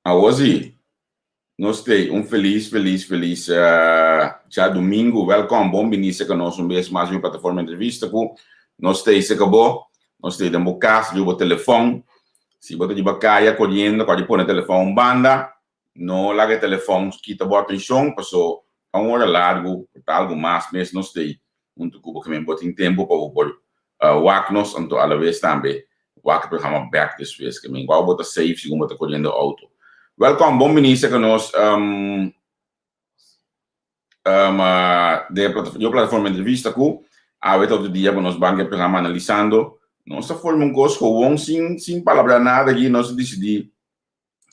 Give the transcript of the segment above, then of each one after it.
Awor si, nos t'ei un felis, felis, felis djadumingu. Wèlkòm, bon bini serka nos un bes mas riba Plataforma Entrevista ku nos t'ei serka bo. Nos t'ei den bo kas, riba bo telefòn. Si bo ta riba kaya koriendo, kòrda di pone e telefòn un banda. No laga e telefòn kita bo atenshon, paso ta un ora largu, por ta algu mas mes nos t'ei huntu ku bo ke men bo tin tempu pa bo por wak nos anto alabes tambe wak e programa bek despues ke men wou bo ta safe segun bo ta koriendo outo. Welkom bon bini serka nos den e plataforma entrevista ku awe ta otro dia ku nos ban ke programa analisando nos ta forma un kos gewoon sin sin palabra nada aki nos a disidi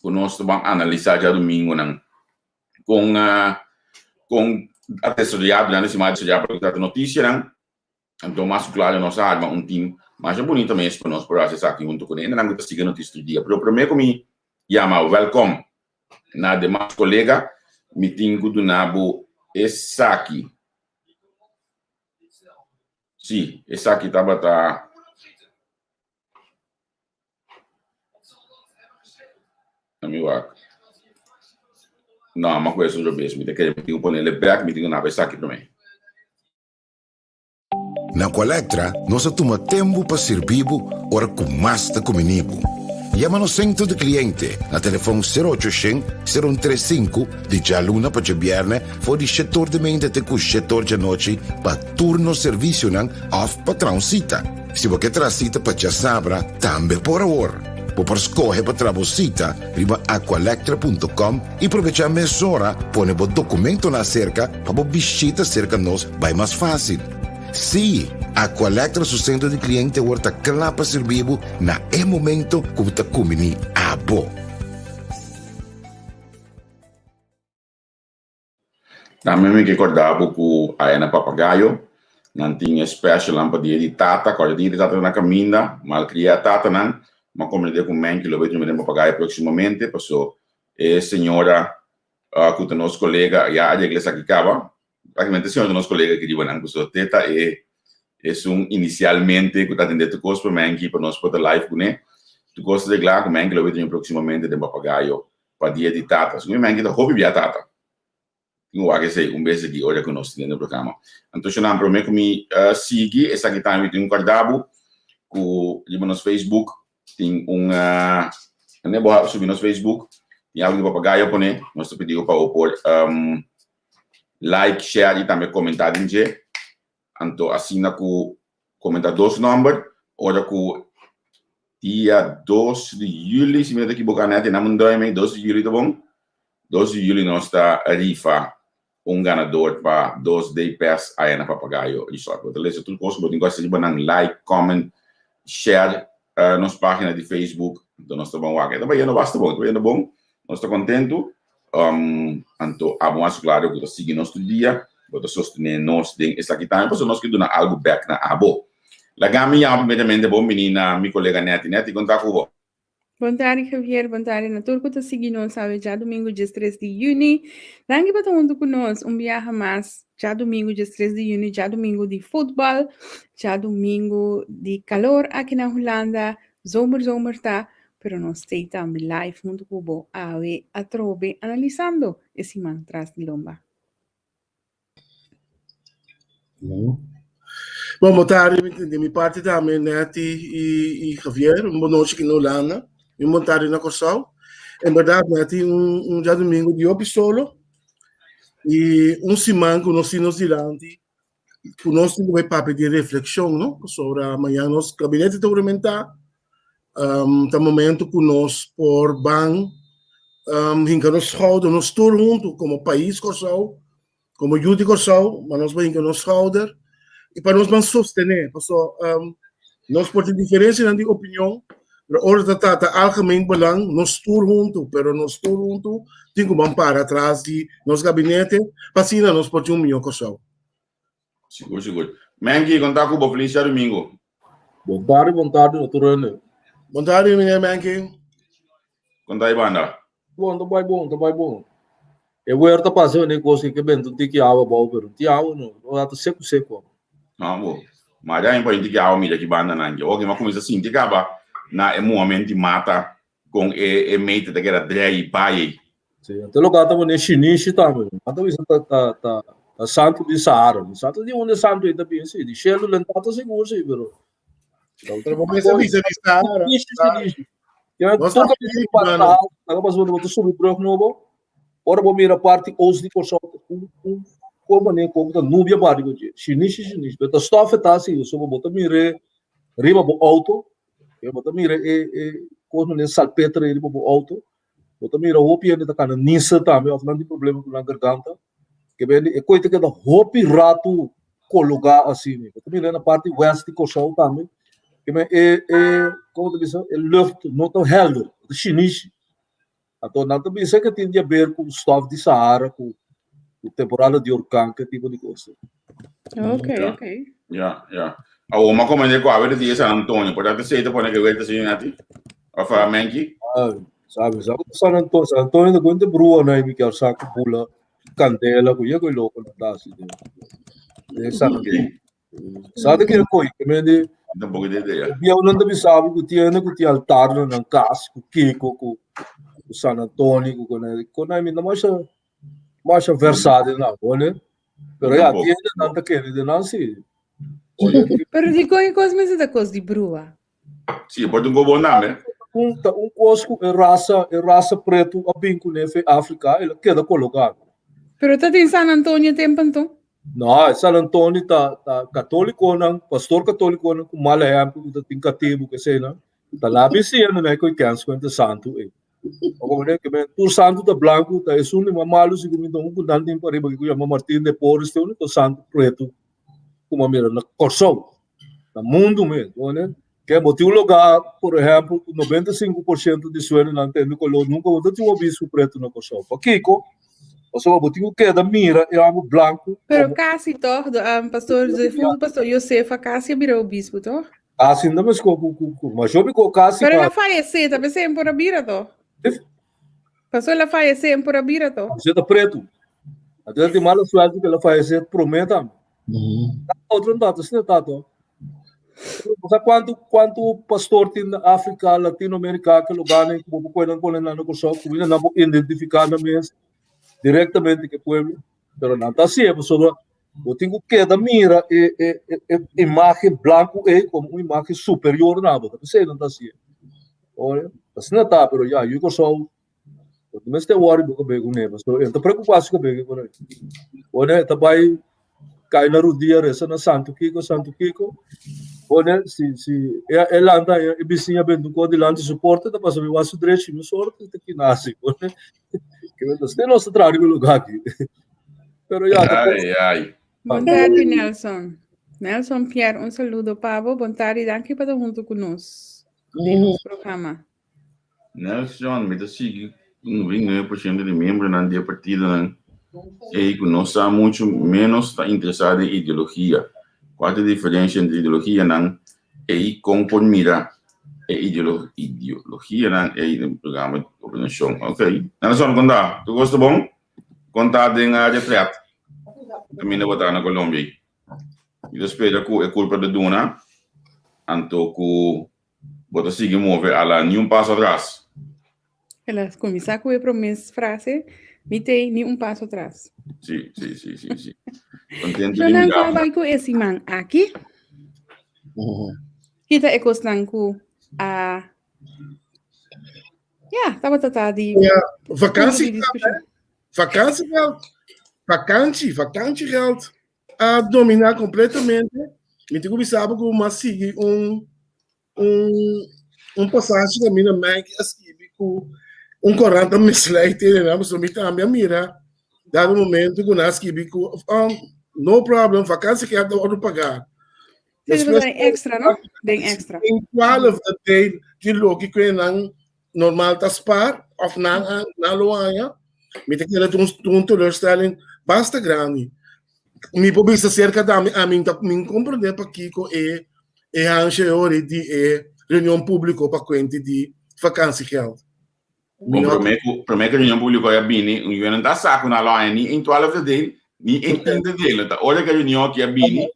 ku nos ta ban analisá djadumingunan kon kon a desaroyá durante simana desaroyá pa loke ta trata notisianan. Anto mas ku klaro nos a arma un tim masha bunita mes pa nos por hasi esaki huntu ku hendenan ku ta sigui notisia tur dia. Pero promé ku mi yama wèlkòm na demas kolega mi tin ku duna bo esaki. Sí, esaki tabata. Mi wak. No, ma ku eso robes. Mi ta kere mi tin ku ponele bek, mi tin ku naba esaki promé. Na Colectra nos a tuma tempu pa sirbi bo ora ku mas ta kumini bo. Yama nos sentro di kliente na telefon sero ocho shen, sero un tres sinku di djaluna pa djabièrnè for di shetor di mente te ku shetor djanochi pa tur nos servisionan òf pa traha un sita. Si bo ke traha sita pa djasabra, tambe por awor. Bo por skohe pa traha bo sita riba aqualectra.com i probechá mesora pone bo dokumentonan aserka pa bo bishita serka nos bai mas fásil. Sí, Aqualectra su sentro di kliente awor ta kla pa sirbi bo na e momento ku bo ta kumbiní abo. Tambe mi ke korda bo ku aya na Papagayo nan tin e specialnan pa dia di tata, kòrda dia di tata ta na kaminda, malkriá tatanan, mi a komprendé ku Menki lo bai drumi den Papagayo próksimamente, paso e señora ku ta nos kolega ya a regla esaki kaba, práktikamente e señora ta nos kolega aki riba nan, paso te ta e esun inisialmente ku ta atendé tur kos pa Menki pa nos por ta live kuné, tur kos ta reglá ku Menki lo bai drumi próksimamente den Papagayo pa dia di tata. Segun mi menki ta hopi bia tata. Tin wak esei un bes aki ora ku nos tin den programa. Anto shonnan promé ku mi sigui esaki tambe mi tin un kòrda bo ku riba nos Facebook tin un ane bo a subi nos Facebook tin algu di papagayo pone nos ta pidi bo pa bo por like, share i tambe komentá den dje. Anto asina ku komenta dos nòmber ora ku dia dos di juli, si mi no ta ekiboká nèt, e nan dòi mi, dos di juli ta bon? Dos di juli nos ta rifa un ganador pa dos day pass aya na Papagayo Resort. Bo ta lesa tur kos ku bo tin ku hasi riba nan, like, comment, share nos página di Facebook, anto nos ta ban wak. E ta bayendo basta bon, e ta bayendo bon, nos ta kontentu. Anto abo mas klaro ku ta sigui nos tur dia, bo ta sostené nos den esaki tambe pasobra nos ke duna algu bèk na abo. Laga mi yama primeramente bon bini na mi kolega Netty. Netty, kon ta ku bo? Bon tardi Javier, bon tardi na tur ku ta sigui nos awe djadumingu diestres di yüni. Danki pa ta huntu ku nos un biaha mas djadumingu diestres di yüni, djadumingu di futbòl, djadumingu di kalor aki na Hulanda, zomer zomer ta, pero nos stay tambe live huntu ku bo awe atrobe analisando e siman tras di lomba. Bon, bo tardi di mi parti tambe Netty i i Javier, un bon nochi aki na Hulanda i un bon tardi na Kòrsou. En bèrdat Netty un un djadumingu di hopi solo i un siman ku nos tin nos dilanti ku nos tin ku bai papia di reflekshon no pasobra mañan nos gabinete ta huramentá ta momento ku nos por ban hinka nos schouder nos tur huntu komo pais Kòrsou komo yu di Kòrsou ma nos bai hinka nos schouder i pa nos ban sostené pasobra nos por tin diferensianan di opinion pero ora ta trata algemeen belang nos tur huntu pero nos tur huntu tin ku ban para tras di nos gabinete pa asina nos por tin un mihó Kòrsou. Sigur, sigur. Menki, kon ta ku bo? Feliz djadumingu. Bon tardi, bon tardi na tur hende. Bon tardi, meneer Menki. Kon ta e banda? Bon, ta bai bon, ta bai bon. E weer ta pasa wanneer kos ke benta un tiki awa abou, pero un ti awa no, no ta seku seku. No, bo. Ma ya pa un tiki awa mira ki banda nan. Oke, ma kuminsa sinti kaba na e muhamento di mata. Kon e e meter ta keda drei bai ei. Sí, anto loke ta pone shinishi tambe. Anto bisa ta ta ta ta santu di Sahara. Santu di unda santu ei ta bin sí, di shelu den tata sigur sí, pero Pero bo mester bisa di Sahara. Shinishi, shinishi. Ja, Nos tur ta kaminda ku pasa mano. Sahara, ta pasobra bo ta subi brug nobo, ora bo mira parti oost di Kòrsou, un un kon manera kon ta nubia bari ku dje. Shinishi, shinishi. Pero ta stof e ta asina, so bo ta mir'é riba bo outo, E bo ta mira e e kos manera salpeter ei riba bo outo. Bo ta mira hopi hende ta kana nisa tambe òf nan tin problema ku nan garganta. Ke bende e koi ta keda hopi ratu kologá asina. Bo ta mira na parti wèst di Kòrsou tambe. Ke men e e komo ta bisa e lucht no ta hèlder, e ta shinishi. Anto nan ta bisa ke tin di haber ku stof di Sahara ku ku temporada di orkan ke tipo di kos. Ok, Ja. ok. Ja, ja. Awor ma komende ku awe de dia San Antonio, por tanto sei te pone ke weta señor Nati? Of a Menki? Ah, sabe, sabe ku San Antonio, San Antonio ta kuente brua na mi kier sa ku bula kandela ku yego loko na ta asi. De San Ok. Sabe ke koi, ke mende Tampoco de idea. Bieu nan ta bisa bo ku tin hende ku tin altar na nan kas ku Kiko ku ku San Antonio ku kona kona mi no masha masha versá den nan bo ne pero ya Tampoco. tin hende nan ta kere den nan si. Pero di kon e kos mester ta kos di brua? Sí, por un gobon tambe. Un ta un kos ku e rasa e rasa pretu a bin kuné fe Afrika el a keda koloká. Pero ta tin San Antonio tempu anto? No, San Antonio ta ta katólikonan, pastor katólikonan ku mal ehèmpel ku ta tin katibu ku eseinan, ta labi siña nan ku e kèns ku e santu ei. Oko manera ke men tur santu ta blanku, ta esun di mas malu si ku mi ta un ku nan tin pariba ku yama Martin de Porres te úniko santu pretu ku mi a mira na Kòrsou. Na mundu mes, bo ne? Ke bo tin un lugá, por ehèmpel, ku 95% di sueñonan ta hende koló, nunka bo ta tin un obispo pretu na Kòrsou. Pakiko? Pasobra bo tin ku keda mira e hòmber blanku Pero komo kasi tòg, um, pastor, defuntu pastor Josefa kasi a bira obispo, tòg? Kasi no mes ku ku ku mas hopi ku kasi Pero el a fayesé, ta pensé en por a bira tòg? Pastor el a fayesé en por a bira tòg? Pastor ta pretu. Anto el tin mala suerte ku el a fayesé promé tambe. Otro no ta asina ta to. Bo sa kuantu kuantu pastor tin na Afrika, Latinoamerika ke lugarnan ku bo por kohe nan pone nan na Kòrsou ku nan por identifiká nan mes direktamente ku e pueblo. Pero nan ta hasié pasobra bo tin ku keda mira e e e imágen blanku ei komo un imágen superior na bo. Ta p'esei nan ta hasié. Oye, asina ta pero ya yu Kòrsou Bo no mester worry bo kabei ku ne, pasobra e ta preokupá su kabei ku por Bo ne ta bai kai na rudia resa na Santu Kiko, Santu Kiko. Bo ne si si e e lanta e bisiña bende un kos dilanti su porta ta pasa mi wak su drechi mi sorte ta kinasi. Bo ne ke men ta nos ta traha riba e lugá aki. Pero ya ta Ai ai. Bon tardi Nelson. Nelson Pierre, un saludo pa bo. Bon tardi, danki pa ta huntu ku nos den nos programa. Nelson, mi ta sigui ku 99% di miembronan di e partidonan ei ku no sa muchu ménos ta interesá den ideologia. Kua ta e diferensha entre ideologianan ei? Kon por mira e ideologianan ei den programa di gobernashon? Ok. Nelson, kon ta? Tur kos ta bon? Kon ta den retret kaminda bo ta na Colombia ei? Mi ta spera ku e kulpa ta duna anto ku Bo ta sigui move ala ni un paso atras. El a kuminsá ku e promé frase, Mi t'ei ni un paso atras. Sí, sí, sí, sí, sí. Contento di Shownan ku a mira. bai ku e siman aki. Kita e kosnan ku a Ya, tabata ta di Ja, punto di vakantiegeld, diskushon. hè? Vakantiegeld. Vakantie, vakantiegeld a dominá kompletamente. Mi tin ku bisa bo ku m'a sigui un un un pasashi ku mi na Mike a skibi ku un korant a misleid tene nan, pasobra mi tambe a mira dado momento ku nan a skibi ku um, no problem, vakantiegeld ta wòrdu pagá. Sí, Despues den extra, no? Den extra. in 12 deel di loke ku nan normal ta spaar of nan a nan lo haña, mi ta kere un un teleurstelling basta grandi. Mi por bisa cerca ta mi, ami ta mi comprende pakiko e e hansha e ori di e reunion publico pa cuenti di vakantiegeld. Mi Bon, no promé ku promé ku reunion públiko a bini, un yunan ta sa ku nan lo haña ni een twaalfde deel, ni een tiende deel. Ta ora ku e reunion aki a bini,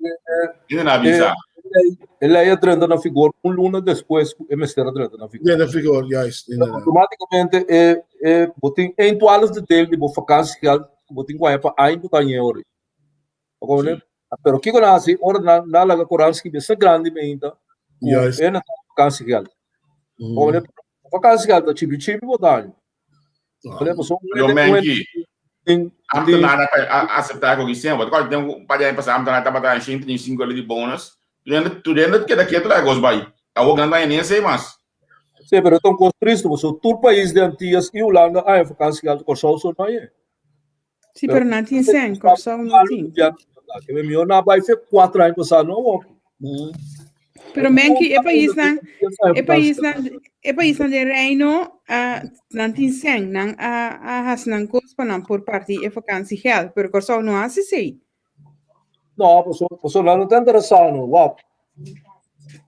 hende nan a bin sa. E lei a drenta na vigor un luna despues ku e mester a drenta na vigor. Drenta na vigor, juist, inderdaad. Automáticamente e e bo tin een twaalfde deel di bo vakantiegeld ku bo tin ku haña pa aña ku ta haña ora. Bo komprende? Pero kiko nan hasi ora nan nan laga korant skibi esta grandi meinta ku Juist. e nan ta vakantiegeld. Bo komprende? Vakantiegeld ta chibi chibi bo ta haña. Lo menki, ambtenaar a acepta cu dicen, want kort den un paar di aña pasa ambtenaar tabata 135 euro di bonus, tur hende keda keto laga cos bay, awor nan ta haña ni esey mas. Sí, pero ta un cos tristo, pasobra tur pais di Antillas y Hulanda haña vakantiegeld, Kòrsou so no hañ'e. Sí, pero nan tin sen, Kòrsou no tin. Mihó nan a bai fe kuater aña pasá, no awor. Pero menki, e paisnan, e paisnan, e paisnan den Reino, uh, nan tin sen, nan a, a hasi nan kos pa nan por parti e vakantiegeld, pero Kòrsou no hasi esei. No, paso, paso nan no ta interesá no. Wak,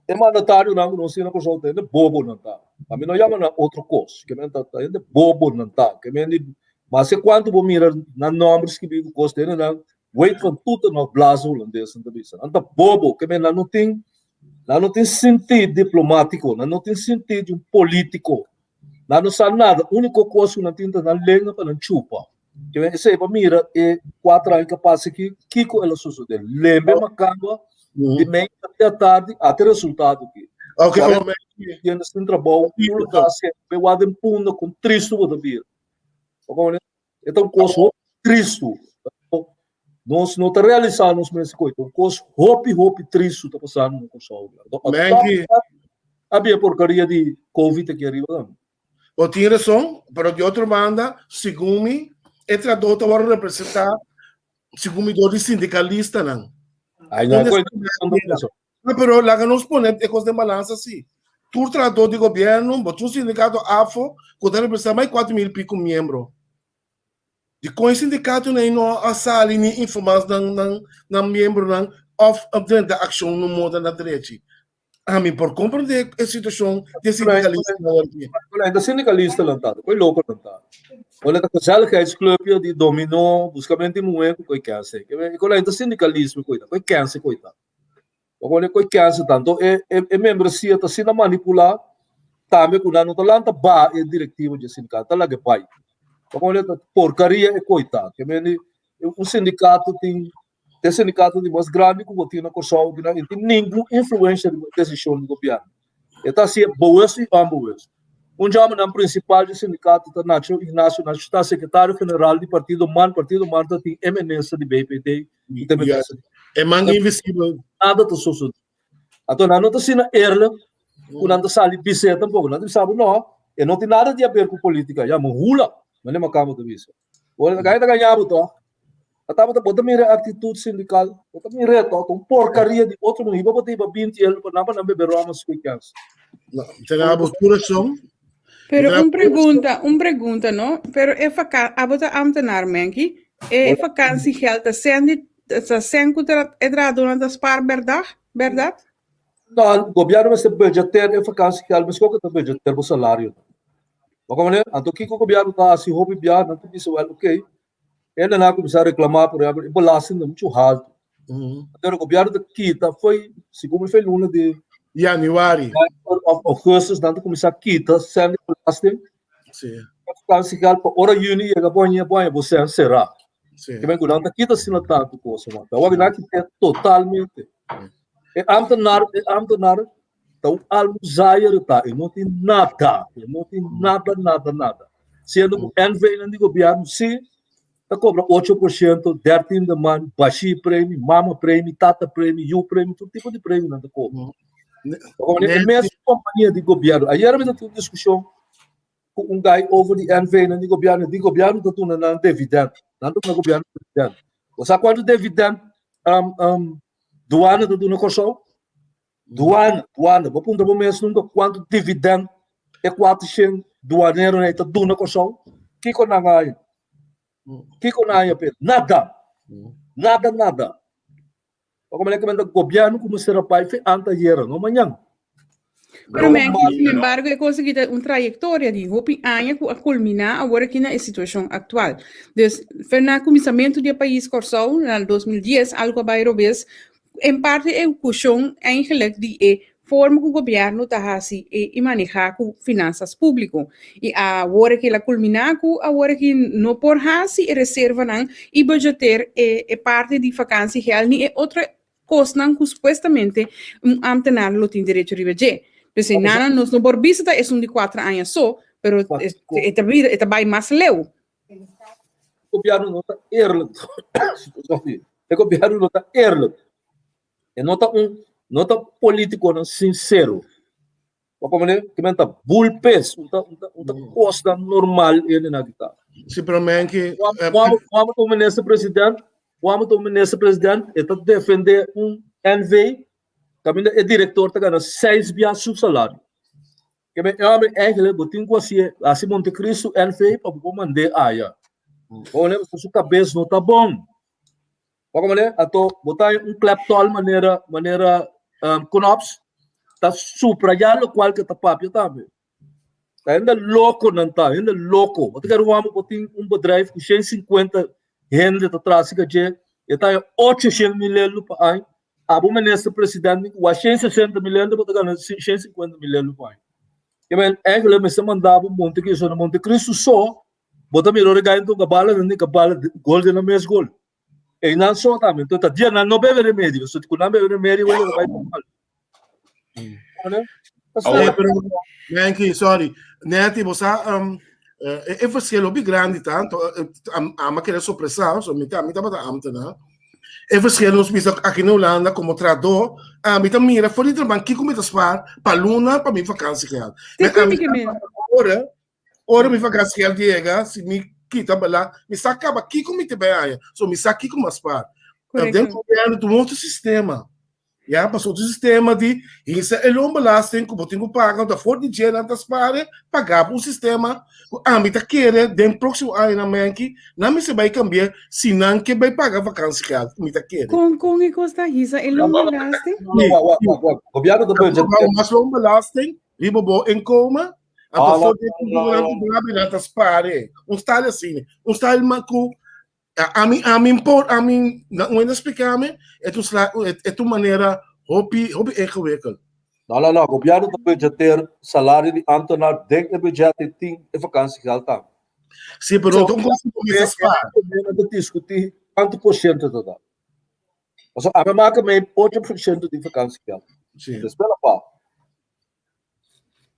e mandatarionan ku nos tin na Kòrsou ta hende bobo nan ta. Ami no yama nan otro kos. Ke men ta, ta hende bobo nan ta. Ke men di, maske kuantu bo mira nan nòmber skibí ku kos, ta hende nan weet van toeten of blazen hulandes nan ta bisa. Nan ta bobo, ke men nan no tin, nan no tin sintí diplomátiko, nan no tin sintí di un polítiko. Nan no sa nada. Úniko kos ku nan tin ta nan lenga pa nan chupa. Ke men esei pa mira e kuater aña ku a pasa aki, kiko el a sosodé. Lembe makamba di meinta te atardi, ata e resultado aki. Ok, Kuarenta oh, men. hende sin trabou, tur ta hasi, be wak den punda kon tristu bo ta bira. Bo komprende? E ta un kos hopi tristu. Nos no ta realisá nos mes ku e ta un kos hopi, hopi tristu ta pasando na Kòrsou. Menki. A bira porkaria di covid aki ariba tambe. Bo tin rason, pero di otro banda, segun mi, e trahadó ta wòrdu representá, segun mi, dor di sindikalistanan. Ay, no, Unda koe, sindikalistanan? No, pero laga nos pone e kos den balansa si. Tur trahadó di gobièrnu, bo tin un sindikato afo ku ta representá mas di 4000 piku miembro. Dikon e sindikatonan ei no a sali ni informá nan nan nan miembronan òf a drenta akshon no moda na drechi? Ami por komprendé e situashon di e sindikalistanan awor aki. Hola, e sindikalistanan ta, koe loko nan ta. Hola, ta gezelligheidsclubje di dominó, buskamente muhé ku koe kènse. Hola, e sindikalismo koe ta, koe kènse koe ta. Pasobra koe kènse ta. Anto e e membresia ta asina manipulá tambe ku nan no ta lanta baha e direktivo di e sindikato, ta laga e bai. Pasobra ta porkaria e koe ta. Ke mende un sindikato tin e sindikato di mas grandi ku bo tin na Kòrsou ku nan tin ningun influensia riba desishon di gobièrnu. E ta hasié bewust i onbewust. Un djòmbernan prinsipal di sindikato ta Nacho Ignacio. Nacho ta sekretario general di Partido man. Partido man ta tin e minister di BPD i ta minister E man invisibel. Nada ta sosodé. Anto nan no ta asina eerlijk ku nan ta sali bis'é tampoko. Nan ta bisa bo no, e no tin nada di haber ku politika. Ya, mi hula, manera Makamba ta bisa. Bo ta gaña bo tòg. A tabata bo ta mira e actitud sindical, bo ta mira e to, un porcaria di otro mundo. Hiba bo ta hiba 20 el pa nan pa nan bebe rom as weekends. No, tena bo tur razón. Pero un pregunta, un pregunta, no? Pero e vaca, abo ta ambtenaar, Menki. E vakantiegeld ta sen di, ta sen ku tra, e trahadornan ta spaar berdag, berdad? No, gobierno mester budgeteer e vakantiegeld, meskos ku ta budgeteer bo salario. Bo komprende? Anto kiko gobierno ta hasi hopi bia, nan ta bisa wel, okay, Hende nan a kuminsá reklamá, por ehèmpel, e belasting ta muchu haltu. Pero gobièrnu ta kita foi, segun mi foi luna di Januari. Òf ougùstus nan ta kuminsá kita sèn di belasting. Sí. Vakansiegeld pa ora yüni yega bo haña bo haña bo sèn será. Sí. Ke men ku nan ta kita asina tantu kos, man. Awor nan a kit'é totalmente. E ámtenar, e ámtenar Ta un algu zaaier ta, e no tin nada, e no tin nada, nada, nada. Siendo ku NV-nan di gobièrnu sí ta kobra 8%, dertiende man, bashí premi, mama premi, tata premi, yu premi, tur tipo di premi nan ta kobra. E mes kompania di gobièrnu. Ayer mi ta tin un diskushon ku un guy over di NV-nan di gobièrnu, di gobièrnu ta duna nan dividend, nan ta duna gobièrnu dividend. Bo sa kuantu dividend duana ta duna Kòrsou? Duana, duana. Bo puntra bo mes nunka kuantu dividend e kuatershen duaneronan ei ta duna Kòrsou? Kiko nan a haña? Kiko nan a haña p'e? Nada! Nada, nada. Pasobra manera ku mester gobièrnu ku mester a bai fe antayera, no mañan. Pero Menki, sin embargo, e cosa aki ta un trayectoria di hopi aña cu a culmina awor aki na e situacion actual. Dus, fer na cuminsamentu di e pais Corsou, na 2010, algo a bai robes. En parte e kushon eigenlijk di e forma ku gobièrnu ta hasi e i manehá ku finansas públiko. I awor aki el a kulminá ku awor aki no por hasi e reservanan i budgeteer e e parti di vakansiegeld ni e otro kosnan ku supuestamente un ámtenar lo tin derecho riba dje. Dus e nana nos no por bisa ta esun di kuater aña so, pero e ta bira e ta bai mas leu. Gobièrnu no ta eerlijk. Sorry. E gobièrnu no ta eerlijk. E no ta un no ta politiconan sincero. Bo komprende? Ke men ta bulpes, un ta un ta un ta kosnan normal hende nan kita. Si, pero men ke Wou wou ta un minister president, wou ta un minister president, e ta defende un NV kaminda e direktor ta gana seis bia su salario. Ke men e hòmber eigenlijk bo tin ku hasié hasi Montecristo NV pa bo por mand'é aya. Bo komprende? Pasobra su kabes no ta bon. Bo komprende? Anto bo ta un kleptol manera manera Knops ta subrayá lokual ke ta papia tambe. Ta hende loko nan ta, hende loko. Bo ta kere un hòmber por tin un bedrijf ku 150 hende ta traha sika dje, e ta haña 800 mil euro pa aña. Abo minister president mi ku wak 160 mil euro bo ta gana 150 mil euro pa aña. Ke men eigenlijk mester manda bo Montecristo. Na Montecristo so bo ta mira ora e gana toka bala nan di bala gol den nan mes gol. Einan so tambe. Enton ta dia nan no bebe remedio. So ku nan bebe remedio wele ta bai normal. Awor, pero, Menki, sorry. Neti, bo sa, um, e, e verschil hopi grandi tanto, ama kere sorpresa, so mi ta, mi tabata ambtenaar. E verschil nos bisa aki na Hulanda como trahador, ami ta mira for di traban kiko mi ta spaar pa luna pa mi vakantiegeld. Te Mi, ami ke men. ora, ora mi vakantiegeld yega, si mi kita bala, mi sa kaba kiko mi te bai haña. So mi sa kiko mi a spaar. Den Correcto. gobierno ta un otro sistema. Ya, pasobra otro sistema di hisa e loonbelasting ku bo tin ku paga, ta for di dje nan ta spare, paga pa un sistema ku ami ta kere den próksimo añanan menki, nan mester bai kambia si nan ke bai paga vakansiegeld, mi ta kere. Kon kon e kos ta hisa e loonbelasting? Sí, Wak, wak, wak, wak. Gobierno ta budget. Paga mas loonbelasting riba bo inkomen, anto Ah, for di no, no, nan no. ku brabi nan ta spare. Un style asina, un style ma ku Ami, ami por, ami, na un hende explica mi, e tu sla, e tu manera hopi, hopi ingewikkeld. No, no, no, gobierno ta budgeteer salario di ambtenaar den e budget y tin e vakantiegeld tambe. Sí, pero no ta un cosa cu mester spaar. Gobierno ta discuti cuanto por ciento ta da. Pasobra ami a maka mei 8% di vakantiegeld. Sí. Despues la pa.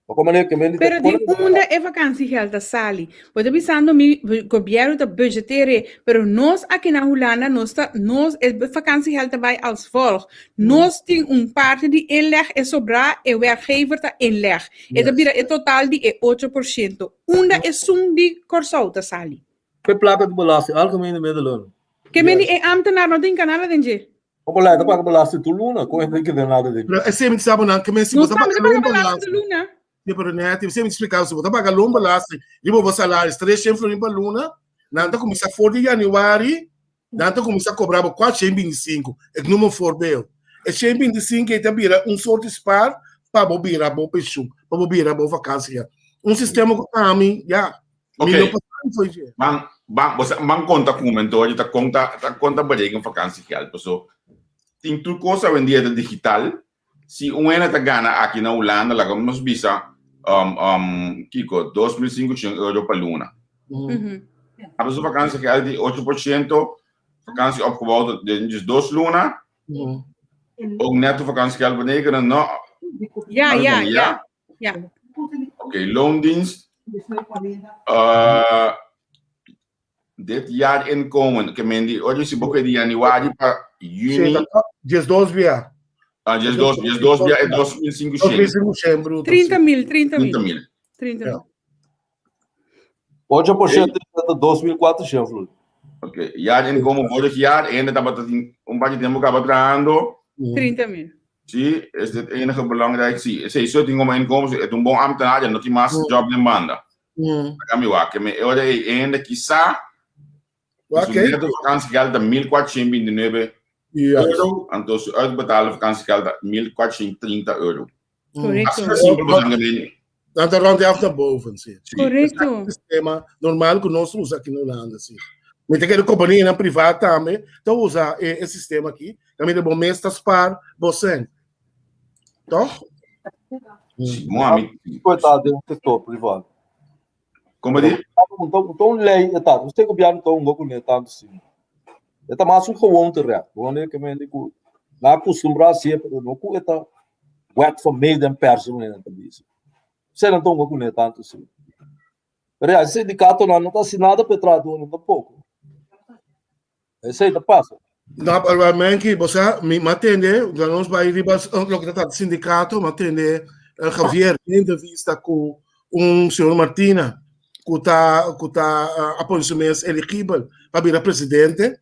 Pero di unda e vakantiegeld ta sali? Bo ta bisando mi gobierno ta budgetere, pero nos aki na Hulanda nos ta nos e vakantiegeld ta bai als volg. Nos tin un parti di inleg e sobrá e werkgever ta inleg. E ta bira e total di e 8%. Unda esun di Kòrsou ta sali? Pe plaka di belasting, algemene middelen. Ke men di e ambtenaar no tin kanala den dje. Como la ta paga belasting tur luna, con e tin nada de. Pero ese mi sabe nan que men si Nos bo ta tambe paga ta paga loonbelasting. belasting tur luna. Sí, pero net, si mi explica, si bo ta paga loonbelasting, riba bo salaris 300 florin pa luna, nan ta cuminsa for di januari, nan ta cuminsa cobra bo 425. Ik noem een voorbeeld. E 125 ei ta bira un soort di spaar pa bo bira bo pensioen, pa bo bira bo vakantie. Un sistema cu ami, ja, Ok. Mi no por sabi foi dje. Ban, ban, bo sa, ban konta ku un mentor ta konta, ta konta bereken vakantiegeld. Paso, tin tur kos awendia ta digital. Si un hende ta gana aki na Hulanda, laga nos bisa, um, um, kiko, 2500 euro pa luna. Mhm. Abo su vakantiegeld di 8%, vakantie opgebouwd den dus dos luna, ook netto vakantiegeld berekenen, no. Ja, ja, ja. Ja. Oké, loondienst. Uh, dit jaar inkomen. Ke men di, oye, si boke di januari pa juni. Dies dos bia. Ah, dies dos, dies dos bia e 2500. 2500 bruto. 30 mil, 30 mil. 30 mil. 30 mil. 8% ta 2400 vloei. Oké, jaar inkomen vorig jaar, en dat un paar tempo kaba trabajando. 30 mil. Sí, is dit enige belangrijk. Sí, sí, so tin como inkomen, het un bon ambtenaar, ja, no tin mas job den banda. Laga mi wak, me ora ei ende kisá, Oké. su netto vakantiegeld ta 1429 euro, anto su uitbetaalde vakantiegeld ta 1430 euro. Correcto. Asina simpel bo san gemeen. Dan ta rond af naar boven, sí. Sí. Correcto. Sistema normal ku nos usa aki na Hulanda, sí. Mi ta kere kompanianan privá tambe ta usa e sistema aki. Kaminda bo mes ta spar bo sèn. Tòg? Sigun ami. Ku e ta den sektor privá. Komo di? Un ta un lei e ta. Usted gobièrnu ta hunga kuné tantu asina. E ta mas un gewoonterecht. Wanneer ke men di ku nan a kustumbrá hasié pero no ku e ta wet van mede en perse manera nan ta bisa. Usted nan ta hunga kuné tantu asina. Pero ya, e sindikatonan no ta hasi nada pa e trahadónan tampoko. Esei ta pasa. No, pero Menki, bo sa, mi m'a tende, da nos bai riba loke ta trata sindikato, m'a tende Javier den entrevista ku un señor Martina, ku ta ku ta a pone su mes eligibel pa bira presidente.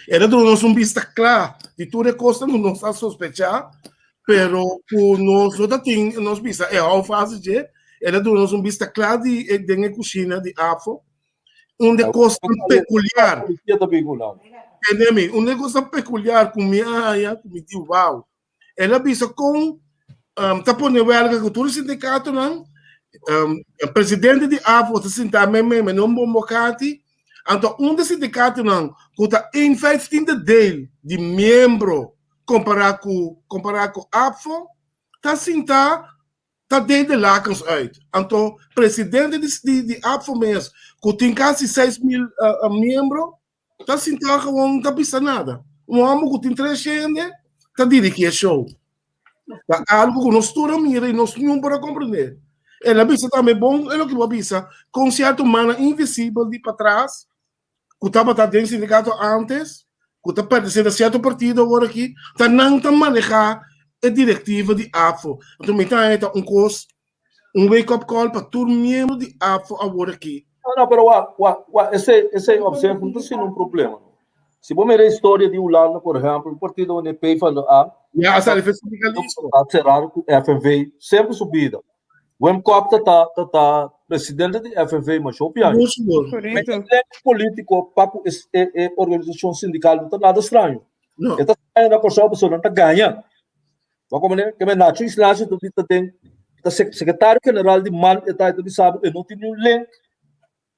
El a duna nos un bista kla di tur e kosnan ku nos a sospechá, pero ku nos no ta tin nos bisa e hou fásil dje. El a duna nos un bista kla di den e kushina di AFO. Un de kosnan pekuliar. Tende mi, un de kosnan pekuliar ku mi a haña, ku mi di wow. El a bisa kon ta pone wèlga ku tur e sindikatonan, presidente di AFO ta sintá meimei mei un bombokati, anto un di e sindikatonan ku ta een vijftiende deel di miembro kompará ku kompará ku AFO ta sintá ta deel de lakens uit. Anto presidente di di AFO mes ku tin kasi 6000 miembro Ta sinta gewoon no ta bisa nada. Un hòmber ku tin tres hende ta dirigí e show. Ta algu ku nos tur a mira i nos niun por a komprendé. El a bisa tambe bon e loke bo a bisa, kon sierto mannan invisibel di patras ku tabata den sindikato ántes, ku ta pertenesé na sierto partido awor aki, ta nan ta manehá e direktiva di AFO. Anto mi ta haña ta un kos Un wake up call pa tur miembro di APFO awor aki. No, no, pero wak, wak, wak, esei, esei op zich no ta siendo un problema, no. Si bo mira e historia di Hulanda, por ehempel, un partido wanneer PvdA Ja, a sali fe sindikalismo. a será ku FNV semper su bida. Wim Kok ta ta ta ta presidente di FNV masha hopi aña. Mucho bon. Correcto. E link politico pa ku es e e organisashon sindikal no ta nada straño. No. E ta straño na Kòrsou pasobra nan ta gaña. Bo komprende? Ke men Nacho Islacio ta ta den ta sekretario general di man e ta e ta bisa bo e no tin niun link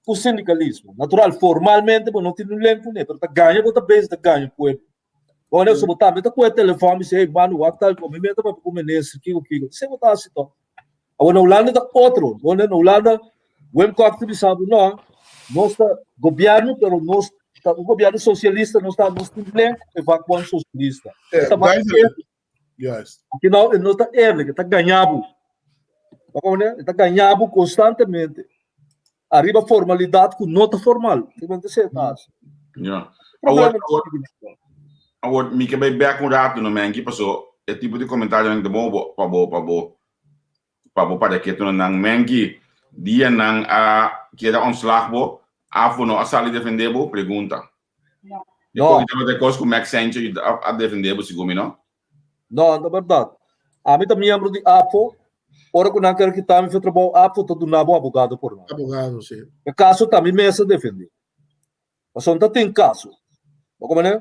ku sindikalismo. Natural, formalmente bo no tin niun link kuné, pero ta gaña bo ta bezig ta gaña pueblo. Bo komprende? So bo tambe ta kohe telefòn bisa hey mano wak tal mi meta papia ku minister kiko kiko. Esei bo ta hasi tòg. Awor na Hulanda ta otro. Bo na Hulanda Wim Kok ta bisa bo no, nos ta gobièrnu pero nos ta un gobièrnu sosialista, nos ta nos tin link ku e vakbond sosialista. Eh, Ta mas duidelijk. Juist. Aki nou e no ta eerlijk, e ta gaña bo. Bo komprende? E ta gaña bo konstantemente. Ariba formalidat ku no ta formal. Ki men ta sey ta hasi. Ja. Problema Awor, awor, awor, mi ke bai bek un rato no menki paso e tipo di komentarionan ta bon bo pa bo pa bo pa bo para ketu na nan menki dia nan a keda ontslag bo afo no a sali defende bo pregunta. No. E koki tabata e kos ku Max Sanchez a, a defende bo sigun mi no? No, no ta bèrdat. Ami ta miembro di APFO. Ora ku nan kere kita mi for trabou, APFO ta duna bo abogado por nan. Abogado, si. E kaso ta mi mes a defendé. Pasobra no ta tin kaso. Bo komprendé?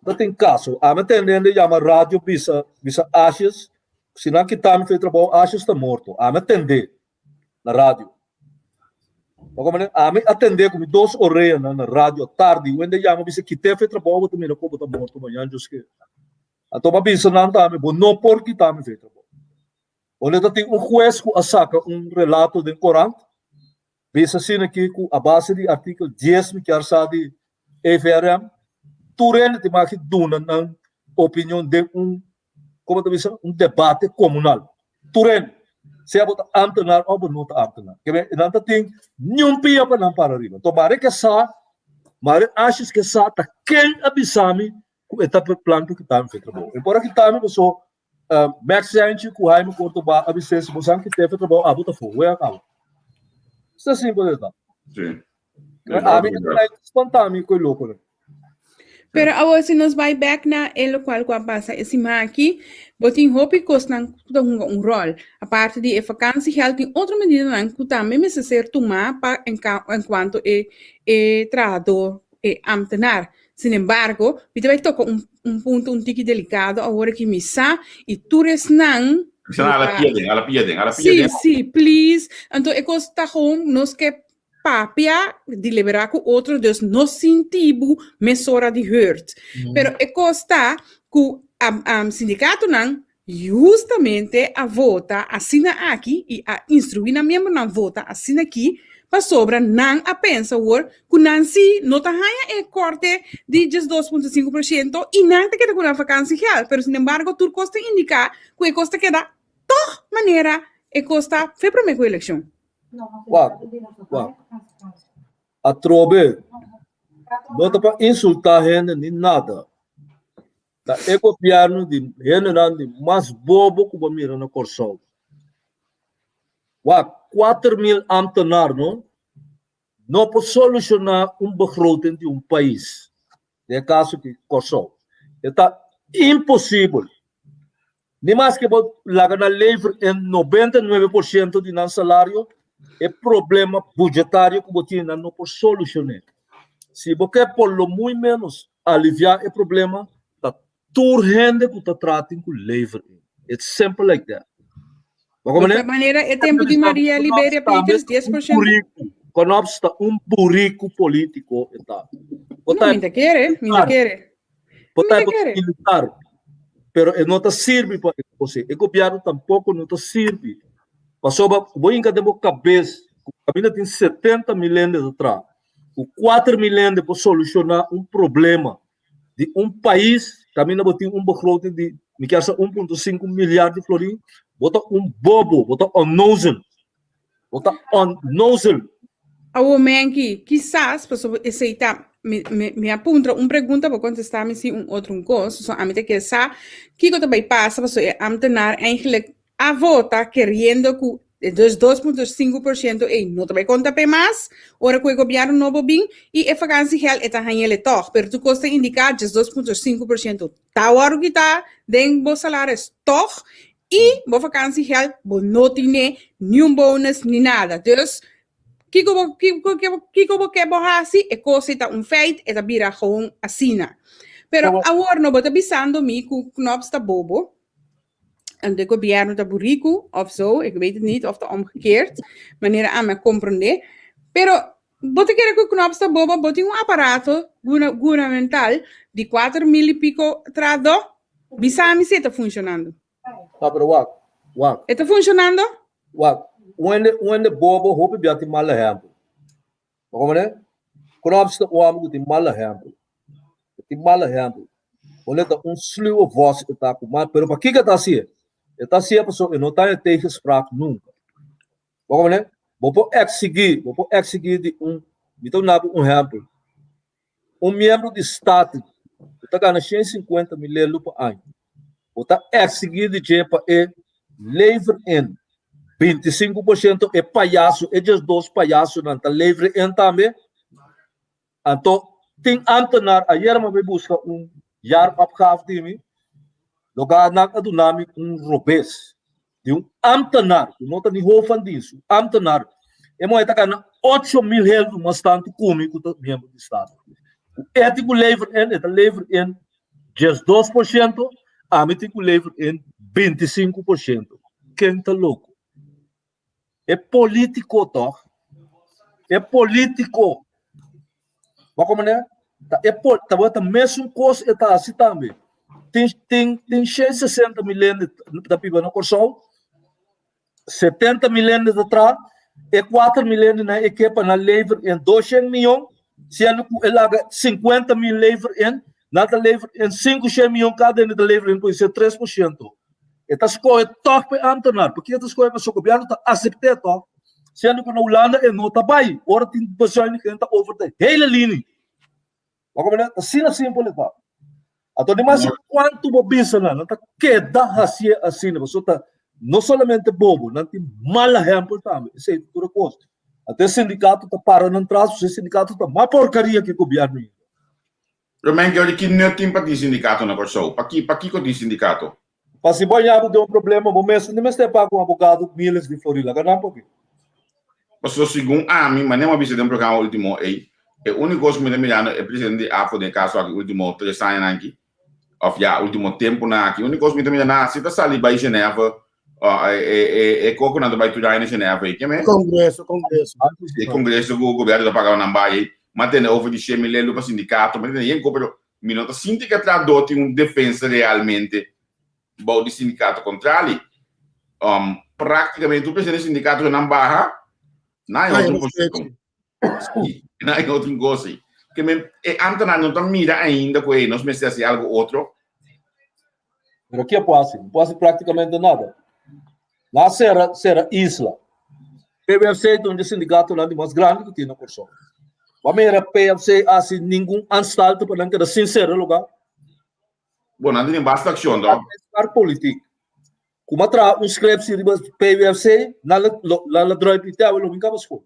No ta tin kaso. Ami a tende hende yama radio bisa, bisa Asjes, si nan kita mi for e trabou, Asjes ta morto. Ami a tende na radio. Bo komprendé? Ami a tende ku mi dos oreanan na radio tardi. Un hende yama bisa kit'é for e trabou, bo ta mira ku bo ta morto mañan djoske. Anto bo a bisa nan tambe, bo no por kita mi for e trabou. Unda ta tin un hues ku a saka un relato den korant, bisa asina aki ku a base di artikel dies mi kier sa di EVRM, tur hende tin maki duna nan opinion den un, komo ta bisa, un debate komunal. Tur hende, sea bo ta ámtenar òf bo no ta ámtenar. Ke men, nan ta tin niun pia pa nan para riba. Anto mare ke sa, mare Asjes ke sa ta ken a bisa mi ku e ta plan pa kita mi fe trabou. E por a kita mi paso Max Sanchez ku Jaime Cordoba a bis'é si bo san ki tefe trabou abo ta for, wea kaba. Esta simpel es ta. Sí. Ami ta spanta mi ku e lokonan. Pero awor si nos bai bek na e lokual ku a pasa e siman aki, bo tin hopi kosnan ku ta hunga un ròl. Aparte di e vakansiegeld tin otro medidanan ku tambe mester ser tumá pa enkuanto e e trahadó, e ámtenar. Sin embargo, mi ta bai toka un un punto un tiki delikado awor aki mi sa i tur esnan Sa ala pia den, ala pia den, ala pia Sí, den. sí, please. Anto e kos ta gewoon nos ke. papia, deliberá ku otro, dus no sinti bo mesora di hurt. Pero e kos ta ku sindikatonan justamente a vota asina aki i a instruí nan miembronan vota asina aki pasobra nan a pensa awor ku nan si no ta haña e korte di 12.5% i nan ta keda ku nan vakansiegeld. Pero sinembargo tur kos ta indiká ku e kos ta keda tòg manera e kos ta fe promé ku elekshon. Wak, wak. Atrobe, no ta pa insultá hende ni nada. Ta e gobièrnu di hendenan di mas bobo ku bo mira na Kòrsou. Wak, 4000 ámtenar no, no por solushoná un begroting di un pais, den e kaso di Kòrsou. E ta imposibel. Ni maske bo laga nan lever en 99% di nan salario, e problema budgetario ku bo tin nan no por solucion'é. Si bo ke por lo muy menos aliviá e problema, ta tur hende ku ta traha tin ku lever en. It's simple like that. Bo komprende? Manera e tempu di Maria Liberia Peters, 10%. Knops ta un buriku politiko e ta. No, mi ta kere, mi ta kere. Bo ta militar, pero e no ta sirbi pa e kos ei. E gobièrnu tampoko no ta sirbi. Pasobra bo hinka den bo kabes ku kaminda tin 70 mil hende ta traha, ku 4 mil hende por solushoná un problema di un pais kaminda bo tin un begroting di mi kier sa 1.5 milyar di florin, bo ta un bobo, bo ta onnozel. Bo ta onnozel. Awor Menki, kisas pasobra esei ta mi mi mi a puntra un pregunta bo kontestá mi si un otro un kos, so ami ta kier sa kiko ta bai pasa pasobra e ambtenaar eigenlijk a vota keriendo ku e dus 2.5% ei no ta bai konta p'e mas ora ku e gobièrnu nobo bin i e vakansiegeld e ta hañ'el tòg, pero tur kos ta indiká djes 2.5% ta wòrdu kitá den bo salaris tòg I bo vakansiegeld bo no tine niun bonus ni nada. Dus kiko bo kiko kiko bo ke bo hasi e kos ei ta un feit e ta bira gewoon asina. Pero awor no bo ta bisando mi ku Knops ta bobo en de gobierno ta buriku of zo, ik weet het niet of ta omgekeerd, manera ami a comprende. Pero bo ta kere ku Knops ta bobo, bo tin un aparato gubernamental di 4000 y pico trahadó, bisa mi si e ta funcionando. No, pero wak, wak. E ta funcionando? Wak, un hende, un hende bobo hopi bia tin mal ehempel. Bo comprende? Knops ta un homber ku tin mal ehempel. E tin mal ehempel. Bo ta un sluwe vos e ta ku mal, pero pakiko e ta hasié? E ta hasié pasobra e no ta haña tegenspraak nunka. Bo comprende? Bo por eksigí, bo por eksigí di un, mi ta duna bo un ehempel. Un miembro di Staten ku ta gana 150 mil euro pa aña, bo ta eksigí di dje pa e lever in 25% e payaso, e 12 payasonan ta lever in tambe. Anto tin ambtenaar, ayer mi a bai buska un jaaropgave di mi, loga nan a duna mi un robes di un ambtenaar ku no ta ni hoofd van dienst, un ambtenaar, e muher ta gana 8000 heldu mas tantu ku mi ku ta miembro di Staten. Ku e tin ku lever in, e ta lever in 12%, ami tin ku lever in 25%. Ken ta loko? E politico toch? E politico. Bo comprende? Ta e pol, ta ta mesun kos e ta hasi tambe. Tin tin tin 160 mil hende ta biba na Kòrsou, 70 mil hende ta traha, e 4 mil hende nan e ke pa nan lever in 200 miyon, siendo ku e laga 50 mil lever in, nan ta lever in 500 miyon kada hende ta lever in, ku esei 3%. E ta skohe tòg pa e ámtenar. Pakico e ta skohe? Pasobra gobièrnu ta asept'é tòg. Siendo ku na Hulanda e no ta bai. Ora tin bezuinigingen ta over de hele linie. Bo comprende? Ta asina simpel e ta. Anto di mas kuantu bo bisa nan, nan ta keda hasié asina. Pasobra ta no solamente bobo, nan tin mal ehèmpel tambe. Esei ta tur e kos. Anto e sindikato ta para nan tras, pasobra e sindikato ta mas porkaria ku e gobièrnu ainda. Romain George, ki nut tin pa tin sindikato na Kòrsou? Paki, pakiko tin sindikato? Pa si bo haña bo den un problema, bo mes no mester paga un abogado miles di florin. Laga nan papia. Pasobra segun ami, manera mi a bisa den programa ultimo ei, e úniko kos ku mi ta mirando e presidente di AFO den e kaso aki ultimo tres añanan aki, òf ya ultimo tempunan aki, úniko kos ku mi ta mira nan hasi ta sali bai Genève. Oh, e, e, e, e koko nan ta bai tur aña na Genève ei, ke me? Kongreso, kongreso. E kongreso ku gobièrnu ta paga nan bai ei. M'a tende over di shen mil elu pa sindikato, m'a tende yen ko, pero mi no ta sinti ku e trahadó tin un defensa realmente bou di sindikato. Kontrali, um, praktikamente tur presidente di sindikato ku nan baha, nan e otro posishon. Sí, nan e otro gosi. Ke men, e ambtenaar no ta mira ainda ku ei nos mester hasi algo otro. Pero ke por hasi? No por hasi práktikamente nada. Nan sera, sera isla. PWFC ta un di e sindikatonan di mas grandi ku tin na Kòrsou. Bo a mira PFC hasi ningun anstalto pa nan keda sin sera lugá? Bo, nan tin basta akshon, to. Ar politik. Ku a traha un skrepsi riba PWFC, nan lo, nan lo drùip i te awe lo bin kaba skol.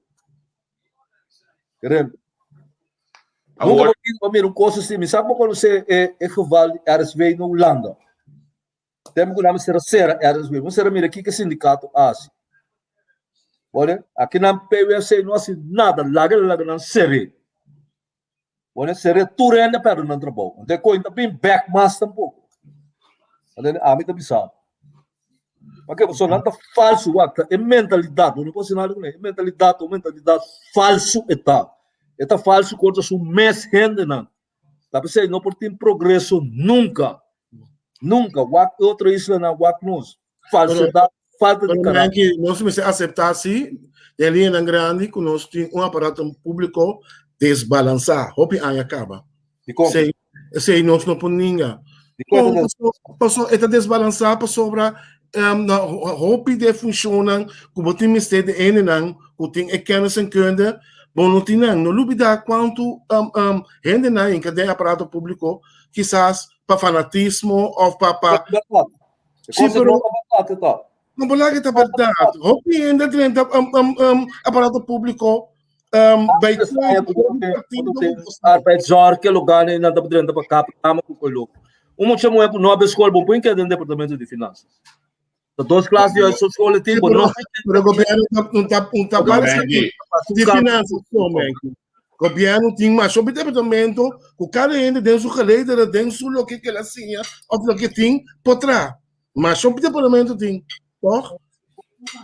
Rem. Nunca Awor, bo mira un kos así. Mi sa ku bo konosé e, e geval di RSW na Hulanda. Tempu ku nan mester a sera RSW, bo mester a mira kiko e sindikato a hasi. Bone, aki nan PWFC no hasi nada, laga laga nan ser'é. Bone, ser'é tur hende a pèrdè nan trabou. Anto e koin ta bin bèk mas tampoko. Anto ami ta bisa bo. Paske pasobra nan ta falsu, wak, ta e mentalidat, bo no por hasi nada kuné, e mentalidat ta un mentalidat falsu e ta. E ta falsu kontra su mes hendenan. Ta p'esei no por tin progreso nunka. Nunka. Wak e otro islanan, wak nos. Falsedad, falta di Pero karakter. Menki, nos mester aseptá sí, den liñanan grandi, ku nos tin un aparato públiko desbalansá hopi aña kaba. Dikon? Esei, esei nos no por ninga. Dikon Kon, ta paso, paso e ta desbalansá pasobra um, na hopi de funshonnan ku bo tin mester de hendenan ku tin e kennis en kunde, bo no tin nan. No lubidá kuantu um, um, hendenan hinka den aparato públiko, kisas pa fanatismo òf pa pa Bèrdat. E Sí, kos pero no ta bèrdat e ta. no por laga ta bèrdat. Hopi hende drenta um, um, um, aparato públiko um, bij Antes aña ku hopi tin partido ku tin ku arbeidszorg ke lugá ni nan ta drenta pa kap kama ku kolok. Un mucha muhé ku no a bai skol bo por keda den departamento di finansas. Ta dos klas di skol e tin Sí, bo pero, no pero gobierno ta, no ta, no ta parece Menki, di finanzas so, Menki. Gobierno tin mas hopi departamento ku kada hende den su geledere, den su loke ke la siña of loke tin por traha. Mas hopi departamento tin, toch?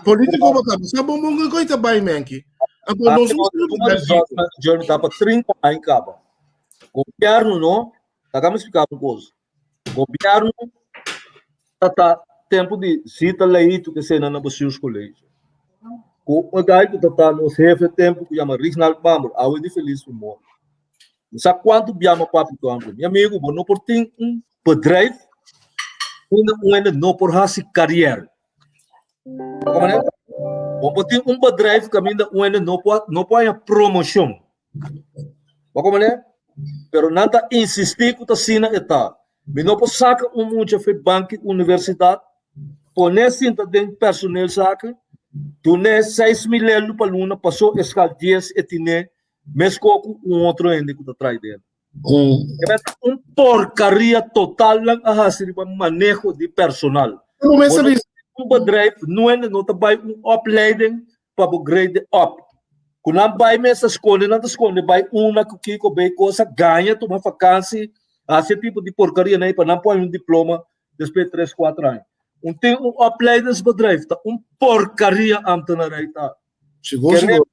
Politico bo ta sa bon bon koe ta bai, Menki. Anto nos Human no sabi Resource Manager ta pa 30 aña kaba. Gobierno no, laga mi splika un kos. Gobierno ta ta tempu di Zita Leito ke sena na bestuurscollege. Ku un guy ku ta ta nos hefe tempu ku yama Rignald Bamber, awe di felis memoria. Mi sa kuantu bia mi a papia ku hòmber. Mi amigu, bo no por tin un bedrijf unda un hende no por hasi karièr. Bo por tin un bedrijf kaminda un hende no por no por haña promoshon. Bo komprende? Pero nan ta insistí ku ta asina e ta. Mi no por saka un mucha for banki universidat, pon'é sinta den personeelzaken, dun'é 6000 euro pa luna paso e skal dies e tin'é meskos ku un otro hende ku ta traha den. E ta un porcaria total nan a hasi riba maneho di personal. Bo Bo no un bedrijf nuende no ta bai un opleiding pa bo grade up. Ku nan bai mes ta skonde, nan ta skonde bai una ku kiko bei kosa, gaña, tuma vakansi, hasi e tipo di porcaria nan pa nan por haña un diploma despues tres kuater aña. Un tin un opleidingsbedrijf ta un porcaria ambtenarij ta. Sigur, sigur.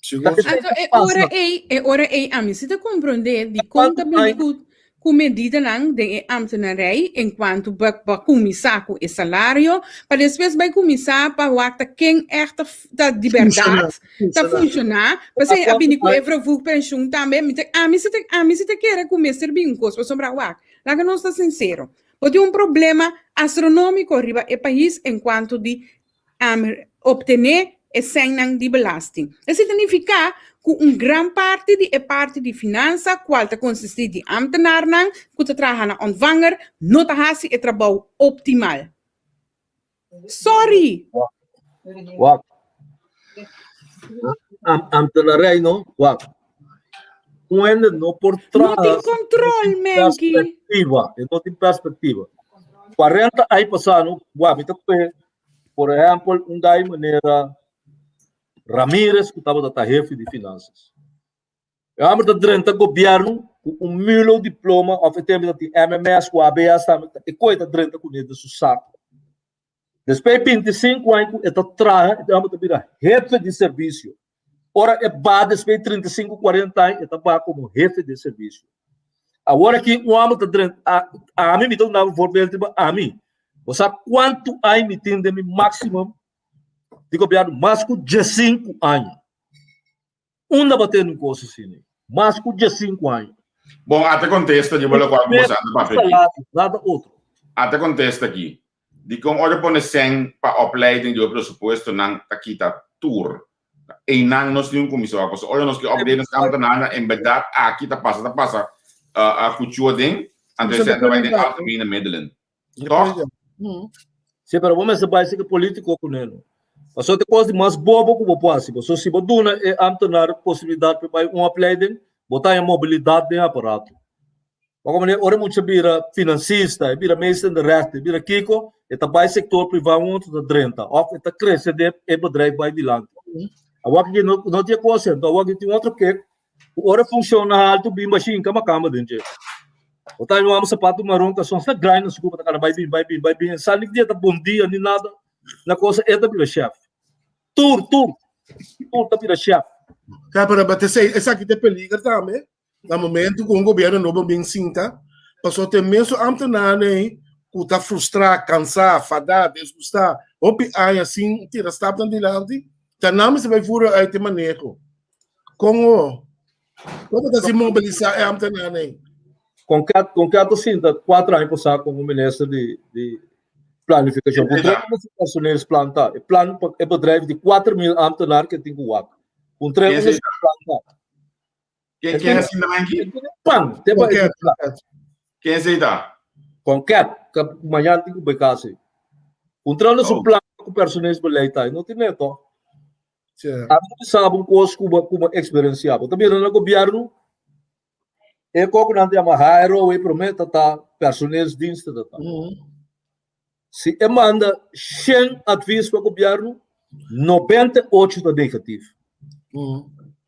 Sigur. Anto e ora ei, e ora ei ami si ta komprondé di kon ta bini ku ku medidanan den e ambtenarij en kuantu ba ba kuminsá ku e salario, pa despues bai kuminsá pa wak ta ken ègt ta ta di bèrdat ta funshoná. P'esei a bini ku e vervoegpensioen tambe. Mi ta ami si ta ami si ta kere ku mester bin un kos pasobra wak, laga nos ta sinsero, bo tin un problema astronómiko riba e pais en kuantu di obtené e sènnan di belasting. Esei ta nifiká ku un gran parti di e parti di finansa, kual ta konsistí di ámtenarnan ku ta traha na Ontvanger, no ta hasi e trabou optimal. Sorry! Wak. Ambtenarij no, wak. Un hende no por No traha tin si no control, tin Menki. perspectiva. E no tin perspectiva. 40 aña pasá no, wak, mi ta kohe, por ehempel, un guy manera Ramirez ku tabata ta hefe di finanzas. E homber ta drenta gobierno ku un mulo diploma of e tempo ta tin MMS ku ABS tambe, e koe ta drenta kuné den su saku. Despues di 25 aña ku e ta traha, e hòmber ta bira hefe di servisio. Ora e ba despues di 35, 40 aña, e ta ba komo hefe di servisio. Awor aki un hòmber ta drenta, ami mi ta duna bo voorbeeld riba ami. Bo sa kuantu aña mi tin den mi máximo di gobièrnu? Mas ku diesinku aña. Unda bo tene un kos asina? Mas ku diesinku aña. Bon, ata kontesta di bo lokual ku bo sa anda papia aki. Nada otro. Ata kontesta aki. Dikon ora pone sèn pa opleiding di bo presupuestonan ta kita tur? Einan nos tin un kuminsá wak. Pasobra ora nos ke update nos ambtenaarnan, en bèrdat aki ta pasa ta pasa kuchú aden, anto e sèn ta bai den algemene middelen. Toch? Sí, pero bo mester bai seke politico ku neno. Pasobra ta kos di mas bobo ku bo por hasi. Pasobra si bo duna e ambtenaar posibilidat pa bai un opleiding, bo ta haña mobilidat den e aparato. Wak manera ora e mucha bira finansista, e bira meester in de rechten, e bira kiko, e ta bai sektor privá un otro ta drenta òf e ta krese den e bedrijf bai dilanti. Awor aki no no tin e kos ei, anto awor aki tin otro kek ku ora e funshon na haltu bin bashin kama kama den dje. Bo ta haña un hòmber sapatu maron kason sta grai na su kupa ta kana bai bin bai bin bai bin e sa ni dia ta bon dia ni nada na kosa e ta bira shèf. Tur tur tur ta bira shèf. Ka pero but esei esaki ta e peliger tambe Na momento ku un gobierno nobo bin sinta, pasobra ta e mesun ambtenaarnan ei ku ta frustrá, kansá, fadá, disgustá, hopi aña sin tira stapnan dilanti, ta nan mester bai fura uit e maneho. Kon o? Kon bo ta hasi mobilisá e ambtenaarnan ei? Kon Kat, kon Kat a sinta kuater aña pasá komo minister di di planifikashon? Puntra komo su personeelsplan ta. E plan pa e bedrijf di 4000 ambtenaar ke tin ku wak. Puntra komo su plan ta. Ken ken a sinta manki? Pan, te pa Konket. Ken esei ta? Konket, ka mañana tin ku bai kasi. Puntrando su Oh. plan ku personeelsbeleid ta, no tin neto. Sí. Ami ta bisa bo un kos ku bo ku bo eksperensiá. Bo ta mira na gobièrnu, e kos ku nan ta yama HRO e promé ta ta personeelsdienst ta ta. Mhm. Si e manda shen advis pa gobièrnu, 98 ta negatif.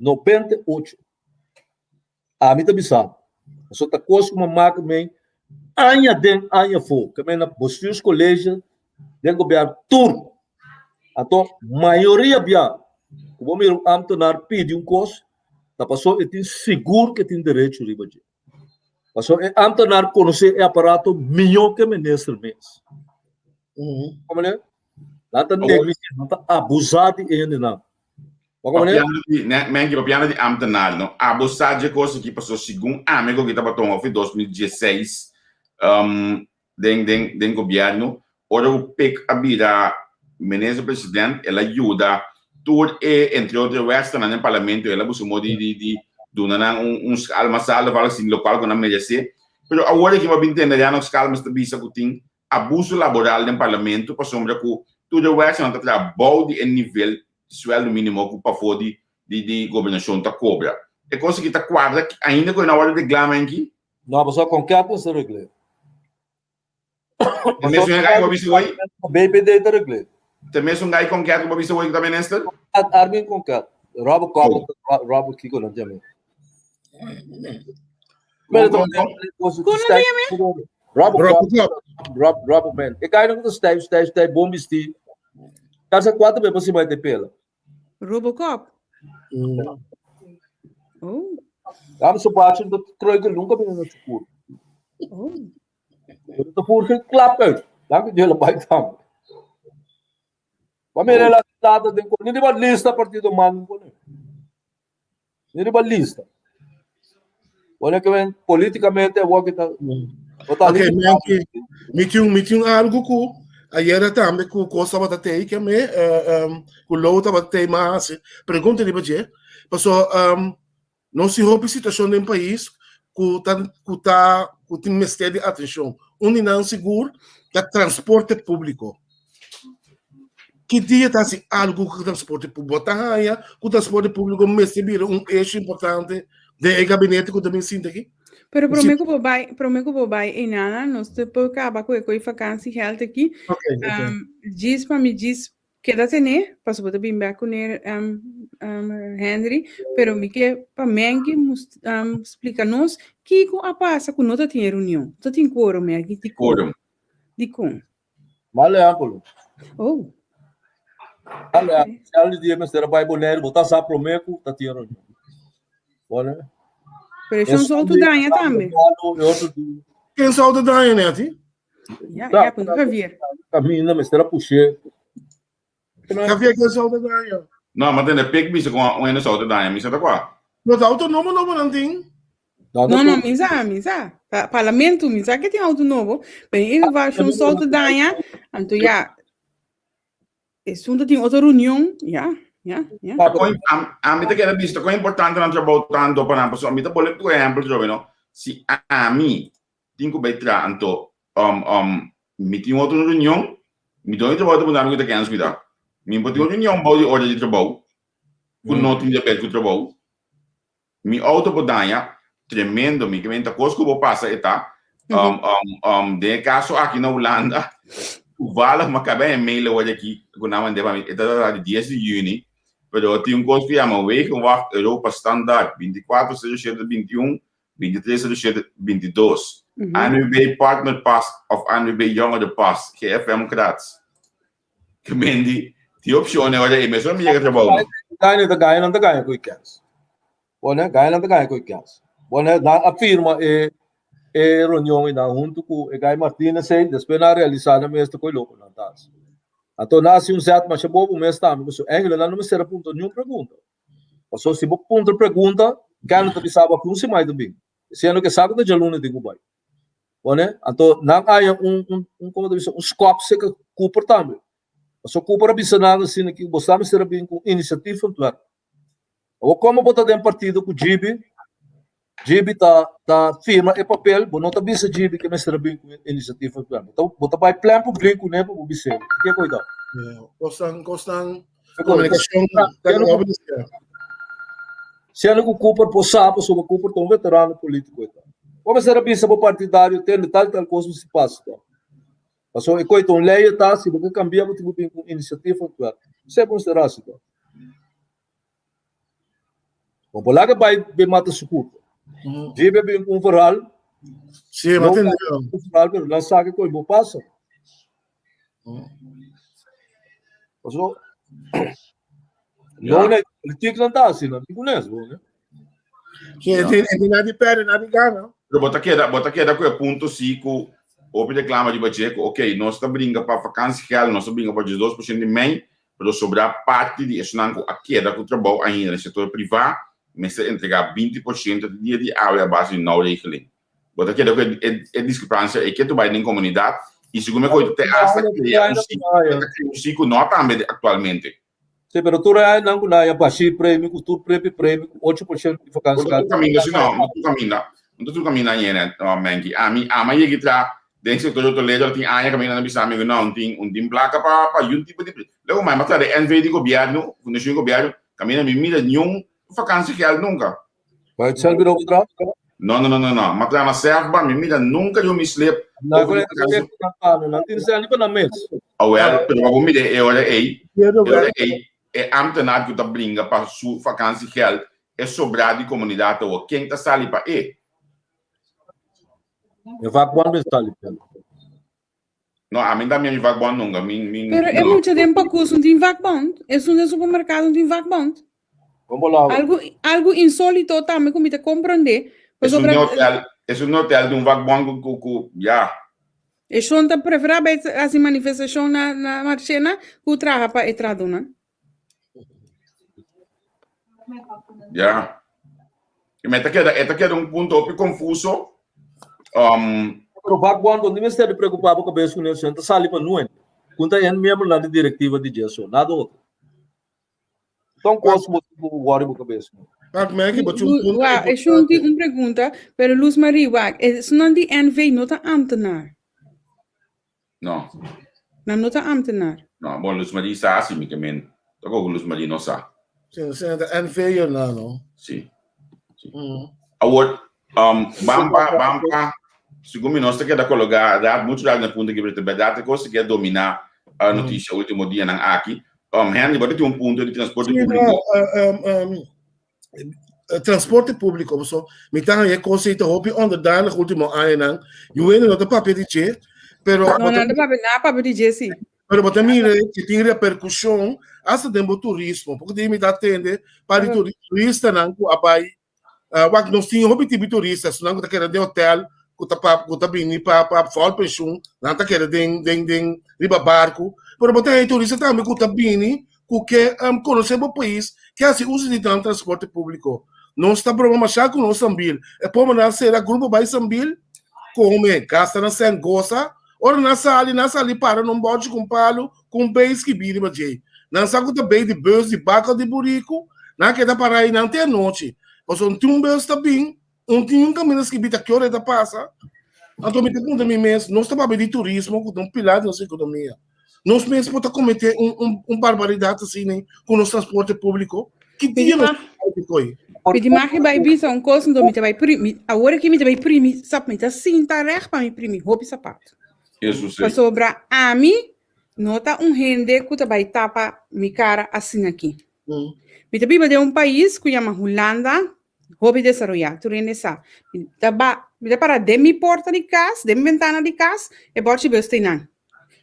98. Ami ta bisa bo, pasobra ta kos ku mi a maka mei aña den aña afó, ke mei na bestuurscollege den gobièrnu tur. Anto mayoria bia ku bo mira un ámtenar pidi un kos, ta pasobra e tin sigur ku e tin derecho riba dje. Pasobra e ambtenaar konosé e aparato mihó ku e minister mes. Como ne? Nan ta negligé, nan ta abusá di e hendenan. Wak como ne? Papiando di, ne, Menki, papiando di ambtenaar, no, abusá dje kos aki, pasobra segun ami ku aki tabata un òf 2016, um, den den den gobierno ora ku Pik a bira minister president el a yuda tur e entre otro e westernan den parlamento el a buska modo di di di duna nan un un schaal mas alto of algo así locual ku nan merece pero awor aki bo a bin tende ya nos schaal mester bisa ku tin abuso laboral den parlamento pasobra ku tur e westernan ta traha bou di e nivel di sueldo minimo ku pafó di di di gobernashon ta kobra e kos aki ta kuadra ainda ku e no a wòrdu reglá menki. No, pasobra kon kèt mester regl'é. Te mesun gai ku bo bisa hoy? BPD ta regl'é. Te mesun gai kon kèt ku bo bisa hoy ku ta minister? Armin kon kèt. Robert Koppel, Robert kiko nan yam'é. Kon, kon, kon? Kon nan ta yam'é? Robert Robert Koppel. Rob, Robert man. E gai nan ku ta stijf, stijf, stijf, bon bistí. Kasa kuater be pa sima e te pela. Robocop. Oh. Daarom ze baatje dat kruiken nunca binnen het secoor. Oh. Dat voer geen klap uit. Dank u jullie bij dan. Maar meer la later den kon. Niet wat lista partido man kon. Niet wat lista. Wanneer ik ben politicamente word ik dan. Oké, Menki, mi tin mi tin algo ku ayera tambe ku kos tabata tei ke me ku Lou tabata tei ma hasi pregunta riba dje. Paso um, nos tin hopi situashon den pais ku ta ku ta ku tin mester di atenshon. Un di nan sigur ta transporte públiko. Ki dia ta hasi algu ku transporte públiko? Bo ta haña ku transporte públiko mester bira un eixo importante den e gabinete ku ta bin sinta aki? Pero promé ku bo bai, promé ku bo bai einana, nos te por kaba ku e koi vakansiegeld aki. Ok, ok. Um, djis pa mi djis keda tené, pasobra bo ta bin bèk kuné, um, um, Henry, pero mi ke pa Menki mus, um, splika nos kiko a pasa ku no ta tin e reunion. No ta tin quorum, Menki, dikon? Quorum. Dikon? Mal ehempel. Oh. Ale, okay. Di dia mester bai Boneiru, bo ta sa promé ku ta tin reunion. Bueno. Pero eso es auto daña tambe. Ken sa auto daña, Neti? Ja, ja, punto Javier. Camina, mester a pushé. Javier, ken sa auto daña? No, maar tende pik bisa con un ene auto daña, mi sa ta kwa. No, ta auto nobo nobo nan tin. No, no, mi sa, mi sa. Pa parlamento, mi sa que tin auto nobo. Pero in ieder geval, zo'n auto daña, anto ja, Esun ta tin otro reunion, ya, ya, ya. Ta kon, ami ta kere bisa, ta kon importante nan trabou tanto pa nan, pasobra mi ta pone por ehempel trobe no, si ami tin ku bai traha anto um um mi tin otro reunion, mi doño di trabou ta puntra mi ku ta kens mi ta. Mi por tin un reunion bou di ora di trabou ku no tin di haber ku trabou. Mi auto por daña, tremendo, mi ke menta kos ku bo pasa e ta, um, um, um, den e kaso aki na Hulanda, toevallig mi a kaba e mail awor aki ku nan mand'é pa mi, e ta data di dies di yüni, pero tin un kos ku yama Wegenwacht Europa Standaard 24 07 21, 23 07 22, ANWB Partner Pas of ANWB Jongerenpas, GFM Graz. Ke men di, tin opcion ora ei mesora mi yega trabou no. Gaña ta gaña nan ta gaña ku e kens. Bo ne gaña nan ta gaña ku e kens. Bo ne nan a firma e e reunion ei nan huntu ku e Guy Martinez ei, despues nan a realisa nan mes ta koe loko nan ta hasi. Anto nan hasi un zet masha bobo mes tambe pasobra eigenlijk nan no mester a puntra niun pregunta. Pasobra si bo puntra pregunta, Kenneth ta bisa bo aki un siman e ta bin. Siendo ke sa ku ta djaluna tin ku bai. Pone, anto nan haya un, un, un, como ta bisa, un skop seka Cooper tambe. Paso Cooper a bisa nan asina ki bo sa mester a bin ku inisiativa van twerk. Awor komo bo ta den partido ku Gibi, Gibi ta, ta firma e papel, bo no ta bisa Gibi ke mester a bin ku inisiativa van twerk. Bo ta, bo ta bai plen publik kuné pa bo bis'é. Ke koida? Kosnan, kosnan Comunicacion ta hopi di ser. Siendo cu Cooper por sa pasobra Cooper ta un veterano politico e ta. Bo mester a bisa bo partidario tende tal y tal cos mester pasa ta. Pasobra e coy ta un ley e ta si bo ke cambia bo tin cu bin cu un iniciativa of wet. Esey bo mester haci ta. Bo por laga bay bay mata su curpa. Djibe bin cu un verhaal. Sí, ma tende. Un verhaal pero nan sa ke coy bo pasa. Paso, no na politiek nan ta asina, ni kunes bo, ne? Sí, e tin, e tin nada di perde, nada di gana. Pero bo ta keda, bo ta keda ku e punto sí ku hopi reklama riba dje ku ok, nos ta bringa pa vakansiegeld, nos ta bringa pa 12% di mei, pero sobrá parti di esnan ku a keda ku trabou ainda den sektor privá mester entregá 20% te dia di awe a base di nou regeling. Bo ta keda ku e diskrepansia ei ketu bai den komunidat i segun mi koito te asta krea un siku, ta krea un siku no tambe aktualmente. Sí, pero tur e nan ku nan ya bashi premio ku tur prepi premio ku 8% di vakantie. No ta tur kaminda si no, no ta tur kaminda. No ta tur kaminda ayera, Menki. Ami, ama yegi tra den sektor di hotelero tin aña kaminda nan bisa mi ku no, un tin, un tin plaka pa pa yun tipo di. Luego mai, ma tra den NV di gobièrnu, fundashon di gobièrnu, kaminda mi mira niun vakantiegeld nunka. Bij het zelfbureau bedrag? No, no, no, no, no. Ma tra na SEFBA, mi mira nunca yo mi slip. Na con nan tin sel pa nan mes. Awel, pero pa bo mira e ora ei, e ora ei, e ambtenaar ku ta bringa pa su vakantiegeld, e sobrá di komunidat awor, ken ta sali pa e? E vakbond mes sali pa el. No, ami ta mi vakbond nunca. Mi, mi, Pero e mucha den pakus no tin vakbond. Esun den supermercado no tin vakbond. Algo, algo insólito tambe ku mi ta comprende. Es un hotel, es un hotel di un vakbond ku, ku, ku, ya. Esun ta prefera bai hasi manifestacion na, na Marchena ku traha pa e trahadónan. Ja. E ta keda, e ta keda un punto hopi confuso. Um, Pero vakbond no mester di preocupa bo cabes cu eso, ta sali pa nuen. Kunta en miembronan di directiva di dje nada otro. Ton cos bo worry bo cabes. Wak, Maggie, bo un punto. Wak, e shon tin un pregunta, pero Luz Marie, wak, esnan di NV no ta ambtenaar. No. Nan no ta ambtenaar. No, bon, Luz Marie sa si mi ke men. Ta ko ku Luz Marie no sa. Si, si, ta NV'er na, no? Si. Si. Awor, um, ban pa, ban pa, segun mi nos ta keda kologá raad, muchu raad na punto aki, pero ta bèrdat e kos ta keda dominá uh, notisia último dianan aki. Um, Henry, bo ta tin un punto di transporte Sí, públiko. no, um, um, transporte público so mi ta haña e kos ei ta hopi onderdanig último añanan. Yu hende no ta papia di dje, pero No, nan ta papia, nan a papia di dje sí. Pero bo ta mira ku tin reperkushon asta den bo turismo. Poko di mi ta atende pa di turistanan ku a bai wak nos tin hopi tipo di turista, esnan ku ta keda den hotel, ku ta pa ku ta bini pa pa vol penshun, nan ta keda den den den riba barku. Pero bo ta haya turista tambe ku ta bini ku ke konosé bo pais, ke hasi uso di nan transporte públiko. Nos ta broma mashá ku nos Sambil. E pobernan sera grupo bai Sambil, kome, gasta nan sèn, gosa. Ora nan sali, nan sali para na un bòchi ku un palu ku un bei skibí riba djei. Nan sa ku ta bei di bus, di baka òf di buriku, nan keda pará einan te anochi. Pasobra un tin un bus ta bin, un tin un kaminda skibí ta ki ora e ta pasa. Anto mi ta puntra mi mes, nos ta papia di turismo ku ta un pilar di nos ekonomia. Nos mes por ta kometé un un un barbaridat asina ku nos transporte públiko? Ki dia nos ta di koi? Mi di mag bai bisa un kos, anto mi ta bai primi, awor aki mi ta bai primi sap, mi ta sinta règt pa mi primi hopi sapato. Eso sí. Pasobra ami no ta un hende ku ta bai tapa mi kara asina aki. Mi ta biba den un pais ku yama Hulanda, hopi desaroyá, tur hende sa. Mi ta ba, mi ta para den mi porta di kas, den mi bentana di kas, e bòrchi bus ta einan.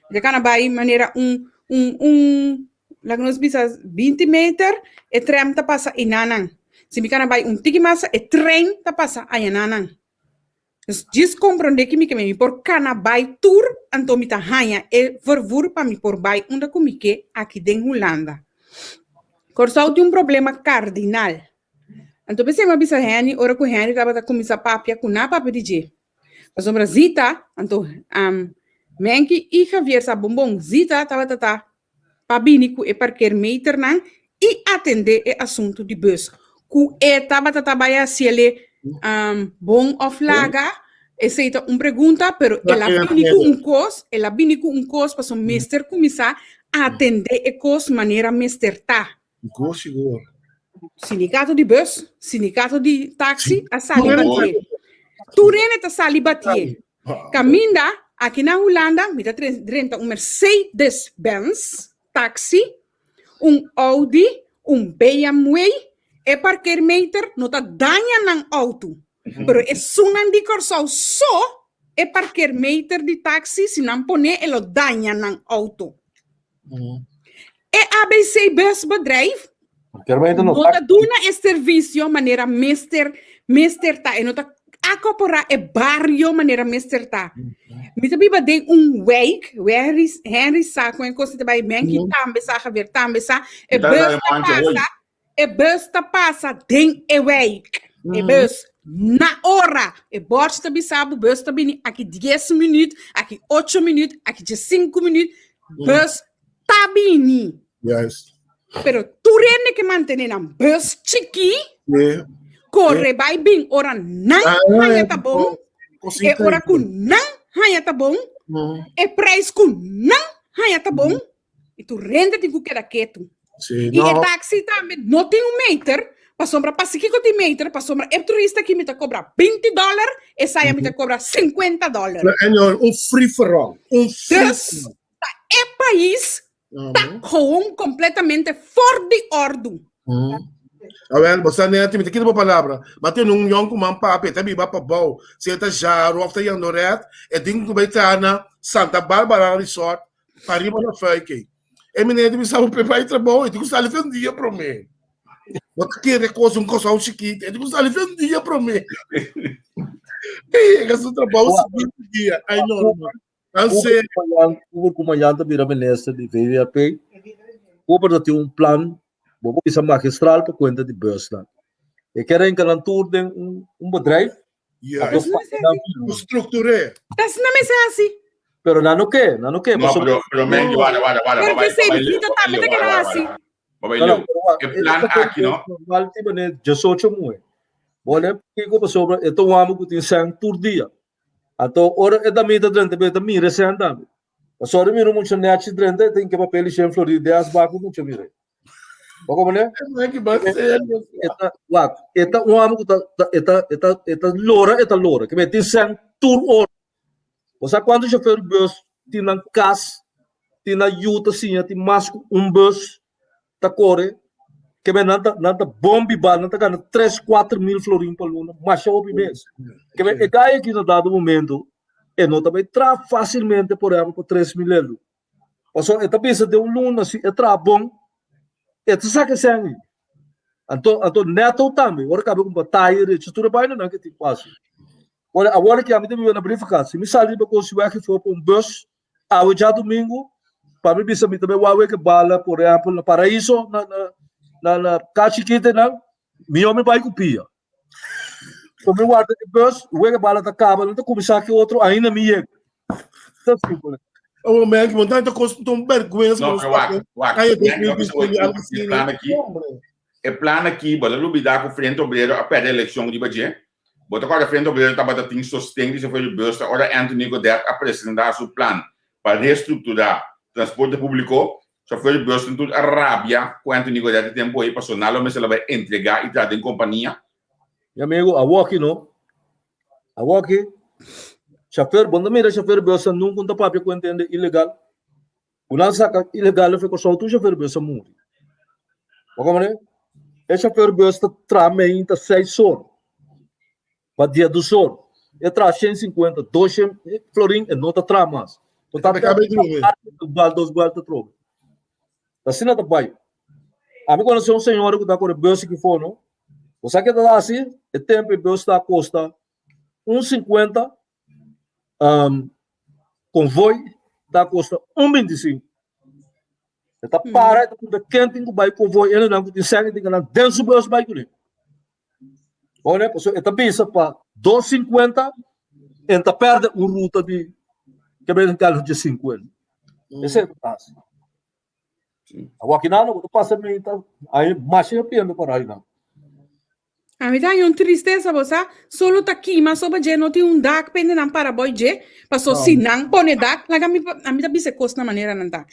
Mi ta kana bai manera un, un, un, laga nos bisa 20 meter, e tram ta pasa einanan. Si mi kana bai un tiki mas, e trein ta pasa ayananan. Dus djis komprondé ki mi ke mi por kana bai tur, anto mi ta haña e vervoer pa mi por bai unda ku mi ke aki den Hulanda. Kòrsou tin un problema kardinal. Anto p'esei mi a bisa Henny ora ku Henny tabata kuminsá papia ku nan papia di dje. Pasobra Zita, anto Menki i Javier sa bon bon, Zita tabata ta pa bini ku e parkeermeternan i atendé e asuntu di bus. Ku e tabata ta bai hasiele bon òf laga, esei ta un pregunta, pero el a bini ku un kos, el a bini ku un kos pasobra mester kuminsá atendé e kos manera mester ta. Sigur, sigur. Sindikato di bus, sindikato di taxi a sali batié. Tur hende ta sali batié. Kaminda, aki na Hulanda, mi ta drenta un Mercedes-Benz taxi, un Audi, un BMW, e parkeermeter no ta daña nan auto. Pero esunnan di Kòrsou so e parkeermeter di taxi, si nan pone e lo daña nan auto. E ABC busbedrijf no ta duna e servisio manera mester mester ta. E no ta akoporá e bario manera mester ta. Mi ta biba den un wijk, Henry, Henry sa kon e kos ta bai, Menki tambe sa, Javier tambe sa. E bus ta pasa, E bus ta pasa den e wijk. E bus na ora. E bordje ta bisa bo bus ta bini aki 10 minuut, aki 8 minuut, aki 5 minuut. Bus ta bini. Juist. Pero tur hende ke mantene nan bus chiki, kore bai bin ora nan haña ta bon, e ora ku nan haña ta bon, e prijs ku nan haña ta bon, I tur hende tin ku keda ketu. Sí, I e no. taxi tambe no tin un meter, pasobra pasikiko tin meter, pasobra e turista aki mi ta kobra 20 dòler, e saya mi ta kobra 50 dòler. No, en un free for all. Un free Dus, for all. ta e pais ta gewoon completamente for di ordu. Awel, bo sa neti, mi ta kita bo palabra. Ma tin un yòn ku man papia, e ta biba pa bou. Si e ta Jaro òf ta Jandoret, e tin ku bai traha na Santa Barbara Resort Pariba na fuik. E meneer di bisa pe bai trabou, e tin ku sali fe un dia promé. Bo ta kere kos un kosou chikito, e tin ku sali fe un dia promé. E yega su trabou siguiente dia. Ai no, no. Tan serio. Uber ku mañana ta bira minister di VVRP. Uber ta tin un plan, bo por bisa magistral pa kuenta di busnan. E ker hinka nan tur den un un bedrijf Ja, Anto Eso no es así. Structuré. Dat no es así. Pero nan no ke, nan no ke. No, pero, pero men, guarda, guarda, guarda. Pero Babay, que se babay leu, evita babay también leu, te guarda, queda guarda, así. guarda. Babay No, no, leu. pero wak, E plan e ta aki, no? normal ti mané 18 muhe. Bole kiko pasobra e ta un amo ku tin sèn tur dia. Anto ora e damita drenta be ta mira e sèn tambe. Pasobra mira un mucha nèchi drenta e tin ke papel di shen florin des bak un mucha mira. Bo komprende? E ta wak, e ta un amo ku ta e ta e ta e ta lora e ta lora. Ke men tin sèn tur ora. Bo sa kuantu shofèr bus tin nan kas, tin nan yu ta siña tin mas ku un bus ta kore. Ke men nan ta nan ta bon bibá, nan ta gana tres kuater mil florin pa luna, masha hopi mes. Ke men e gai aki na dado momento e no ta bai traha fásilmente por ehèmpel pa 3000 euro. Pasobra e ta bisa den un luna si e traha bon, e ta saka e sèn ei. Anto, anto nèto tambe, ora kabe ku bataya rechi tur e bainanan ke tin ku hasi. Ora, awor aki ami ta biba na Brievengat, si mi sali riba kos wèg afó pa un bus, awe djadumingu, pa mi bisa mi ta bai wak weke bala, por ehèmpel, na Paraiso, na, na, na, na Kachikita einan, mihó mi bai ku pia. So mi warda di bus, wega bala ta kaba, nan ta kuminsá ki otro, ainda mi yega. Ta simpel. Oh man, que montante ta kos un vergüenza. No, pero wak, wak. Ay, Nen, no, bisa, 2020, algo e así, plan no? aki, Hombre. e plan aki, bo ta lubidá ku Frente Obrero a pèrdè elekshon riba dje. Bo ta kòrda Frente Obrero tabata tin sosten di Chauffeur di Bus ta ora Anthony Godett a presentá su plan pa restrukturá transporte públiko. Chauffeur di bus tin tur a rabia cu Anthony Godett e tempo ey paso nan lo mester la bay entrega y traha den compania. Mi amigo, awoki no. Awoki, chauffeur, bo no ta mira chauffeur bus nan nunca un ta papia cu entende ilegal. Cu nan saca ilegal afe Kòrsou tur chauffeur bus a muri. Bo comprende? E chauffeur bus ta traha meinta seis or. Pa dia dus or, e traha 150, 200 florin, e no ta traha mas. E ta kabe drumi. Bal dos buelta trobe. Asina ta bai. Ami konosé un señora ku ta kore bus aki for no. Bo sa ke ta hasi? E tempu e bus ta kosta un 50, um, konvoi ta kosta un 25. E ta para, e ta puntra ken tin ku bai konvoi, e nan ku tin sèn e tin ku nan den su bus bai kuné. Ora, pasobra e ta bisa pa dos sinkuenta, e ta pèrdè un ruta di ke bini kal dje sinkuenta. Esei ta hasi. Awor kinan bo ta pasa mita, ai masha piende por ai nan. A mi ta haña un tristesa bo sa, solo ta kima soba dje no tin un dak pende nan para boi dje, paso si nan pone dak, laga mi a mi ta bisa e kos na manera nan ta.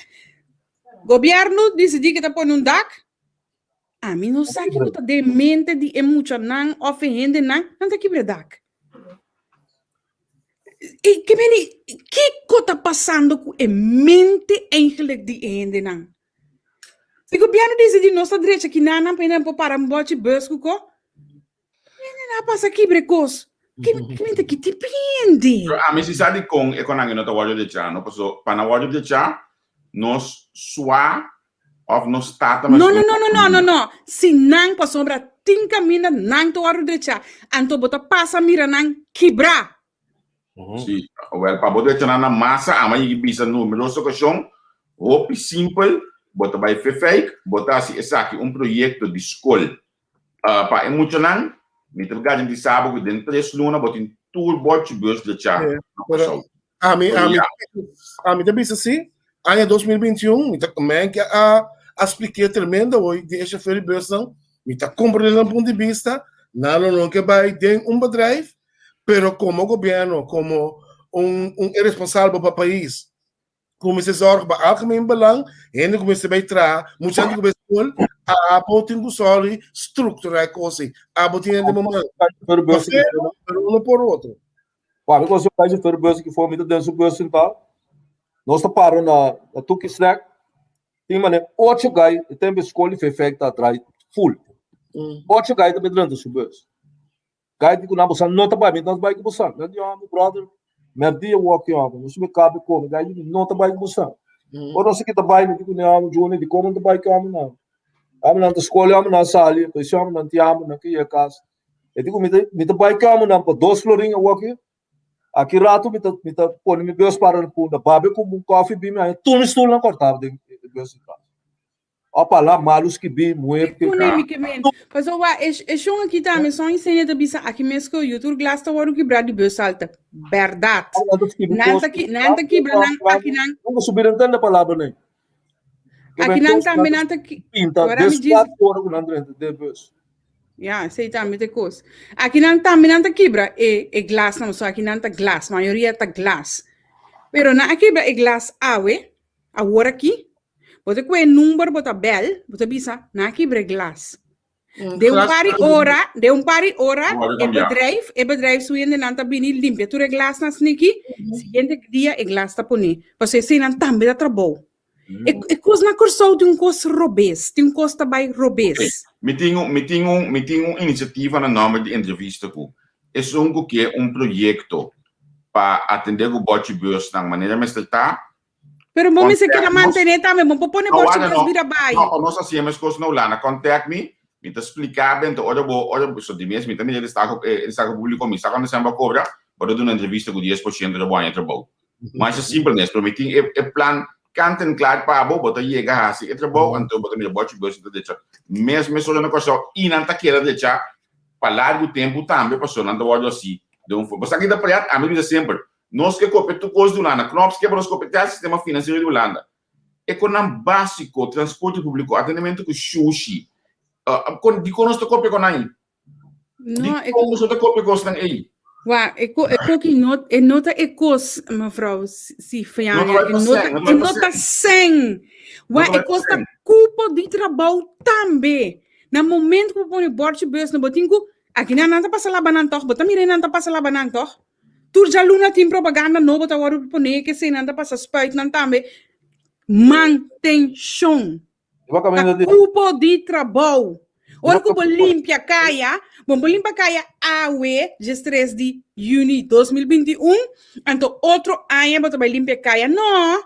Gobierno disidí ke ta pone un dak, Ami no sa kiko ta den mente di e muchanan òf e hendenan, nan ta kibra dak. I ke meni, kiko ta pasando ku e mente eigenlijk di e hendenan? Si gobièrnu disidí nos ta drecha kinanan pa hende por para un bòchi bus ku ko, hende a pasa kibra e kos. Ke mente ki tipo hende? Pero ami si sa dikon e konange no ta wòrdu drechá, no? Paso pa nan wòrdu drechá, nos sua òf nos tata No, no, no, no, no, no, no. Si nan, pasobra tin kaminda nan ta wòrdu drechá, anto bo ta pasa mira nan kibrá. Si, wèl, pa bo drecha nan na masa, ama yigi bisa numeroso okashon, hopi simpel, bo ta bai Fefijk, bo ta hasi esaki un proyekto di skol Pa e muchanan, mi ta garantisa bo ku den tres luna bo tin tur bòchi bus drechá na Kòrsou. Ami, ami, ami ta bisa si, aña 2021, mi ta, men ke a, a spliké tremendo hoy di e chauffeur di busnan, mi ta komprendé nan punto di bista, nan lo no ke bai den un bedrijf, pero komo gobierno, komo un, un irresponsabel pa pais, ku mester zorg pa algemeen belang, hende ku mester bai traha, mucha hende ku bai skol, abo tin ku sòri strukturá e kos ei. Abo tin hende bo man. Pero, pero uno por otro. Wak, mi konosi un kai chauffeur bus ki for mi ta den su bus sintá. Nos ta para na na Tuki Snack. Tin mane ocho gai e tempu e skol di Fefek ta drai full. Ocho gai ta bai drenta su bus. Gai di ku nan bosan no ta bai, mi no ta bai ku bosan. Mi a di homber, brother, merdia wok ki homber, nos sube kabe kome. Gai di mi no ta bai ku bosan. Ora nos a kita bai, mi di ku ne homber, Juni, di komo no ta bai ku homber nan? Homber nan ta skol, homber nan sali, pa esi homber nan tin hamber, nan ke yega kas. E di ku mi ta, mi ta bai ku homber nan pa dos florin awor ki. Aki rato mi ta, mi ta pone mi bus para na punda, babia ku un kofi bin mi haña tur mi stulnan kortá den e bus di tras. Opa la malu skibi muer Ke pone mi ke men. Paso wa e e shon aki tambe son inseña ta bisa aki mes ko yu tur glas ta wòrdu kibrá di bus alta. Bèrdat. Nan ta ki nan ta kibra nan aki nan. Nunca subir entende palabra nei. Aki nan tambe nan ta ki Pinta Ora mi des djis cuatro ora ku nan drenta den bus. Ya, esei tambe ta e kos. Aki nan tambe nan ta kibra e e glasnan, so aki nan ta glas, mayoria ta glas. Pero nan a kibra e glas awe, awor aki, Bo ta kue number bo ta bel, bo ta bisa, nan a kibra e glas. De un par di ora, de un par di ora, e bedrijf, e bedrijf su hendenan ta bini limpia tur e glasnan sniki, siguiente dia e glas ta pone. Pasobra eseinan tambe ta trabou. E, e kos na Kòrsou tin un kos robes, tin un kos ta bai robes. Mi tin un, mi tin un, mi tin un inisiativa na nòmber di entrevista ku esun ku ke un proyekto pa atendé ku bòchi bùsnan manera mester ta. Pero bo mester Contact keda nos. mantené tambe, bo por pone No, borchi wanda bus no. bira bai. No, pa nos hasi e meskos na Hulanda. Contact mi, mi ta spliká bo, ento ora bo, ora bo, so di mes mi ta mira e destaho, e destaho públiko, mi sa kuantu sèn bo a kobra, bo ta duna entrevista ku 10% ora bo haña trabou. Masha simpel mes, pero mi tin e, e plan kant en klaar pa bo, bo ta yega hasi e trabou, anto bo ta mira borchi bus ta drecha mes mesora na Kòrsou i nan ta keda drecha pa largu tempu tambe, pasobra nan ta wòrdu hasi den un forma. Bo sa ki ta pret? Ami bisa semper, Nos ke kopia tur kos di Hulanda. Knops ke pa nos kopia te sistema finansiero di Hulanda. E konan básiko, transporte públiko, atendementu ku shushi. Dikon nos ta kopia konan ei? No, e Dikon nos no ta kopia kosnan ei? Wa, e ko, e koki no, e no ta e kos, mevrouw Sifiania, No ta bai e pa no ta, sèn, no ta e bai pa no ta sèn. sèn. No Wa, ta e bai pa kos ta sèn. kupo di trabou tambe. Na momento ku bo pone bòrchi bus, no bo tin ku, akinan nan ta pasa labanan tòg, bo ta mira nan ta pasa labanan tòg. Tur djaluna tin propaganda nobo ta wòrdu pone ke eseinan ta pasa spuit nan tambe. Mantenshon. Ta kupo di trabou. Ora ku bo limpia kaya, bo por limpia kaya awe, diestres di yüni 2021, anto otro aña bo ta bai limpia kaya. No!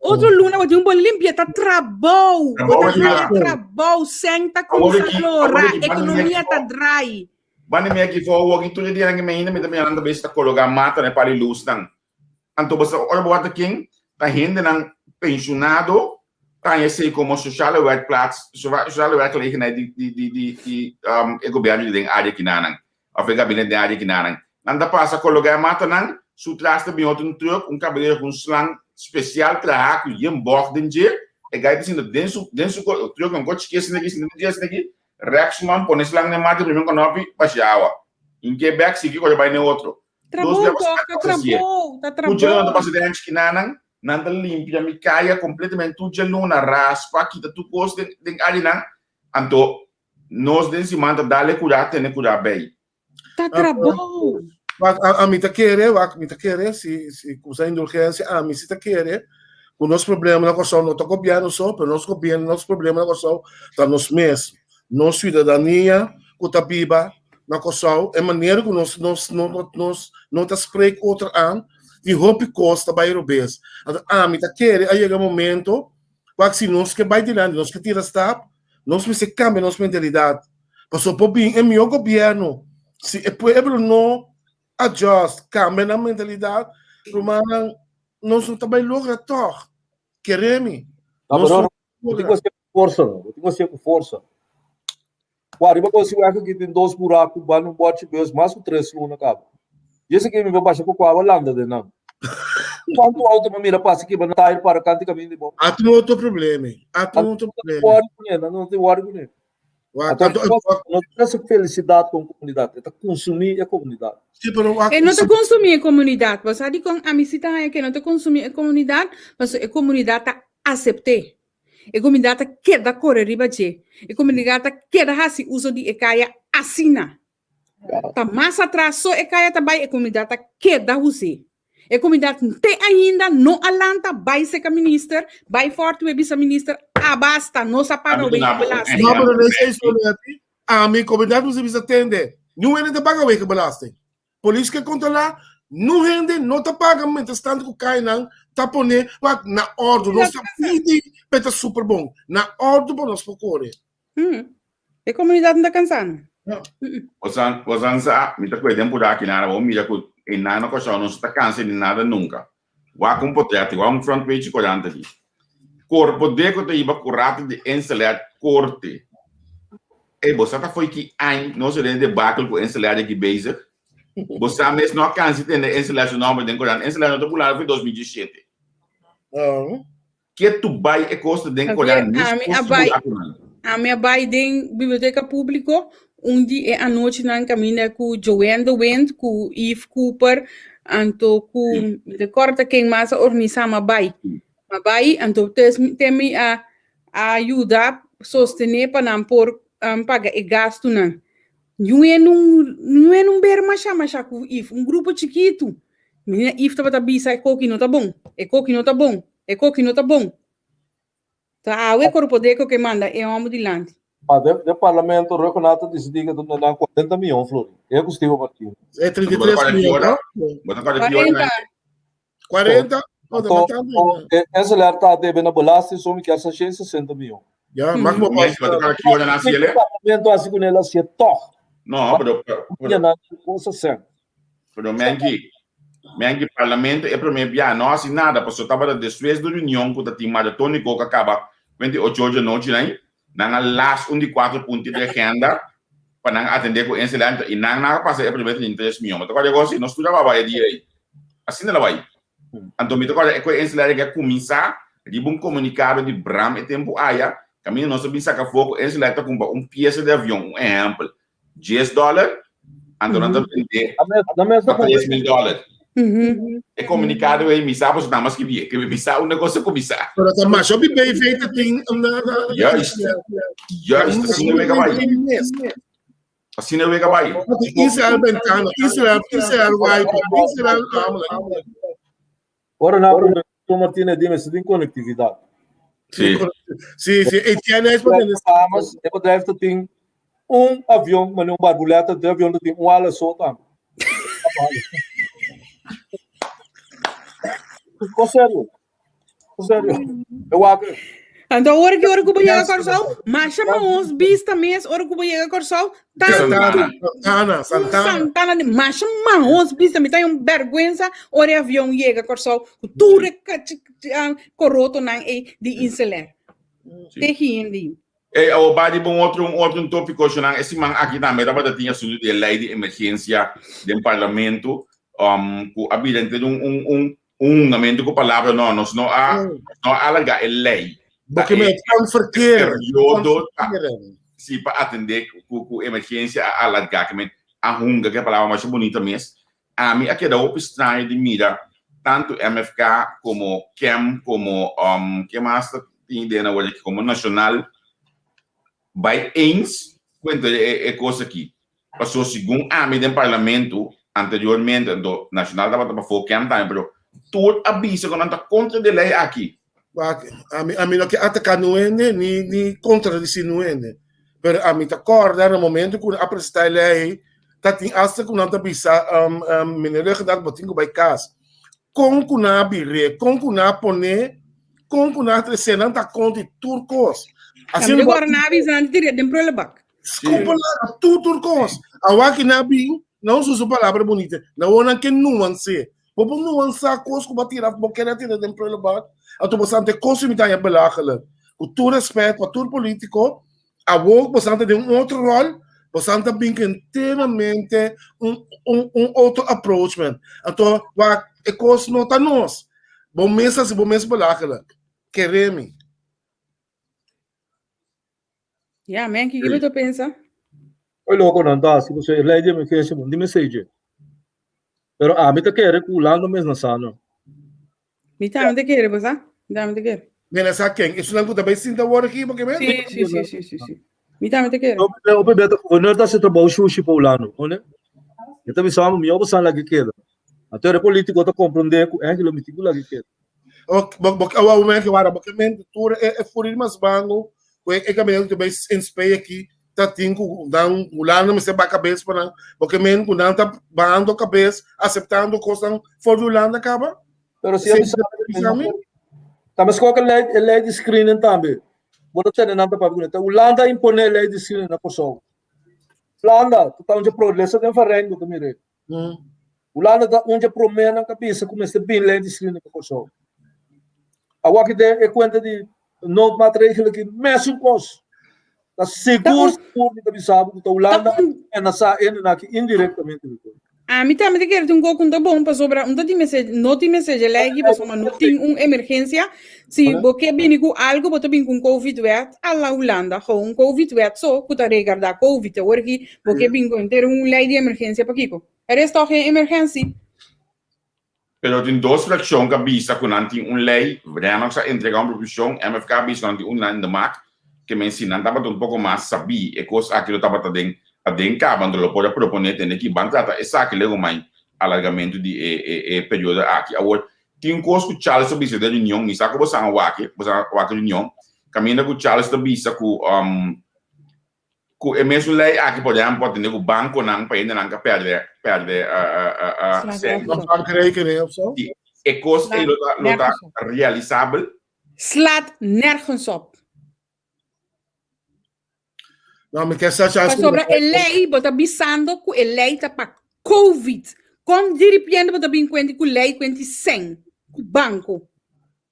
Otro luna bo tin bo limpia, ta trabou. Bo ta haña trabou, sèn ta kuminsá lora, ekonomia ta drai. Banda mi aki for awor i tur e dianan ki mi ainda mi ta mira nan ta bes ta kologa mata na e pali lusnan. Anto bo sa ora bo wak ta ken ta hendenan penshonado ta haña esei komo sociale werkplaats, sociale werkgelegenheid di di di di di e gobièrnu di den área kinanan òf e gabinet den área kinanan. Nan ta pasa kologa e matanan, su tras ta bin otro un trùk, un kabalero ku un slang spesial traha ku yen bòg den dje, e gai ta sinta den su den su trùk nan kochi chikí asina aki sinta den dje asina aki, Rex man pone slang na mate primer konopi bashi awa. In ke bek sigui kore bai ne otro. Trabou Dos dia toch, pasa ta pasa sie. trabou, ta Tur djaluna ta trabou. pasa den skinanan, nan ta limpia mi kaya completamente tur djaluna, raspa, kita tur kos den den arinan. Anto nos den siman ta dale kura tene kura bei. Ta trabou. Wak, a, ami ta kere, wak, mi ta kere, si, si kusa indulgensia, ami si ta kere, ku nos problema na Kòrsou no ta gobièrnu so, pero nos gobièrnu, nos problema na Kòrsou ta nos mes, nos siudadania ku ta biba na Kòrsou, e manera ku nos, nos, no, nos no ta spreek otro aan, tin hopi kos ta bai robes. Anto ami ta kere a yega momento, wak, si nos ke bai dilanti, nos ke tira stap, Nos mester kambia nos mentalidat. Pasobra por bin e mihó gobièrnu, si e pueblo no adjust, kambia nan mentalidat, rumannan, nos no ta bai logra tòg. Kere mi. No, Nos pero no bo tin logra. ku hasié ku forsa, no. Bo tin ku hasié ku forsa. Wak, riba kosi wak aki tin dos buraku banda un bòchi bus mas ku tres luna kaba. Djis aki mi por basha ku kua landa den nan. Kuantu outo mi mira pasa kiba na tayer para kanti kaminda di bo. Atu un otro problema. Atu un otro problema. Wòri kuné, nan no tin wòri kuné. Wak, Anto, anto, wak, no ta trese felisidat pa un komunidat, e ta konsumí e komunidat. sí, pero wak, E no ta konsumí e komunidat. Bo sa dikon ami si ta haña ku e no ta konsumí e komunidat? Pasobra e komunidat ta asept'é. E komunidat ta keda kore riba dje. E komunidat ta keda hasi uso di e kaya asina. Ta mas atras so e kaya ta bai, e komunidat ta keda hus'é. E komunidat te ainda no a lanta bai seka minister, bai fòrti wei bisa minister, a basta, nos a paga Ami wei duna bo un belasting. No, pero ehèmpel, no esei Betty. so, Betty. Ami, komunidat mester bisa tende. Niun hende ta paga wei belasting. Polis ke kontrolá, niun hende no ta paga mientras tanto ku kayanan ta pone wak na òrdu. Nos ta pidi pa e ta super bon. Na òrdu pa nos por kore. E komunidat no ta kansá no. Bosan, bosan sa, mi ta kue den purá aki nada, bo mira ku e nan na Kòrsou no sa ta kansa di nada nunka. Wak un potret, wak un front page korant aki. Korpodeko ta hiba kurata di Insulet korte. Ey, bo sa ta fo'i ki añ nos a den debakel ku Insulet aki bezig? Bo sa mes no a kansa di tende Insulet su nòmber den korant. Insulet no ta bulando fo'i 2017. Ke tu bai e kos ta den Javier, Koran mes ami kos a ta bai, burakunan. ami a bai den biblioteka públiko un di e anochinan kaminda ku Joanne de Wind, ku Yves Cooper, anto ku mi ta kòrda ken mas a organisá, mi a bai. Mi a bai, anto tes te mi a a yuda sostené pa nan por paga e gastunan. Ñue nun ñue nun ber masha masha ku Yves, un grupo chikitu. Mina Yves tabata bisa e koki no ta bon, e koki no ta bon. E koki no ta bon. Ta awe Korpodeko ke manda e hòmber dilanti. Ma den den parlamento Rhuggenaath a disidí ku ta duna nan 40 mion florin. E ku Steven Martina. E Bo ta 33 kòrda ki mion, ora? no? Bo ta kòrda ki ora 40. nan? 40? Oh, Anto, SLR ta debe na belasting so mi kier sa 160 miyon. Ja, mag mo pa. Parlamento hasi con el hasié toch. No, pero pero na cosa sen. Pero menki, menki parlamento e prome bia no hasi nada, paso tabata despues di reunion ku ta tin maratóniko ku a kaba 28 or di anochi nan, nan a las un di kuater punti di agenda pa nan atendé ku Insel i nan a pasa e prome 33 miyon. Bo ta kòrda e gosi? Nos tur a baba e dia ei. Asina la bai. Anto mi ta kòrda e ku e Insel a kuminsá riba un komunikado di Bram e tempu aya, kaminda nos a bin saka afó ku Insel ta kumpra un piesa di avion, un ehèmpel, 10 dòler, anto nan ta bendé pa 3000 dòler. E komunikado ei mi sa pasobra nan a skibié, ke mi sa unda kos a kuminsá. Pero ta masha hopi BV ta tin na. Juist, juist, asina wega bai. Asina wega bai. Israel bentana, Israel, Israel wiper, Israel amala. Ora na Tom Martinez dime si tin konektividat. Sí. Sí, sí. Etienne is pa Bahamas, e bedrijf ta tin un avion, maar un barbuleta, de avion ta tin un ala so tambe. Ko serio? Ko serio? E wak. Anto ora ki ora ku bo yega Kòrsou, masha mahos bista mes ora ku bo yega Kòrsou, tantu Santana, Santana, Santana. Santana di masha mahos bista, mi ta un bèrgwensa ora e avion yega Kòrsou ku tur e korotonan ei di Inselair. Te hende. Ey, awor bai riba un otro un otro un tópiko, shonnan. E siman aki tambe tabata tin asuntu di e lei di emergensia den parlamento, ku a bira henter un un un Un hungamentu ku palabra no, nos no a nos no a alargá e lei. Ta Bo ke e men kan verkeren. periodo ta si pa atendé ku ku emergensia a alargá ke men a hunga ke palabra masha bunita mes. Ami a keda hopi straño di mira tantu MFK komo kem komo ke mas ta tin den awor aki komo Nashonal bai eens ku henter e kos aki. Paso segun ami den parlamento anteriormente, anto Nacional tabata pafó, Kem tambe, pero tur a bisa ku nan ta kontra di e lei aki. Wak, ami, ami no ke ataká nu hende ni, ni kontradisí nu hende. Pero ami ta kòrda na momento ku a presentá e lei ei, ta tin asta ku nan ta bisa, um, um, meneer Ruggengraat, bo tin ku bai kas. Kon ku nan a bir'é, kon ku nan a pon'é, kon ku nan a tres'é, nan ta kontra di tur kos. Asina Tambe bo nan a bisa nan tir'é den prullenbak. Skupa tur tur kos. Awa ki na bin, na usa su palabra bonita. Na wou nan ke nuanse. Bo por nuansa kos ku bo tira, bo kere tira den prullenbak. Anto bo sa ante kos mi ta haña belachelijk. Ku tur respet pa tur politiko, awor bo sa ante den un otro rol, bo sa ante bin ku enteramente un un un otro approachment. Anto wak e kos no ta nos. Bo mes hasi bo mes belachelijk. Kere mi. Ja, men, kiko bo ta pensa? Oi loko nan ta hasi pasobra e lei di emergensia bo no tin mester dje. Pero ami ta kere ku Hulanda mes na sa no. Mi tambe ta kere, bo sa? Mi tambe ta kere. Mira sa ken? Esunnan ku ta bai sinta awor aki bo ke men? Sí, sí, sí, sí, sí, sí. Mi tambe ta kere. Hopi bes ta gobernador ta hasi trabou shushi pa Hulanda, no? E ta bisa mi, mi obo san laki keda. Anto e politico ta comprende ku eigenlijk mi tin ku laki keda. Ok, bo bo awa men ke wara bo ke men tur e e furi mas bango ku e e kaminda ku bai in spee aki ta tin ku nan Hulanda mester ba kabes pa nan bo ke men ku nan ta bahando kabes aseptando kosnan for di Hulanda kaba. Pero si a bisa mi ta meskos ku e lei di screening tambe bo ta tende nan ta papia ku nan ta Hulanda a impone e lei di screening na Kòrsou Hulanda ta un dje progreso den Farein bo ta mira. Hulanda ta un dje proménan ku a bisa ku mester bin lei di screening pa Kòrsou. Awor aki den e kuenta di noodmaatregelen aki mesun kos. Ta sigur sigur mi ta bisa bo ku ta Hulanda a menasá hendenan aki indirektamente. Ami tambe ta kere tin un kos ku no ta bon pasobra un ta tin mester no tin mester dje lei aki pasobra no tin un emergensia. Si bo ke bini ku algu bo ta bini ku un covid wet a la Hulanda gou un covid wet so ku ta regarda covid awor aki bo ke bini ku henter un lei di emergensia pakiko? Er is tog geen emergensie. Pero tin dos frakshon ku a bisa ku nan tin un lei, Rennox a entrega un proposishon, MFK a bisa ku nan tin un lei in de maak, ke men si nan tabata un poko mas sabí e kos aki lo tabata den aden kaba, anto lo por a proponé tende ki ban trata esaki lego mai alargamentu di e e e periodo aki. Awor, tin un kos ku Charles a bisa den reunion, mi sa ku bo san a wak e, bo san a wak e reunion, kaminda ku Charles ta bisa ku ku e mesun lei aki por ehempel por tende ku bankonan pa hendenan ka pèrdè pèrdè sèn. Bankrekening of so? Si. E kos ei lo ta, lo ta realisabel? Slaat nergens op. No, mi ke sa chas. Pasobra e lei, bo ta bisando ku e lei ta pa COVID. Kon diripiente bo ta bin kuenti ku lei kuenti sen, ku banko?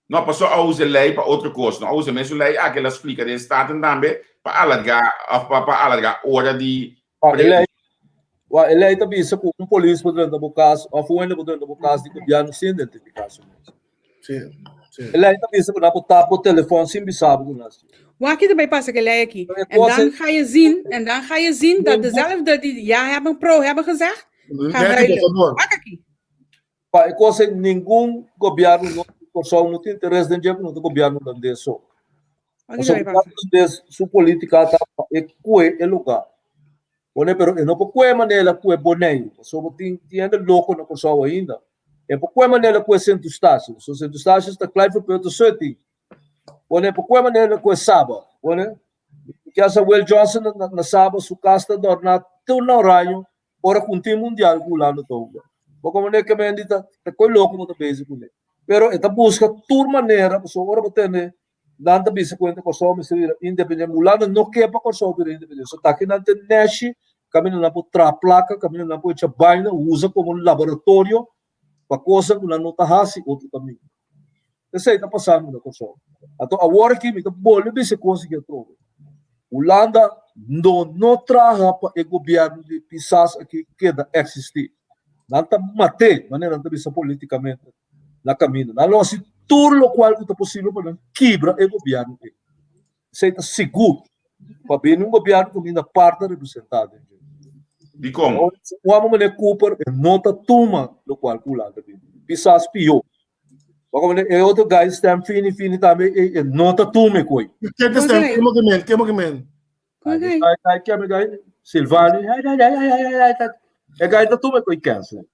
No, paso a usa e lei pa otro kos. No a usa e mesun lei aki, el a splika den Staten tambe pa alargá òf pa pa alargá ora di Pa e lei, wa e lei ta bisa ku un polis por drenta bo kas òf un hende por drenta bo kas di gobièrnu sin identifiká su mes. Sí, sí. E lei ta bisa ku nan por tap bo telefòn sin bisa bo ku nan hasi. Wak ki ta bai pasa ku e lei aki? E En kos dan ei- ga je zien, en dan ga je zien dat dezelfde die ja hebben pro hebben gezegd, gaan Nettie, por ruilen. favor. Wak aki. Pa e kos ei ningun gobièrnu no di Kòrsou no tin interes den dje, no ta gobièrnu hulandes so. Pasobra gobièrnu hulandes su polítika ta pa e kue e lugá. Pone pero e no por kue manera kue Boneiru, pasobra tin tin hende loko na Kòrsou ainda. E por kue manera kue Sint Eustatius, pasobra Sint Eustatius ta klai for Puerto Sueti. Pone por kue manera kue Saba. Pone ki sa Will Johnson na na Saba su kas ta dòrná tur na oraño ora ku un tin mundial ku Hulanda ta hunga. Bo komo ne kemendi ta ta koi loko bo ta bezig kuné. Pero e ta buska tur manera pasobra ora bo tende nan ta bisa kuenta Kòrsou mester bira independiente. Hulanda no ke pa Kòrsou bira independiente. So taki nan ta nèshi kaminda nan por traha plaka, kaminda nan por echa baina, usa komo un laboratorio pa kosnan ku nan no ta hasi otro kaminda. Esei ta pasando na Kòrsou. Anto awor aki mi ta bolbe bisa e kos aki atrobe. Hulanda no no traha pa e gobièrnu di Pisas aki keda eksistí. Nan ta mat'é, manera nan ta bisa politikamente, na kaminda. Nan lo hasi tur lokual ku ta posibel pa nan kibra e gobièrnu ei. Esei ta sigur. Pa bini un gobièrnu kaminda par ta representá den dje. Dikon? Un hòmber manera Cooper e no ta tuma lokual ku Hulanda bini. Pisas pió. E otro guy stem fini fini tambe e, e no ta tume koi. Ken te stem? Kemo ke men? Kemo ke men? Ai, ai, kemo guy? Silvani. Ai, ai, ai, ai, ai, ai, ai. E guy ta tume koi cancel.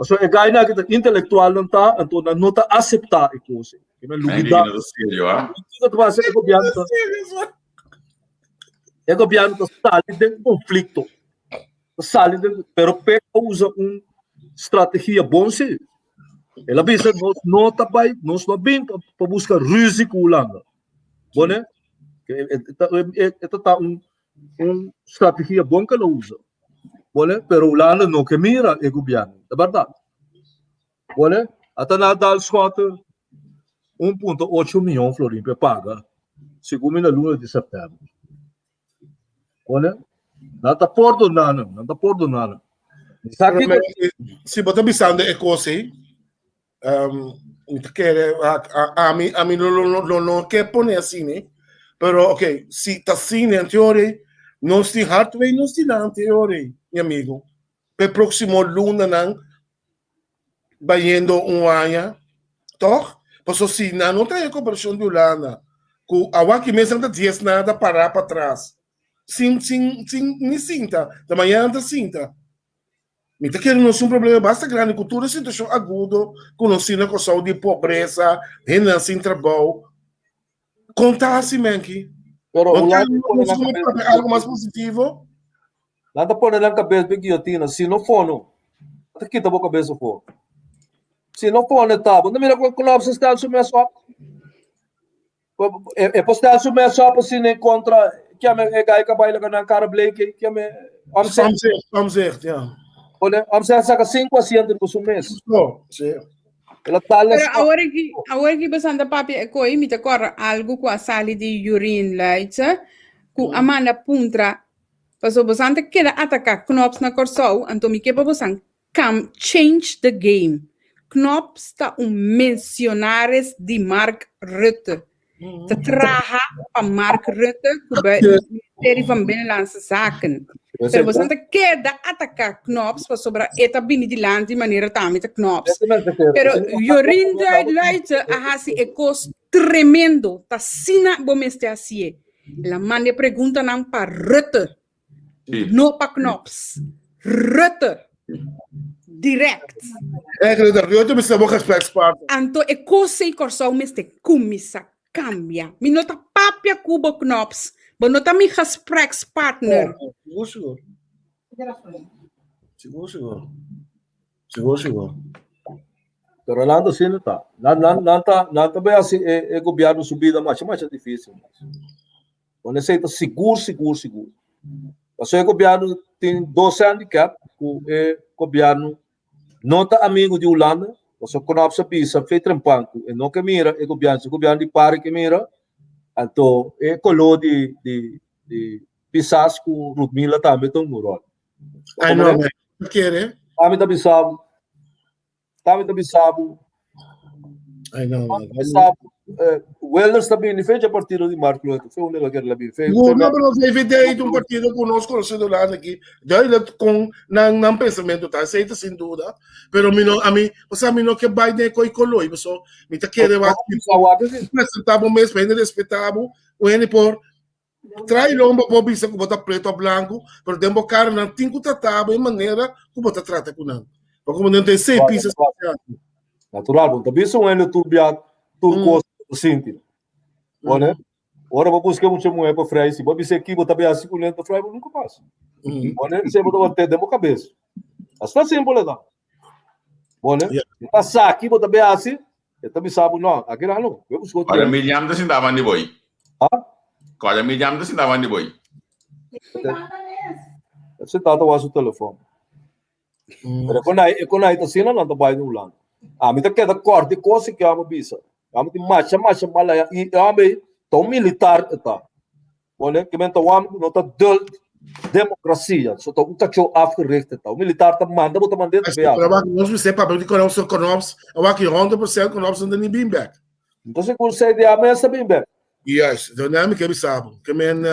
So e guy na kita intellectual nan ta, anto nan no ta acepta e kos. E men lubida. No serio, ah? Kiko ta pasa e gobierno ta E gobierno ta sali den conflicto. Ta sali den, pero pe usa un strategia bon si. El a bisa nos no ta bai, nos no bin pa busca ruzie cu Hulanda. Bone? E ta ta un un strategia bon que lo usa. Bone? Pero Hulanda no ke mira e gobierno. Ta berdad. Bone? Ata na dal Schotten 1.8 miljoen florin pe paga segun mi na luna di september. Bone? Nan ta pordona nan, nan ta pordona nan. Sa Pero kiko me- Si bo ta bisando e kos ei, um, mi ta kere, a, a, a mi, a mi lo, lo, lo, lo no ke pone asina, eh. Pero ok, si ta asina anteori, nos tin hardway, nos tin anteori, mi amigo. Pe próximo lunanan, bayendo un aña, toch? Paso si nan no trae cooperacion di Hulanda, cu awaki mes nan ta dies nada para pa tras, sin, sin, sin ni sinta, ta mañana nan ta sinta. Mi ta kere nos un problema basta grandi cu tur e situacion agudo cu nos tin na Kòrsou di pobresa, hendenan sin trabou. Kon ta hasi, Menki? Pero No Hulanda tin pone nos nan como kabes papia algo mas positivo? Nan ta pone nan kabes den guillotina, si no fono, nan ta kita bo kabes afó. Si no fono e ta, bo no mira ku Knops a stel su mes op? E, e por stel su mes op asina en kontra, kiame e gai ka baila ka nan kara bleke, kiame Omtzigt. Omtzigt, Omtzigt, ja. Pone Omtzigt saka sinku asiento riba su mes. So, si. El a dal Pero stop. awor aki, awor aki bastante papia e koi, mi ta kòrda algu ku a sali di Jurien Luitse, ku a manda puntra Paso bosan ta keda ataká Knops na Kòrsou, anto mi ke pa bosan kam change the game. Knops ta un mensionaris di Mark Rutte. Ta traha pa Mark Rutte ku be Ministerie van Binnenlandse Zaken. Pero bosan ta keda ataká Knops pasobra e ta bini dilanti manera tambe ta Knops. Pero Jorien Luijten a hasi e kos tremendo. Ta asina bo mester hasié. El a manda e preguntanan pa Rutte, Sí. no pa Knops. Rutte. Direct. Eigenlijk dat Rutte mester bo gesprekspartner. Anto e kos ei Kòrsou mester kuminsá kambia. Mi no ta papia ku bo Knops. Bo no ta mi gesprekspartner. Sigur, sigur. Sigur, sigur. Sigur, sigur. Pero nan ta asina ta. Nan nan nan ta nan ta bay hasi e e gobierno su bida masha masha difícil mes. Bon esei ta sigur sigur sigur. Pasobra e gobierno tin dos handicap ku e gobierno no ta amigo di Hulanda, pasobra Knops a bisa fe trempan ku e no ke mira e gobierno, si e gobierno di pari ke mira, anto e koló di di di Pisas ku Rudmila tambe ta un ròl. Ai no, man. Kere? Ami ta bisa bo. Ami ta bisa bo. Ai no, man. Bisa bo. Eh, Wilders ta bini fecha partido di Mark Rutte. Fe un que la bini. Fe, No, no, pero VVD es un partido ku nos konosé Holanda aki. Duidelijk kon nan nan pensamentu ta, esei ta sin duda. Pero mi no, ami, osea mi no ke bai den e koi koloi, paso mi ta kere wak presentá bo mes pa hende respetá bo, un hende por Trae lomba bo bisa ku bo ta preto of blanku, pero den bo kara nan tin ku trata bo e manera ku bo ta trata ku nan. Pa komo nan ta esei pisa spesial. Natural, bo ta bisa un hende tur bia tur kos ku bo ta sinti. Bo ne? Ora bo buska mucha muhé pa frei, si bo bisa aki bo ta bia hasi ku nan ta frei bo nunka mas. Bo ne? Esei bo ta wak den bo kabes. Asina simpel e ta. Bo ne? Ta sa ki bo ta bia hasi, E ta bisa bo no, aki nan no. Bo busca otro. Kòrda Miriam ta sinta bandi boi. Ha? Kòrda Miriam ta sinta bandi boi. E sinta ta wak su telefon. Pero e konai, e konai ta asina nan ta bai na Hulanda. Ami ta keda kòrda e kos ku ami bisa. Ami tin masha masha mal aya i e hòmber ei ta un militar e ta. Pone ke men ta wam ku no ta dult demokrasia, so ta un kachó afgericht ta. Un militar ta manda bo ta mand'é ta bea. Pero wak nos mester papia di Knops so Knops a wak 100% Knops no ta ni bin bek. Nta sigur CDA mes ta bin bek. Juist, do na mi ke bisa bo. Ke men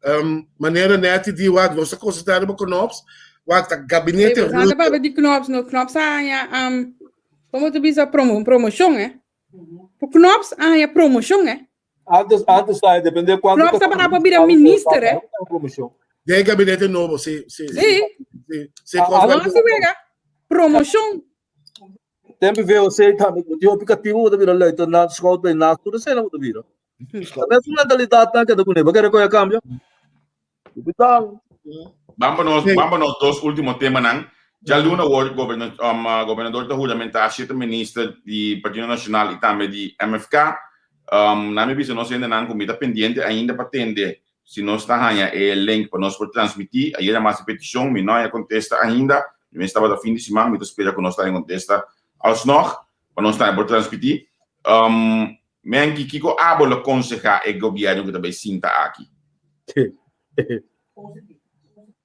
um, manera neti di wak nos ta konsentrá riba Knops, wak ta gabinete Hey, Rutte. papia di Knops, no Knops a haña um, komo ta bisa promo, promoshon eh. Knops a haña promoshon eh. Antes, antes ta depende cuánto. Klopt, ta pa bira minister, eh. Promoción. Den gabinete nobo, sí, sí. Sí. Sí, sí. Ah, ah, No, sí, wega. Promoción. Tempo VOC tambe, ku tin hopi katibu ku ta bira luitenant, schout bij nacht, tur esei nan ku ta bira. Ta mes un mentalidat nan keda kuné, bo kere ku e kambia? Hopi Ban pa nos, ban pa nos dos último temanan. Djaluna awor goberna, um, gobernador ta huramentá siete minister di Partido Nacional i tambe di MFK. Um, nan mi bisa nos hendenan ku mi ta pendiente ainda pa tende si nos ta haña e link pa nos por transmití. Ayera mi a hasi petishon, mi no haña kontesta ainda. Mi mes tabata fin di siman, mi ta spera ku nos ta haña kontesta alsnog pa nos tambe por transmití. Um, Menki, kiko abo lo konsehá e gobièrnu ku ta bai sinta aki?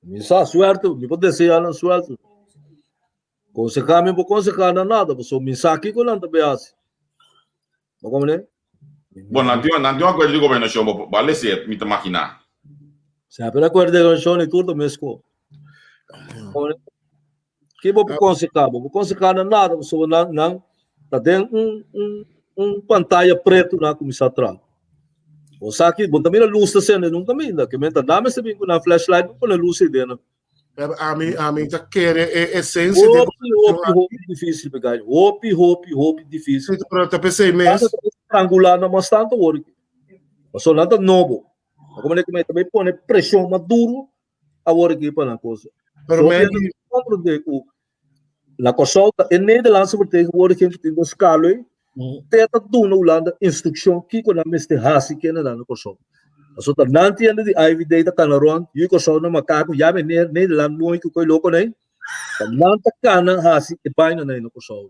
Mi sa suerte, mi por deseá nan suerte. Konsehá mi por konsehá nan nada, pasobra mi sa kiko nan ta bai hasi. Bo komprendé? Bon, nan tin, nan tin un akuerdo di gobernashon, bo bo a lese, mi ta maginá. Semper akuerdo di gobernashon i tur ta meskos. Ki bo por konsehá? Bo por konsehá nan nada, pasobra nan nan ta den un un un pantaya pretu nan a kuminsá traha. Bo sa ki bo ta mira lus ta sende nunka minda, ke men ta nan mester bin ku nan flashlight pa pone lus ei den nan. Pero ami ami ta kere e esensia di Hopi hopi hopi difísil mi gai, hopi hopi hopi difísil. Pero ta p'esei mes. Nan ta strangulá nan mas tantu awor aki, pasobra nan ta nobo. Nan ta bai pone preshon mas duru awor aki pa nan cosa. Pero So, men mi comprende ku na Kòrsou ta e Nederlandse vertegenwoordiging ku tin den Skalui, te ta duna Hulanda instrukshon kiko nan mester hasi kende nan na Kòrsou. Pasobra ta nan tienda di IVD ta kana rònt, yu Kòrsou na makaku, ya mi Nederland mooi ku koi loko nei, ta nan ta kana hasi e baina nei na Kòrsou.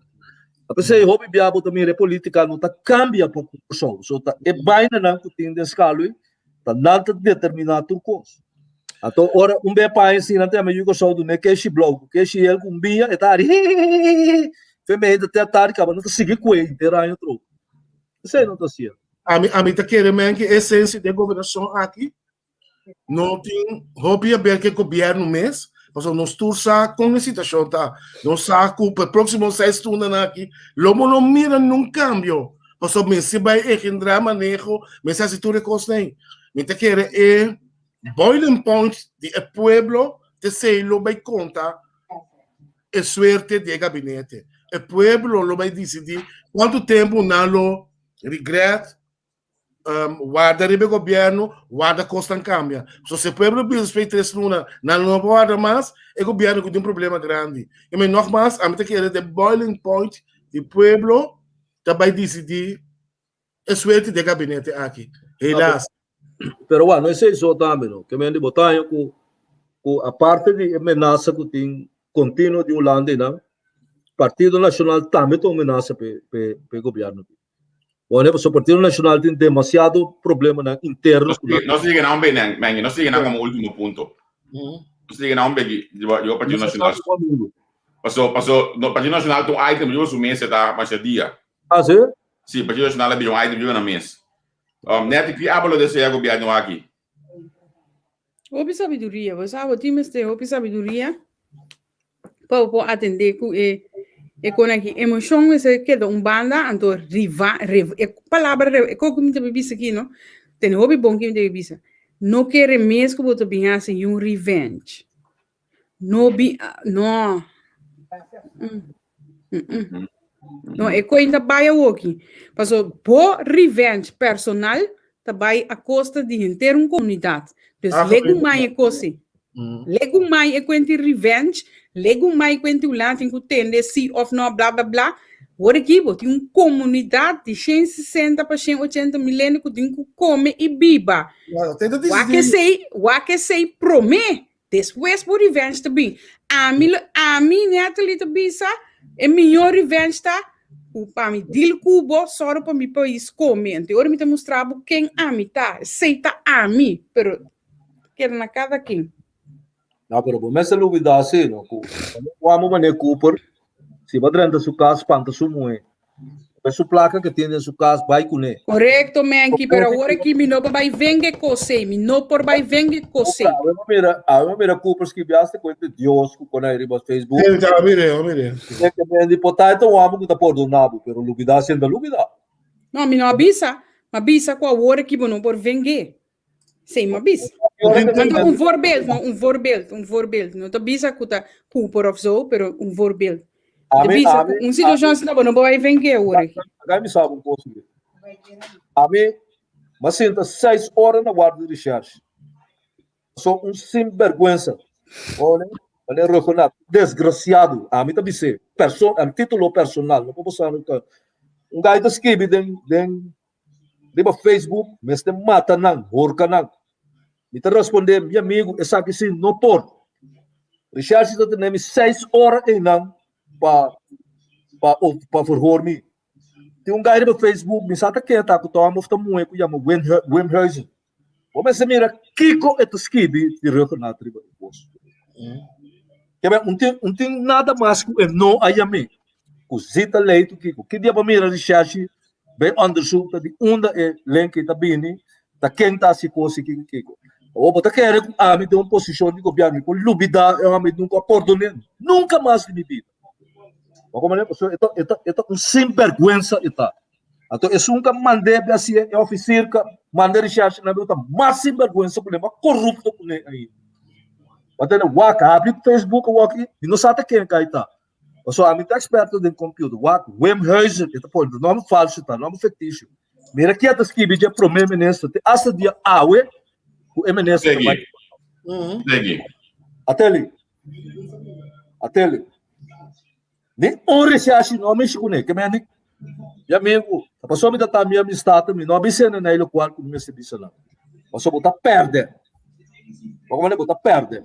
A pesei hopi bia bo ta mira e politika no ta kambia pa Kòrsou, so ta e bainanan ku tin den Skalui Ta nan ta determiná tur kos. Anto ora un be paña asina nan ta yama yu Kòrsou dun'é keshi blou ku keshi hel ku un biña e ta hari hihihihihi fe meinta te atardi kaba nan ta sigui ku'é henter aña otro. Esei no ta sierto. Ami ami ta kere men ku e esensia di e gobernashon aki no tin hopi haber ku e gobièrnu mes, pasobra nos tur sa kon e situashon ta. Nos sa ku pa e próksimo seis lunanan aki lo bo no mira niun kambio. Pasobra mester bai engendrá maneho, mester hasi tur e kosnan ei. Mi ta kere e boiling point di e pueblo ta esei lo bai konta e suerte di e gabinete. E pueblo lo bai disidí kuantu tempu nan lo regret, warda riba e gobièrnu, warda kosnan kambia. So si e pueblo bisa despues di tres luna nan lo no por warda mas, e gobièrnu ku tin un problema grandi. I mi nogmas, ami ta kere the boiling point. di pueblo ta bai disidí e suerte di e gabinete aki. Helaas. Pero bueno, esei so tambe no. Ke men di bo ta haña ku ku aparte di e menasa ku tin kontinuo di Hulanda einan, Partido Nashonal tambe ta un menasa p'e p'e p'e gobièrnu. Bueno, pasobra Partido Nashonal tin demasiado problemanan interno. Nos yega na un be, Mengi, nos yega na como último punto. Nos yega na un be, yo Partido Nashonal. Paso, paso, no, Partido Nashonal ta un item riba su mesa ta masha dia. Ah, si? Si, Partido Nashonal a bira un item riba nan mes. Um, Netty, ki abo lo desea gobierno aki? Hopi sabiduria, bo sa bo tin mester hopi sabiduria pa bo por atendé ku e e kon aki. Emoshon mester keda un banda, anto riva, rev, e palabra rev, e kos ku mi ta bisa aki no, tene hopi bon ku mi ta bisa. No kere mes ku bo ta bin hasi un revenge. No bi, no. No, e koin ta bai awoki. Paso bo revenge personal ta bai a costa di henter un comunidad. Dus Ah, legu correcto. mai e kosi. Legu mai e kuenti revenge, legu mai kuenti un latin ku tende si of no bla bla bla. Wor aki bo tin un comunidad di 160 pa 180 mil hende ku tin ku kome i biba. Ja, te dat is Wak die. esei, wak esei promé. Despues bo revenge ta bin. Ami lo, ami Natalie ta bisa, e mihó revenge ta ku pa mi deal ku bo, sòru pa mi pais kome. Anto ora mi ta mustra bo ken ami ta. Esei ta ami, pero keda na kada ken. No, pero bo mester lubida si, no, ku ku amo manera Cooper, si bo a drenta su kas, spanta su muhé. Pe su plaka ke tin den su kas, bai kuné. Korekto, Menki, pero awor aki mi no por bai venge kosei. Mi no por bai venge kosei. Awe mi mira, awe mi mira Cooper skibi hasta kuenta Dios ku konai riba Facebook. Sí, ta mire, a mire. E ke men di por ta e ta un amo ku ta pordoná bo, pero lubida si ta lubida. No, mi no a bisa. Mi a bisa ku awor aki bo no por venge. Sí, mi a bisa. Anto un voorbeeld, no, un voorbeeld, un voorbeeld. No ta bisa ku ta Cooper of zo, pero un voorbeeld. Ta Ami, bisa ami, ku un situacion asina bo no por bai venge awor aki. Laga mi sabi un kos hier. Ami, m'a sinta seis ora na warda di recherche. So un sinberguensa. One, one Ruggenaath, desgraciado. Ami ta bis'é, perso, a titulo personal, no por bosa nunca. Un gai ta skibi den, den Riba Facebook mester mata nan, horka nan. Mi ta respondé, mi amigu, esaki sí no por. Recherche ta tene mi seis ora einan pa pa pa verhoor mi. Tin un guy riba Facebook, mi sa ta ken ta ku ta hòmber òf ta muhé ku yama Wim Huizen. Bo mester mira kiko e ta skibi di Ruggenaath riba e kos. Kebe un tin un tin nada mas ku e no a yam'é. Ku Zita Leito kiko. Ki dia bo mira recherche bay onderzoek ta di unda e lenki ta bini, ta ken ta hasi kos i kiko kiko. Awor bo ta kere ku ami den un posishon di gobièrnu mi por lubidá e hòmber nunka a pordon'é nunka mas di mi bida. Bo komprende? Pasobra e ta e ta e ta un sinbèrgwensa e ta. Anto esun ka mand'é be hasié, e ofisir ka manda e recherche nan ta mas sinbèrgwensa kuné, mas korupto kuné ainda. Bo tende wak, habri Facebook awor aki, mi no sa ta ken kai ta. Pasobra ami ta eksperto den computer. Wak, Wim Huizen, e ta pone, ta nòmber falso ta, nòmber fiktisio. Mira kia ta skibi dje promé minister, te asta dia awe ku e minister ta bai. Segi. Ateli. Ateli. Ni un recherche no a mishi kuné, ke men mi amigu, ta pasobra mi ta ta mi amistad mi no a bisa hende na e lokual ku mi mester bisa nan. Pasobra bo ta pèrdè. Bo komprende? Bo ta pèrdè.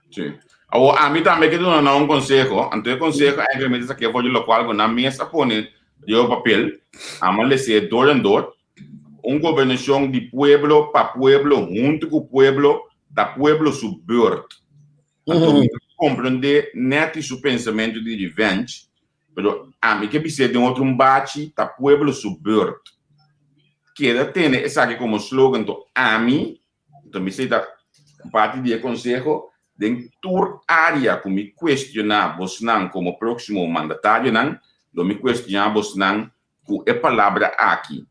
Sí. Awor, ami tambe ke duna nan un konseho, anto e konseho eigenlijk mi ta saké for di lokual ku nan mes a pone riba papel, amo a les'é dor en dor, un gobernashon di pueblo pa pueblo huntu ku pueblo ta pueblo su beurt. Anto mi ta comprende Netty su pensamento di revenge, pero ami ke bis'é den otro un bachi ta pueblo su beurt. Keda tene esaki como slogan to ami, anto mi esei ta parti di e conseho den tur area cu mi cuestiona bosnan como proximo mandatarionan, lo mi cuestiona bosnan cu e palabra aki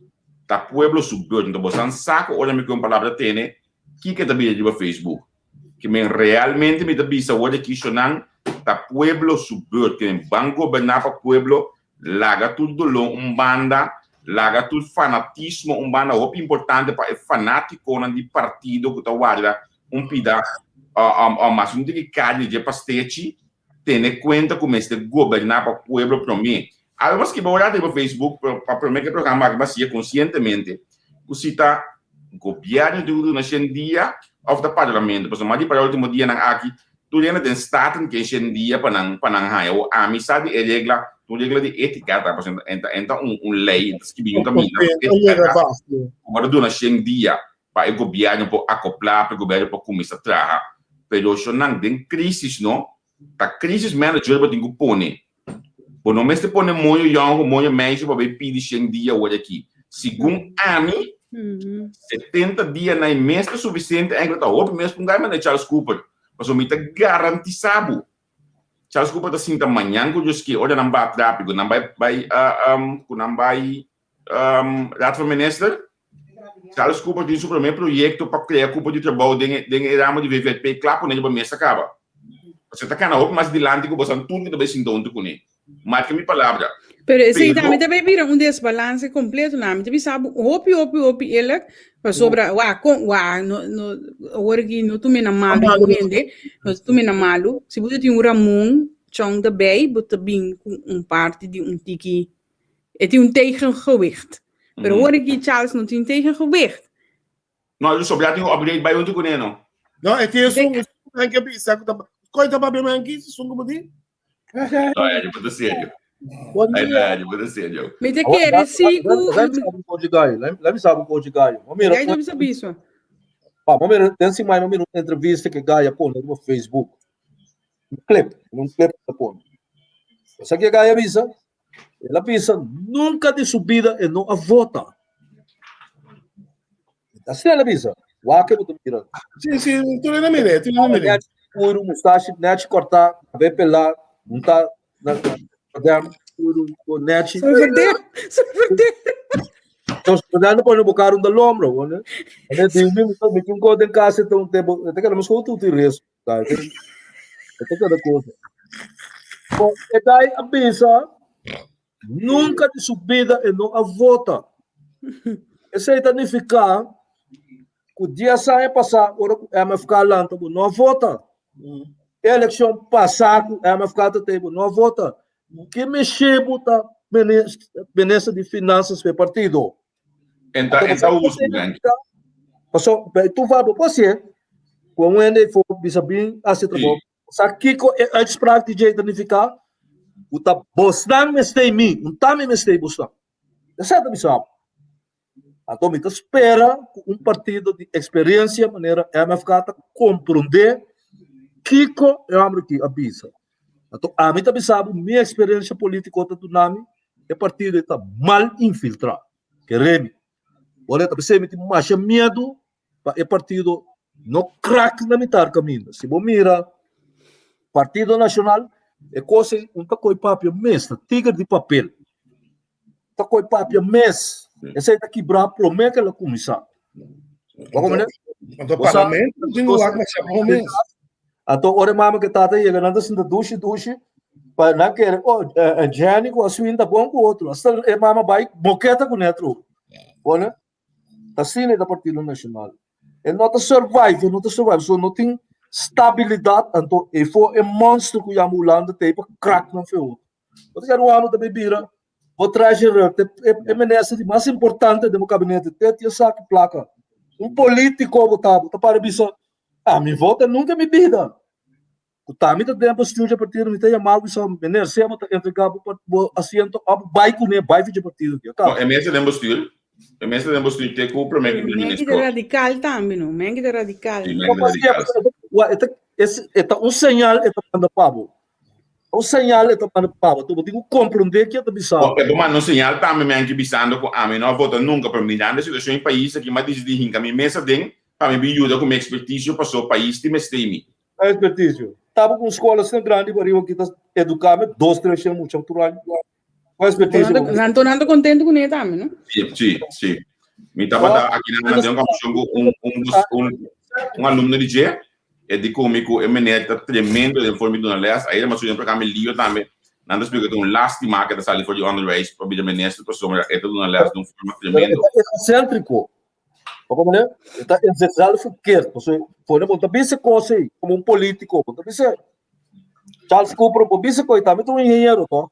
ta pueblo su beurt. Anto bosan sa cu ora mi cu un palabra tene, kiko ta bira riba Facebook? Ke men realmente mi ta bisa awor di kishonan ta pueblo su beurt. Ke men ban goberna pa pueblo, laga tur doló un banda, laga tur fanatismo un banda. Hopi importante pa e fanaticonan di partido cu ta warda un pida mas un tiki carne dje pastechi. Tene kuenta ku mester goberná pa pueblo promé. Algo mas skiba ora riba Facebook, pero pa promé ku e programa aki basia konsientemente ku si ta gobièrnu tin ku duna shen dia òf ta parlamento. Pasobra mas di para último dianan aki tur hende den Staten ke shen dia pa nan pa nan haña. Awor ami sa di e regla, ta un regla di étika ta, pasobra e ta e ta un un lei, e ta skibi un kaminda étika ta ku bo ta duna shen dia pa e gobièrnu por akoplá, pa e gobièrnu por kuminsá traha. Pero shonnan den krísis no, ta crisis manager bo tin ku pone. Bo no mester pone moño yòn ku moño meisje pa bai pidi shen dia awor aki. Segun ami, 70 dia na e mes ta sufisiente, enkele ta hopi mes pa un gai manera Charles Cooper. Pasobra mi ta garantisá bo, Charles Cooper ta sinta mañan ku Dios ke, ora nan bat rápido, nan bai bai ku nan bai Raad van Minister, Charles Cooper tin su promé proyekto pa krea kupo di trabou den e den e ramo di VVP kla pone riba mesa kaba. Pasobra ta kana hopi mas dilanti ku bosan tur ku ta bai sinta huntu kuné. Marka mi palabra. Pero esei Pero tambe ta bai bira un desbalanse kompleto. Na mi ta bisa bo hopi hopi hopi eerlijk pasobra wa kon wa no no awor aki no tuma na malu ningun hende, no tuma na malu. Si bo ta tin un Ramon Chong ta bai bo ta bin ku un parti di un tiki E tin un tegengewicht. Pero hoor ik Charles no tin tegengewicht. No, dus sobra tin un upgrade bai huntu kuné no. No, e tin esun, esun ku bisa ku ta koi ta papia manki, esun ku bo tin. No, Eddie, bo ta serio. Bon Ay, dia. Eddie, bo ta serio. Mi te kere si ku Laat me sabi coach Gaio. Maar mira, Gai no bisa biso. pa, maar mira, den si mai, maar mira un entrevista que Gaia pone op Facebook. Un clip, un clip que pone. Sa que Gaia bisa? El a bisa nunca di su bida e no a vota. Asina el a bisa. Wak bo ta mira. Sí, sí, tur na mire, tur na mire. Puro mustache, nechi cortá, cabé pelá, monta na na puro con nechi. Soy verde, soy verde. Então, quando pone bocar um da lombra, né? Né, tem um mi tin un den casa então tempo, até que não escuto tu resto. Tá, até cada coisa. Bom, e daí a bisa nunca de su vida e no a vota. Esse aí significa que o dia sai passar, ora o MFK lanta, não vota. Eleição passar, o MFK tá tempo, não vota. Que mexebo tá ministro de finanças do partido. Enta, enta uso, gente. Paso, tu vai você, com um ende for bisa bem a se trabalho. Sa kiko e uitspraak die je significa? Uta bosnan mestei mi, un tami mestei bosnan. Esa ta bisa. Anto mi ta spera ku un partido di experiencia manera MFK ta comprende kiko e hombre ki a bisa. Anto ami ta bisa bo mi experiencia politico ta dunami e partido ta mal infiltra. Keremi. Ora ta bisa mi tin masha miedo pa e partido no krak na mitar kaminda. Si bo mira Partido Nacional, e kos ei un ta koi papia mes, ta tiger di papel. Ta koi papia mes. Esei ta kibrá promé ku el a kuminsá. Bo komprendé? Anto parlamento tin ku wak masha bon mes. Anto ora e mama ku e tata yega nan ta sinta dushi dushi pa nan kere oh Jenny ku Aswin ta bon ku otro. Asta e mama bai moketa kuné atrobe. Bo ne? Asina e ta Partido Nacional. E no ta survive, e no ta survive. So no tin stabilidad, anto e for e monster ku yama Hulanda te pa crack nan fe otro. Bo ta kere un amo ta bay bira bo treasurer, te e, e minister di mas importante den bo gabinete, te ti saki plaka. Un politico bo ta, bo ta para bisa, ah, mi vota nunca en mi bida. Ku tambe ta den bestuur dje partido, mi ta yama bo bisa, meneer, sea bo ta entrega bo, bo asiento of bai kuné, bai for dje partido aki. No, e mester den bestuur. E mester den bestuur te ku prome Pero men ki ta ministro. radical tambe, no? Men ki ta radical. Sí, men ki ta radical. Wa, e ta, es, e ta un señal e ta manda pa bo. Un señal e ta manda pa bo. Bo tin ku komprondé ke e ta bisa bo. E por manda un señal tambe, men ki bisando ku ami no a vota nunka, pero mirando e situashon e pais aki, mi a disidí hinka mi mes aden pa mi bin yuda ku mi ekspertisio paso pais tin mester mi. Experticio. Taba cu un scola asina grandi pa riba ki ta educa me dos tres shen mucha tur aña. Cu experticio. Nan ta, nan ta contento cu ne tambe, no? Si, si, si. Mi tabata aki na den un conversacion cu un, un, un, un alumno di dje, e di cu mi cu e meneer ta tremendo den forma di duna les. Ayer mi a studia pa mi Leo tambe. Nan ta splica cu ta un lastima cu e ta sali for di onderwijs pa bira minister pasobra e ta duna les di un forma tremendo. E ta egocentrico. Bo comprende? E ta in zichzelf verkeerd. Pasobra bo ta bisa cos ei como un politico. Bo ta bisa. Charles Cooper por bisa koi tambe ta un ingeniero to.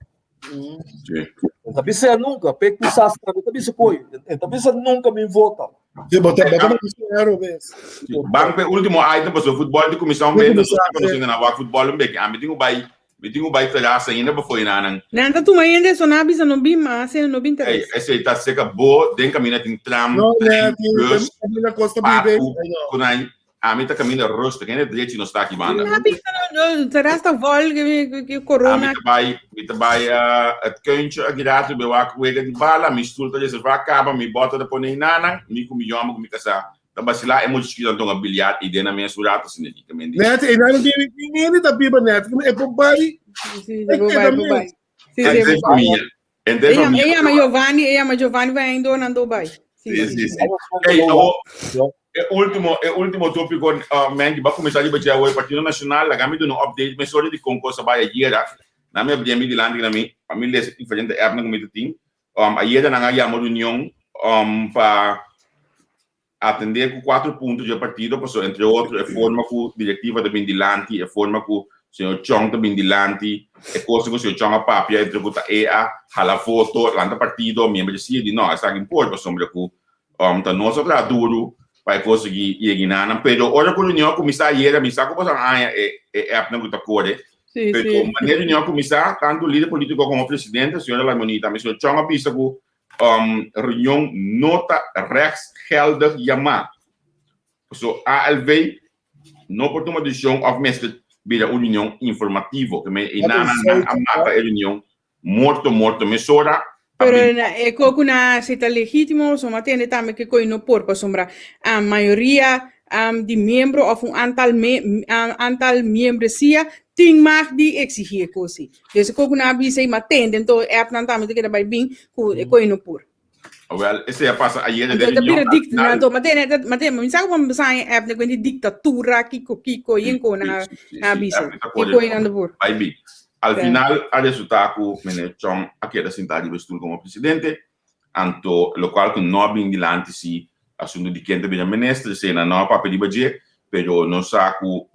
Sí. E ta bisa nunca, pe quizás tambe ta bisa koi. E ta bisa nunca mi vota. Sí, bota bota ma ingeniero mes. Bang pe último item paso futbol di comissão Di be, comissão, nos sí. na wak futbol un beki. Ami tingo bai, mi tingo bai terraça ainda pa foi nanan. Nan ta tuma hende so na bisa no bin mas, no bin Hey, interes. ese ta seca bo den camina tin tram, No, trein, ne, tin bus, camina costa bibe. paku, kunai. Ami ta caminda rustig, hende drechi no sta aki banda. Na bisa no, no, terras ta vol que Ami corona. ta bai, mi ta bai het kuntje aki rato be wak wega di bala, mi stoel ta reserva kaba, mi bota ta pone nanan, mi ku mi yombe ku mi kasá ta basila e mucha chikito anton a biliar i den na mes un rato asina aki kamen di. Net, e nan tin ni ta biba net, e por bai, Sí, e bo keda bai, bo bai. mes. Sí, sí, Entre bo bai. famia, entre Ella, famia. ella llama Giovanni, ella llama Giovanni va indo nando bai. Sí, Sí, sí, sí, sí. sí. Hey, awo, e último tópiko, Mendy, ba kuminsá riba dje awe, Partido Nacional, laga mi duna un update mesora di kon kos a bai ayera. Nan mi a bria mi dilanti na mi, pa mi lesa diferente appnan ku mi ta tin. Ayera nan a yama reunion pa atendé ku kuatro punto dje partido, pasobra entre otro e forma ku direktiva ta bin dilanti, e forma ku señor Chong ta bin dilanti, e kosnan ku señor Chong a papia entre ku ta e a hala voto, lanta partido, miembro dje siye di no, esaki por pasobra ku ta nos a traha duru pa e kos aki yega nan. Pero ora ku reunion a kuminsá ayera, mi sa ku boso a haña e e appnan ku ta kore, pero manera reunion a kuminsá, tantu lider polítiko komo presidente, señora Larmonie, tambe señor Chong a bisa ku reunion no ta rechtsgeldig yamá. So ALV no por tuma decision of mester bira un reunion informativo. Ke men e nan nan a mata e reunion morto morto mesora. Pero na, e koku na si ta legítimo, so ma tende tambe ke koi no por pasobra a mayoria di miembro of un aantal me, aantal miembresia tin mag di exigí e kosi. Dus e koku na bisa i ma tende, ento app nan tambe ta keda bai bin ku e koi no por. Wel, esei a pasa ayer Anto den ta bira reunion. Al dict, final, anto ma tende, ma tende, mi sa ku pa e app ne kwenti dictatura kiko kiko yen ko na na bisa. app ta Ki kore koi nan de por. bai bin. Al final a resulta ku meneer Chong a keda sintá riba e stoel komo presidente, anto lokual ku no a bin dilanti si asuntu di ken ta bira minister, esei nan no a papia riba dje, pero nos sa ku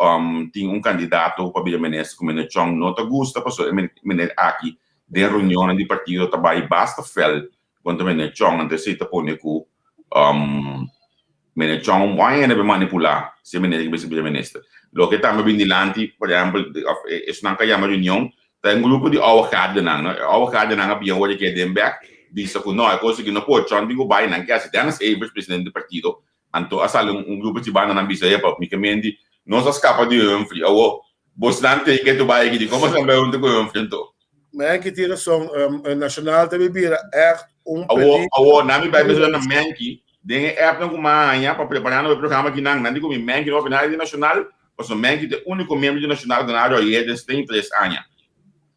tin un kandidato pa bira minister ku meneer Chong no ta gusta pasobra e meneer aki den reunionnan di partido ta bai basta fel kontra meneer Chong, anto esei ta pone ku meneer Chong un bon hende pa manipulá si e meneer ke bira minister. Loke tambe bin dilanti, por ehèmpel, òf esnan ku a yama reunion, ta un grupo di ouwe gardenan, no? E ouwe gardenan a bin awor ke den bek, bisa ku no, e kos aki no por, Chong tin ku bai, nan ke hasi Dennis Evers presidente di partido, anto a sali un grupo di banda nan bisa, epa, mi ke menti, nos a skapa di Humphrey, awor bosnan tin ke bai aki, dikon bosnan bai huntu ku Humphrey anto? Menki tin rason, Nacional ta bira echt un Awor, peligro. awor, nan mi bai mester na Menki, den e appnan ku mi a haña pa prepara no e programa aki nan, nan di ku mi Menki no opina di Nacional, pasobra Menki ta e úniko miembro di Nacional ku nan a royé den 73 aña.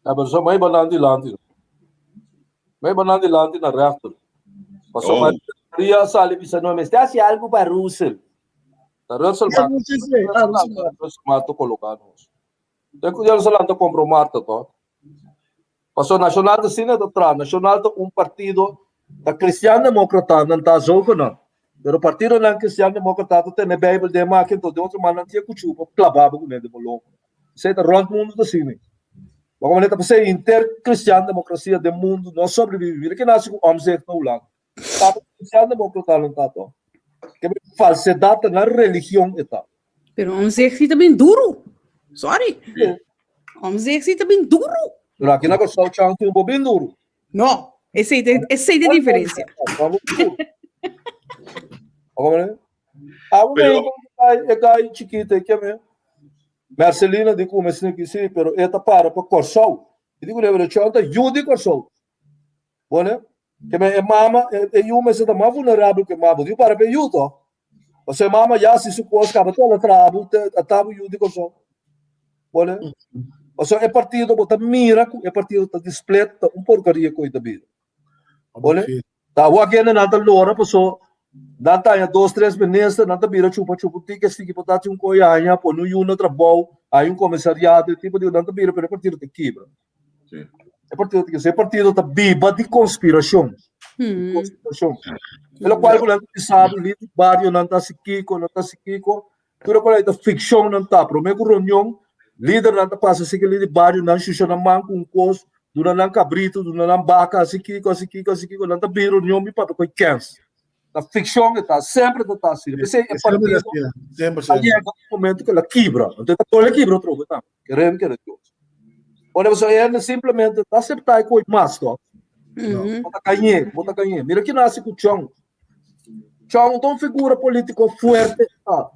Ja, pero so mai banan dilanti. Mai banan dilanti na rechter. Pasobra Oh. Maria sali bisa no mester hasi algo pa Russell. Ta Russell Ja, ma Russell, sí. Ah, Russell ma. Russell ma to coloca nos. Te ku Russell anta compro Marta to. Paso Nacional ta asina ta traha. Nacional ta un partido ta Cristian Democrata nan ta zogo nan. Pero partidonan Cristian Democrata ta tene Bijbel den maki enton den otro man nan tin e cuchu pa claba bo cune den bo longo. Esey ta rond mundo ta asina. Bo como ta pasey henter Cristian Democracia den mundo no sobrevivi. Mira ke naci cu Omtzigt na Hulanda. Tata Cristian Democrata nan ta to. Ke falsedad ta nan religion e ta. Pero Omtzigt si ta bin duro. Sorry. Omtzigt si ta bin duro. Pero aki na Kòrsou chan tin un bo bin duro. No, esei ta esei ta diferencia. Abo me e gai chikito e keme. Marcelina di ku me sini si, pero e ta para pa Kòrsou. E di ku debe chan ta yu di Kòrsou. Bone? Ke me e mama e yu mester ta mas vulnerabel ku e mama. Bo para pa e yu to. Pasobra e mama ya hasi su kos kaba te ala traha a tabu yu di Kòrsou. Bone? Pasobra e partido bo ta mira ku e partido ta di split ta un porkaria ku e ta bira. Bone? Ta awor kende nan ta lora paso nan ta haña dos tres minister nan ta bira chupa chupa un tiki esiki por ta haci un koe haña pone un yu na trabou haña un komisariado e tipo di nan ta bira pero e partido ta kibra. E partido ta kibra. E partido ta biba di konspirashon. Konspirashon. E lokual ku nan ta bisa bo lider di bario nan ta hasi kiko nan ta hasi kiko tur e kual ta fikshon nan ta prome ku reunion. Lidernan ta pasa así di bario, nan shusha nan man ku un kos, duna nan kabritu, duna nan baka, hasi kiko, hasi kiko, hasi kiko, nan ta bin reunion mi papia ku e kens. Ta fikshon e ta, semper ta ta asina. P'esei e Semper partido asina, semper, a semper. yega un momento ku el a kibra. Anto e ta tole kibra atrobe tambe. Kere mi kere Dios. Ora pasobra e hende simplemente ta aseptá e koi mas tòg. No. Bo ta kañ'é, bo ta kañ'é. Mira ki nasi ku Chong. Chong ta un figura polítiko fuerte e ta.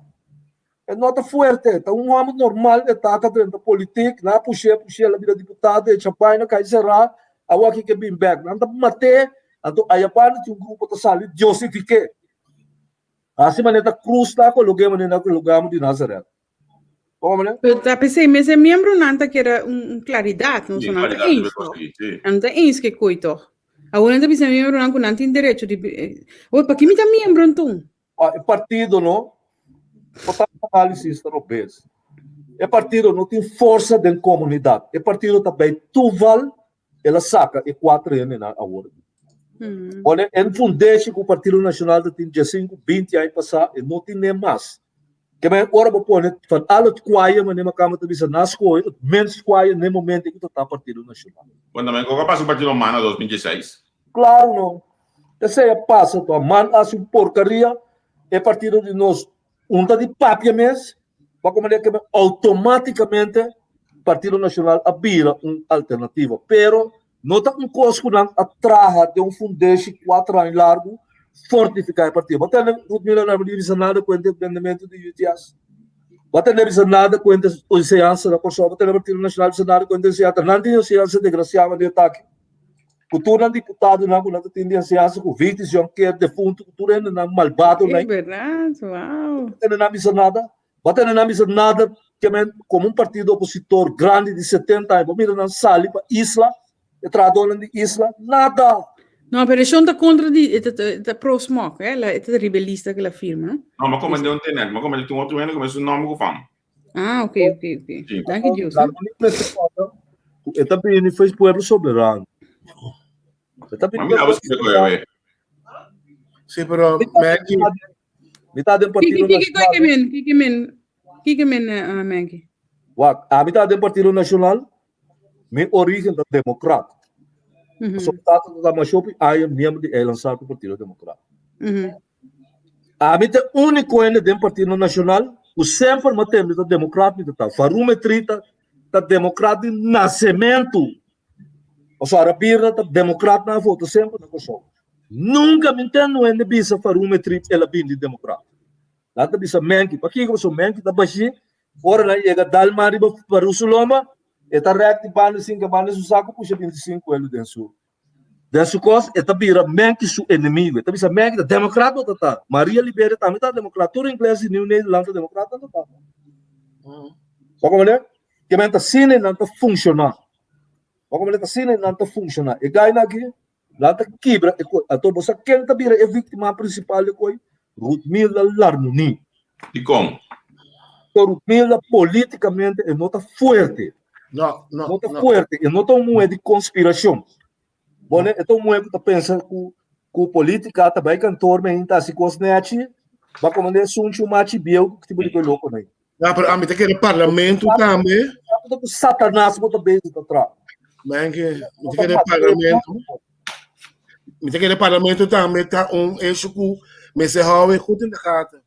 E no ta fuerte, ta un hòmber normal e ta, ta drenta politik, nan a push'é, push'é, el a bira diputado, e chapai na kai será, awor aki ke bin bèk. Nan ta mat'é, anto ayabanda tin un grupo ta sali diosifik'é. Hasi manera ta krus ta kolog'é manera nan a kologá di Nazaret. Pero ta p'esei mes e miembronan ta kere un claridad, no? So nan ta eens toch? Nan ta eens ke koi toch? Awor nan ta bisa miembronan ku nan tin derecho di Awor pa ki mi ta miembro anton? Ah, e partido no, por ta análisis ta robes. E partido no tin forsa den komunidat. E partido ta bij toeval el a saka e kuater hendenan awor. Pone en fundeshi ku Partido Nashonal ta tin diesinku, binti aña pasá, e no tin ne mas. Ke men ora bo pone van al het kwaye, manera Makamba ta bisa, na skohe, het minst kwaye n'e momento ku ta ta Partido Nashonal. Bon, tambe kiko a pasa ku Partido Man na 2016? Klaro no. Esei a pasa to. Man hasi un porkaria, e partido di nos Un ta di papia mes, pa como manera ke automaticamente Partido Nacional a bira un alternativa. Pero no ta un kos ku nan a traha den un fundeshi kuater aña largu fortifiká e partido. Bo tende Ruth Miller no a bisa nada kuente e bendementu di UTS. Bo tende bisa nada kuente enseñansa na Kòrsou. Bo tende Partido Nacional bisa nada kuente enseñansa. Nan tin enseñansa degrasiá manera taki. Ku tur nan diputadonan ku nan ta tin di enseñansa ku Vitis Jonker defuntu ku tur hendenan malbadonan. E berdad, wow. Bo tende nan bisa nada? Bo tende nan bisa nada ke men komo un partido opositor grandi di 70 aña bo mira nan sali pa isla e trahadornan di isla? Nada! No, pero e shon ta kontra di e ta ta pro smok, eh, e ta riba e lista ku el a firma, no? No, mi a komende un tenet, mi a komende tin otro hende ku mester su nòmber ku fam. Ah, ok, ok, ok. Sí. Danki Dios. La única mester corda ku e ta bini for pueblo soberano. E ta bini Mami, abo skirbi koe we. Sí, pero Maggie, Mi ta den Kiki, Partido kiki, Nacional. kiki men, kiki men, kiki men, uh, Maggie. Wak, ami ta den Partido Nacional. Mi origen ta democrat. So tata ta masha hopi aña miembro di Eilandzaak ku Partido Democrat. Ami ta e úniko hende den Partido Nacional ku semper mi a tende ta democrat mi ta ta. Farume Tri ta ta democrat di nasementu. Pasobra Arabirna ta democrat nan a vota semper na Kòrsou. Nunka mi tende un hende bisa Farume Tri el a bini di democrat. Nan ta bisa Menki. Pakiko? Pasobra Menki ta bashí Ora nan yega dal man riba Baru su lomba, e ta rèk di banda sin ke banda su saku pusha 25 elu den su den su kos, e ta bira Menki su enemigu. E ta bisa Menki ta demokrat bo ta ta. Maria Liberia tambe ta demokrat. Tur ingles di Nieuw Nederland ta demokrat nan ta ta. Bo komprende? Ke men ta asina nan ta funshoná. Bo komprende? Ta asina nan ta funshoná. E gainan aki Nan ta kibra e koi. Anto bo sa ken ta bira e víktima prinsipal di koi? Ruthmilda Larmonie. Dikon? Pasobra Ruthmilda polítikamente e no ta fuerte. No, no, No ta no. fuerte. E no ta un muhé di konspirashon. Bo ne, e ta un muhé ku ta pensa ku ku polítika ta bai kantor men ta hasi kos nèchi, ba komand'é sunchi un machi bieu ku tipo di koi loko nei. Ja, pero ami ta kere parlamento tambe. Ta ku Satanas bo ta bezig ta tra. Menke, mi ta kere parlamento. Mi ta kere parlamento tambe ta un issue ku mester hou goed in de gaten.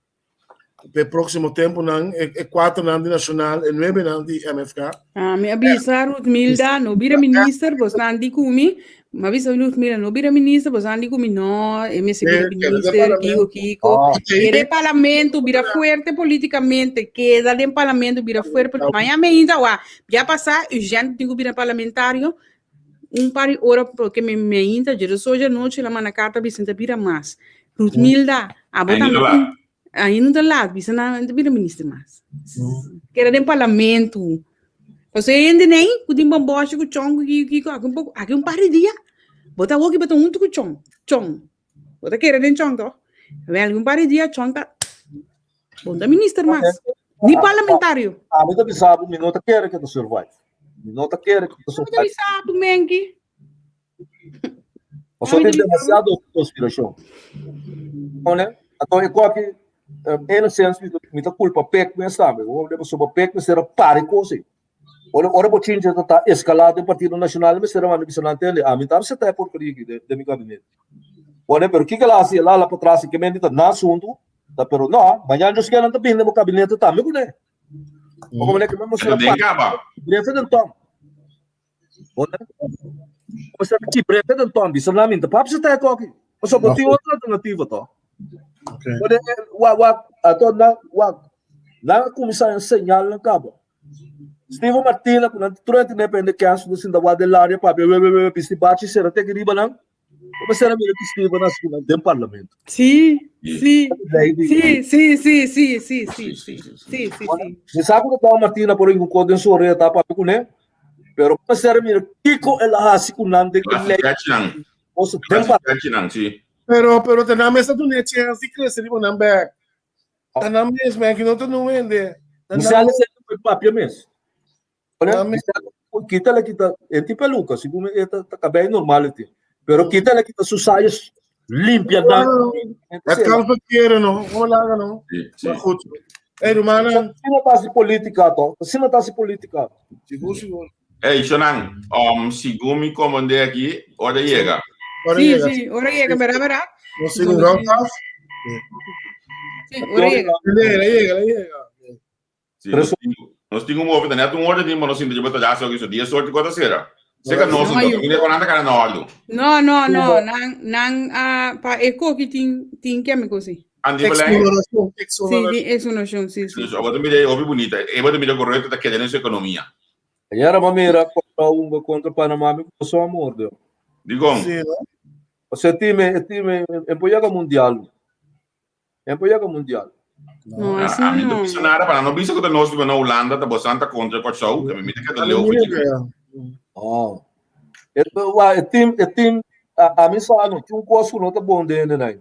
Pe próximo tempo nan, e, e cuatro nan di Nacional, e nueve nan di MFK. Ah, mi a bisa Ruth Milda, no bira minister, bos nan di ku mi. Mi a bisa Ruth Milda, no bira minister, bos nan di ku mi, no, e mester bira Eh, keda den minister, parlamento. kiko, kiko. Ah. Keda den parlamento, bira fuerte políticamente, keda den parlamento, bira fuerte. Mañana me ainda, wa, ya pasá, urgente tin ku bira parlamentario, un par di ora, porque me, me ainda, yo soy anoche, la manda carta, bisa, ta bira mas. Ruth Milda, abo Ainda tambe laat. tin, ainda ta laat, bisa nan, ta bira minister mas. Keda den parlamento. Pasobra e hende nei ku tin bòmbòshi ku chòn ku kiko kiko aki un poko aki un par di dia bo ta woki bo ta huntu ku chòn chòn bo ta kere den chòn to wèl un par di dia chòn ta bo no ta minister mas ni parlamentario. Ami ta bisa bo mi no ta kere ke ta survive mi no ta kere ke ta Ami ta survive. bisa bo menki. Pasobra tin demasiado konspirashon. Anto e koki enigszins mi ta kulpa Pek mes tambe. Pasobra Pek mester a para e kos ei. Ora ora bochincha ta ta escalá den Partido Nacional mester a manda bisa nan tende ami ta acepta e porqueria aki den den mi gabinete. Pone pero kiko el a hasi el a hala pa tras y ke menti ta na asunto ta pero no mañana Dios kier nan ta bini den bo gabinete tambe kuné. Bo komende ke mester a Den pa kaba. brefe den tong. Pone mester a kibrete den tong bisa nan mi ta papia ta e koki. Pasobra bo tin otro alternativa to. Okay. Pone wa wa ato nan wa nan a kuminsá e señalnan kaba. Steven Martina ku nan tur hende depende kèns ku ta sinta wak den laria papia we we we bisti bachi sera te riba nan. Bo mester a mira ku Steven a hasi ku nan den parlamento. Sí, sí, sí, sí, sí, sí, sí, sí, sí, sí, sí, sí. Mi sa ku Don Martina por un kos den su orea ta papia kuné, pero bo mester a mira kiko el a hasi ku nan den e lei. Den parlamento. Pero pero ta nan mes ta duna e chèns di krese riba nan bèk. Ta nan mes, man, ki no ta nun hende. Ta Mi nan sale mes. sendo por papia mes. Nan mes. Kita la kita enti peluca, segun e ta ta cabello normal eti. Pero kita la kita su sayas limpia dan. Het kan verkeren, no. Kom laga, no. Sí, sí. Maar goed. Hey, rumanan. Asina ta hasi politica to. Asina ta hasi politica. Sigur, sigur. Hey, Shonan, um, segun mi komandé aki, ora yega. Ora Sí, yega. sí, ora yega, verá, verá. Nos sigue un round af. Sí, ora yega. Llega, llega, llega. Sí, nos tin, nos tin un movida, net un orde tin, maar nos sinti je bata jasa, so 10 soort kota sera. Seka nos, No, no, yo. mire con anda cara na ordu. No, no, no, nan, nan, ah, pa e koki tin, tin kemiko, sí. Andi belai. Exoneración, Sí, exoneración. tin exoneración, sí, sí. Dus, awor mire, hopi bunita. E bota mira correcto ta keda den su economia. Ayer a mira contra un contra Panamá mi corazón a morde. Digon. Sí, no? O sea, time, time, en por llega mundial. En por llega mundial. No, Ah, así a mi no no. bisa nada, para no bisa que nos na Holanda, ta bosanta contra Kòrsou, que mi mita keda leu Mira, voor Ah. E, wa, e team, e team, a, a mi sa no, tin un kos ku no ta bon den hende nai.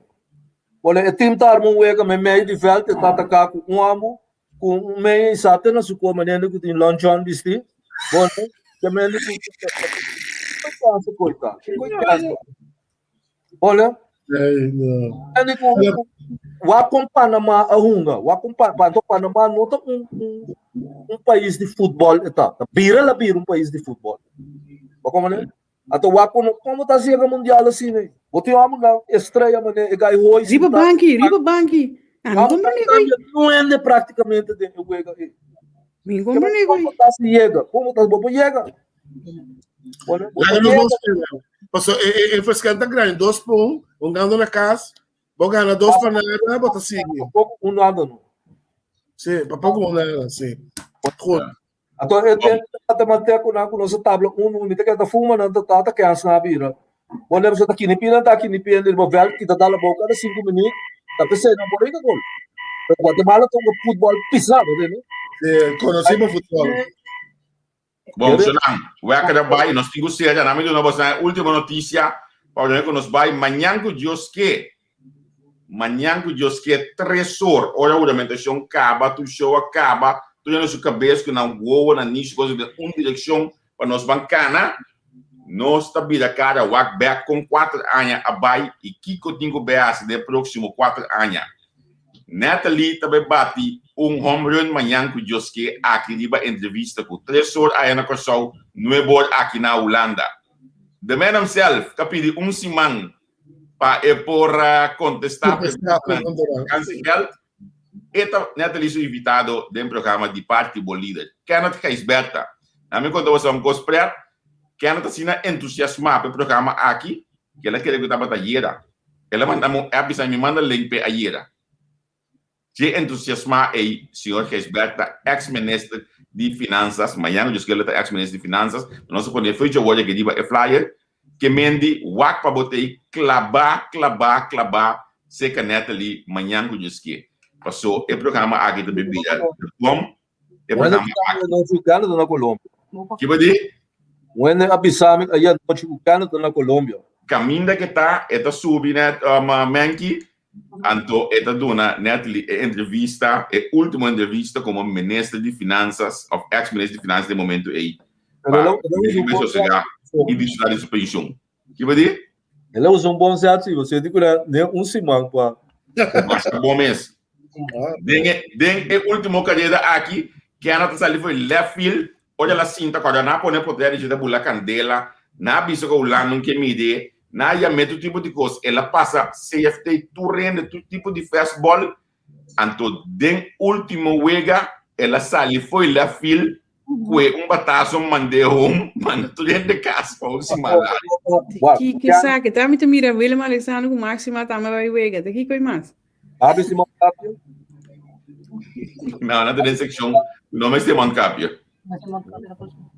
Wala, e team ta arma un wega me meio di veld, e ta ataká ku un ambu, ku un meia i sa te na su koma nende ku tin long john bisti. Bon, te mende ku Koitansa, koita. Koitansa. Hola. Ei, no. Mende ku wa kon Panama a hunga. Wa kon pa, pa, Panama no ta un, un, un pais di futbol eta. Ta bira la bira un pais di futbol. Wa kon mane? Ato wa kon como ta siega mundial asina? Bo tin homber na estrella mane e gai hoy. Riba banki, riba banki. Ah, mi comprende goy. No ende prácticamente den e wega. Mi comprende goy. Como ta si llega? Como ta bo llega? Bueno, bo Laga nos llega. bon spelen. Paso e e e verschil ta grandi. Dos pa un, un gando na cas. Bo gana dos pa nada, bo ta sigui. Tampoco un nada no. Sí, pa poco un nada, sí. Goed. Anto e te ta manté ku nan ku nos tabla un mi ta keda fuma nan ta ta kens na bira. Bo leba sa ta kini pina ta kini pina riba veld kita dala bo kada 5 minuut ta p'esei nan por rica gol. Pero Guatemala ta un futbol pisa, bo tende? Sí, conocimos futbol. Bom, Shonan, wekker a bai, nos tin ku sera, nami duna bos nan e último noticia pa ku nos bai mañan ku Dios ke. Mañan ku Dios ke, tres or, ora huramentashon kaba, tur show a kaba, tur hende su kabes ku nan wowo, nan nishi, kos den un direkshon pa nos ban kana, nos ta bira kara wak bek kon kuater aña a bai i kiko tin ku bai hasi den e próksimo kuater aña. Natalie ta bai bati un home run mañan ku Dios ke aki riba entrevista ku tres or aya na Kòrsou, nuebe or aki na Hulanda. The man himself ta pidi un siman pa e por contesta preguntanan vakantie geld. E ta Natalie su invitado den programa di parti Bo Lider. Kenneth Gijsbertha. Na mi conta boso un cos pret. Kenneth asina entusiasma pa e programa aki cu el a kere cu tabata ayera. El a manda mi un app bisa mi manda link p'e ayera. Dje entusiasmá ei, señor Gijsbertha, ex minister di Finanzas, mañana Dios quiere lo ta ex minister di Finanzas, nos a pone e fecha awor aki riba e flyer, ke mendi wak pa bo t'ei klabá, klabá, klabá serka Natalie mañan ku Dios kie. Paso e programa aki ta bay bira de bom, e Wende programa aki. a bisa mi Canada na Colombia. Kiba di? Wende a bisa mi ayer nochi ku Canada na Colombia. Kaminda ke ta, e ta subi net Menki, Anto e ta duna Natalie e entrevista, e ultimo entrevista como minister di Finanzas of ex minister di Finanzas den momento ey pa e sosega y disfruta di su pensioen. Kiba di? El a usa un bon zet si, bo di cu den un siman pa. Masha bon mes. Den e, den e ultimo careda aki, Kenneth a sali for left field. Ora el a sinta kòrda nan a pone poder di dje ta bula kandela, nan a bisa ku Hulanda no ke mide, nan a yam'é tur tipo di kos, el a pasa CFT tur hende tur tipo di fastball, anto den ultimo wega el a sali fo'i left field kue un bataso mand'é home, manda tur hende kas pa un siman largu. Kiko esaki? Ta mi ta mira Willem Alexander ku Maxima tambe bai wega, ta kiko ei mas? Abi Simon Capio? No, no den sección. No me Simon Capio.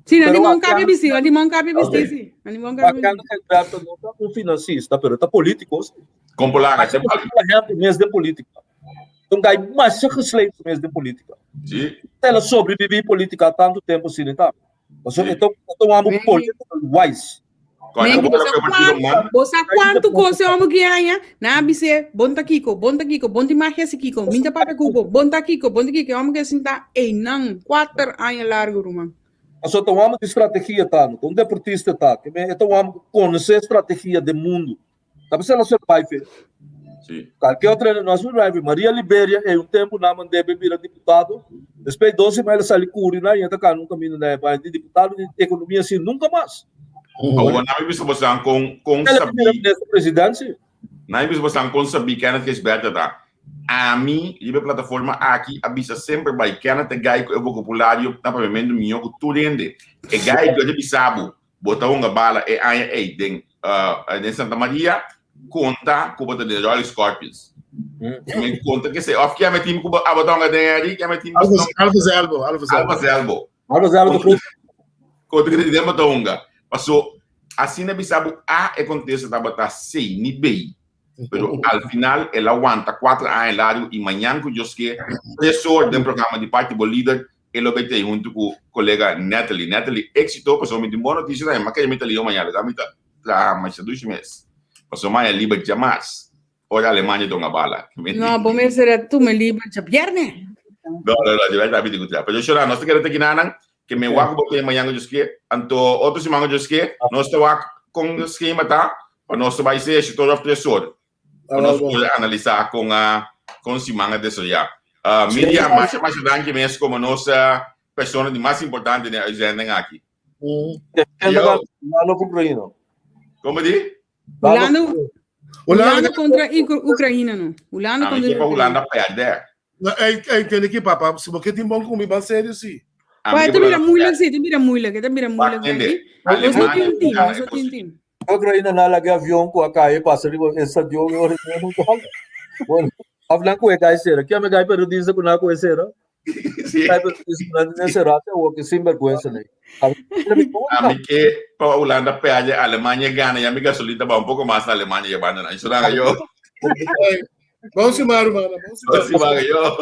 Sí, na Simon Capio bisti, na Simon Capio bisti, sí. Na Simon Capio bisti. Alberto no ta un financista, pero ta político. Sí. Con polaga, se ejemplo, mes de política. Então, gai mais gesleept mes de política. Sí. Ela sobrevivi política tanto tempo sin tá. Então, então, então, político wise. Menki, bo sa kuantu, bo sa kuantu kos e homo ki haña? Nan a bis'é, Bon ta kiko, bon ta kiko, bon tin magia si kiko, min ta papia ku bo, bon ta kiko, bon ta kiko. E homo ke sinta einan kuater aña largu, ruman. Pasobra ta un homo di strategia ta, no ta un deportista ta. Ke men e ta un homo ku konosé strategia den mundu. Ta bisa el a survive. Sí. Kalke otro hende no a survive. Maria Liberia e un tempu nan mand'é bai bira diputado. Despues dos siman el a sali kuri nan i e ta kana un kaminda na e bai di diputado di ekonomia si nunka mas. Awor nan mi bisa bosan kon kon El a bira sabí minister president si. Nan mi bisa bosan kon sabí Kenneth Gijsbertha ta. Ami riba e plataforma aki a bisa semper bai Kenneth e gai ku e vokabulario na papiamentu mihó ku tur hende. E gai ku a ta bisa bo Bo ta hunga bala e aña ei den den Santa Maria, konta ku bo ta den Royal Scorpions. Men konta ke se, of kiame team ku bo abo ta hunga den eri, kiame team bo Alfa Zelbo, Alfa Zelbo. Alfa Zelbo. Alfa Zelbo ta goed. Konta ke den bo ta hunga. Paso, asina bisa bo A e kontesta tabata C, ni B. Pero al final el a wanta 4 aña largo y mañan ku Dios ke, 3 or den programa di Parti Bo Lider, E lo bay ta hunto cu colega Natalie. Natalie, exito, pasobra mi tin bon noticia tambe. Ma kaya mi ta lio mañana, mi ta traha masha dushi mes. Pasobra maña liber djamars, ora Alemania ta hunga bala. No, bo mester a tuma liber djabierne. No, no, no, djabierne tambe mi tin cu traha. Pero Shona, nos ta keda ta kinanan, ke mi wak cu bo tin mañana cu Dios ke, anto otro siman cu Dios ke, nos ta wak con schema ta, pa nos ta bay seis or of tres or. Pa nos por analisá kon a kon siman a desaroyá. Uh, Miriam, masha masha danki mes komo nos uh, persona di mas importante den uitzending aki. Yo. Hulanda of Oekraïne? Como di? Hulanda, Hulanda kontra Oekraïne no. Hulanda ah, kontra Oekraïne. Hulanda perde. No, ei, ei, tende ki papa, si bo ke tin bon kumi, ban serio si. Pa, te mira moeilijk si, te mira moeilijk, te mira moeilijk. Nos no tin team, nos no tin team. Oekraïne na laga avion ku a kai pasa riba e stadion e ora no kal. Bueno, hablan ku e kai sera. Kia me kai periodista ku na ku e sera? Sí. Kai periodista ku na sera te o ke sinvergüenza nei. A mi ke pa Holanda perde, Alemania gana, ya mi gasolina ba un poco mas na Alemania llevando na. Eso yo. Bon semana, hermano. Bon semana, yo.